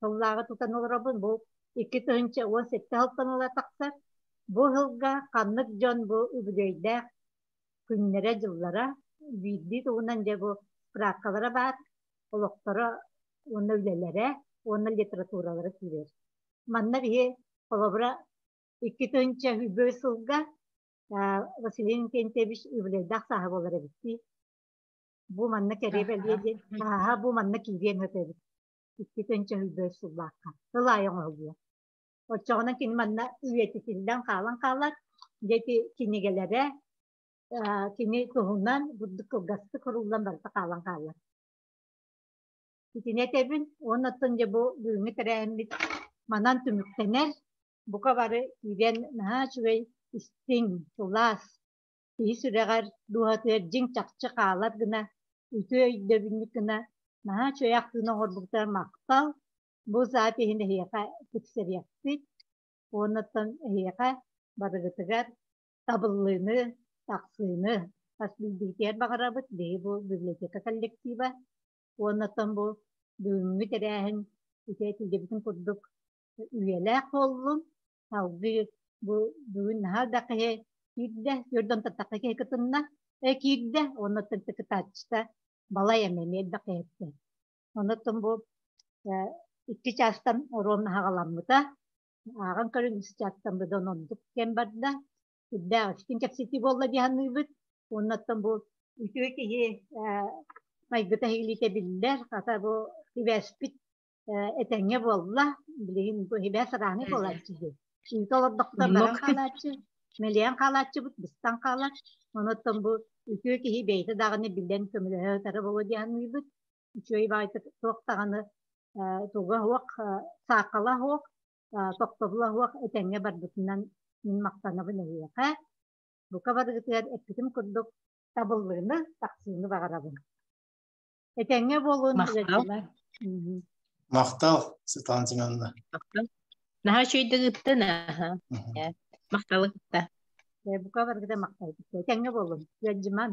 сыллааҕы тутан олоробун. Бу 2017 сылтан ыла тахсар. Бу сылга ханнык дьон бу үбүлүөйдээх күннэрэ-дьыллара биирдии туһунан дьэ бу справкалара баар, олохторо уонна үлэлэрэ уонна литературалара киирэр. Манна биһи холобура 2 тыһыынча сылга Василий Иннокентьевич үбүлүөйдээх сааһа буолар эбит дии. Бу манна кэрэ бэлиэ диэн, ааһа бу манна киириэн сөп эбит. 2 тыһыынча сыллаахха. Тыл аайы оҥоһуллуо. Оччоҕуна кини манна үйэтитиллэн хаалан хаалар. Дьэ ити кинигэлэрэ кини туһунан бурдук кылгастык суруллан барыта хаалан хаалар. Итини этэбин, уонна оттон дьэ бу бүгүҥҥү тэрээһиммит манан түмүктэнэр. Бука бары киирэн наһаа үчүгэй истиҥ, сылаас, киһи сүрэҕэр, дууһатыгар дьиҥ чахчы хаалар гына, үтүө өйдөбүнньүк гына наһаа үчүгэй ахтыыны оҥорбуттар махтал. Бу запиһин эһиэхэ тиксэриэхпит. Уонна оттон эһиэхэ барыгытыгар табыллыыны, тахсыыны хас биирдиитигэр баҕарабыт. Биһи бу библиотека коллектива. Уонна оттон бу бүгүҥҥү тэрээһин ити этиллибитин курдук үйэлээх буоллун. Салгыы бу бүгүн наһаа элбэх киһи киирдэ, түөрт тахха киһи кытынна, киирдэ, уонна оттон кытааччыта балай эмэ эмиэ элбэх киһиттэ. Онон бу 2 чаастан оруон аһаҕаламмыта. Ааҕан көрүн 3 чаастан быдан ордук кэм барда. Үрдээх истиҥ кэпсэтии буолла дии саныыбыт. Уонна оттон бу үтүө киһи майгыта иһилиитэ биллэр. Хата бу сибээспит этэҥҥэ буолла. Билигин бу сибээс арааны буолааччы дии. Ыыта олордохпутугар баран хаалааччы, мэлийэн хаалааччыбыт, быстан хаалар. Онон бу үтүө киһи бэйэтэ даҕаны билэн көмөлөһө сытара буолуо дии саныыбыт. Үчүгэй баҕайытык туох даҕаны туга суох, саахала суох, тохтобула суох этэҥҥэ барбытынан мин махтанабын эһиэхэ. Бука барыгытыгар эппитим курдук табыллыыны, тахсыыны баҕарабын. Этэҥҥэ буолун, Махтал. Махтал, Светлана Семеновна. Махтал. Наһаа үчүгэйдик ыыттын, аха. Махталы кытта. Бука барыгыта махталбыт. Этэҥҥэ буолун. Ыалдьыман.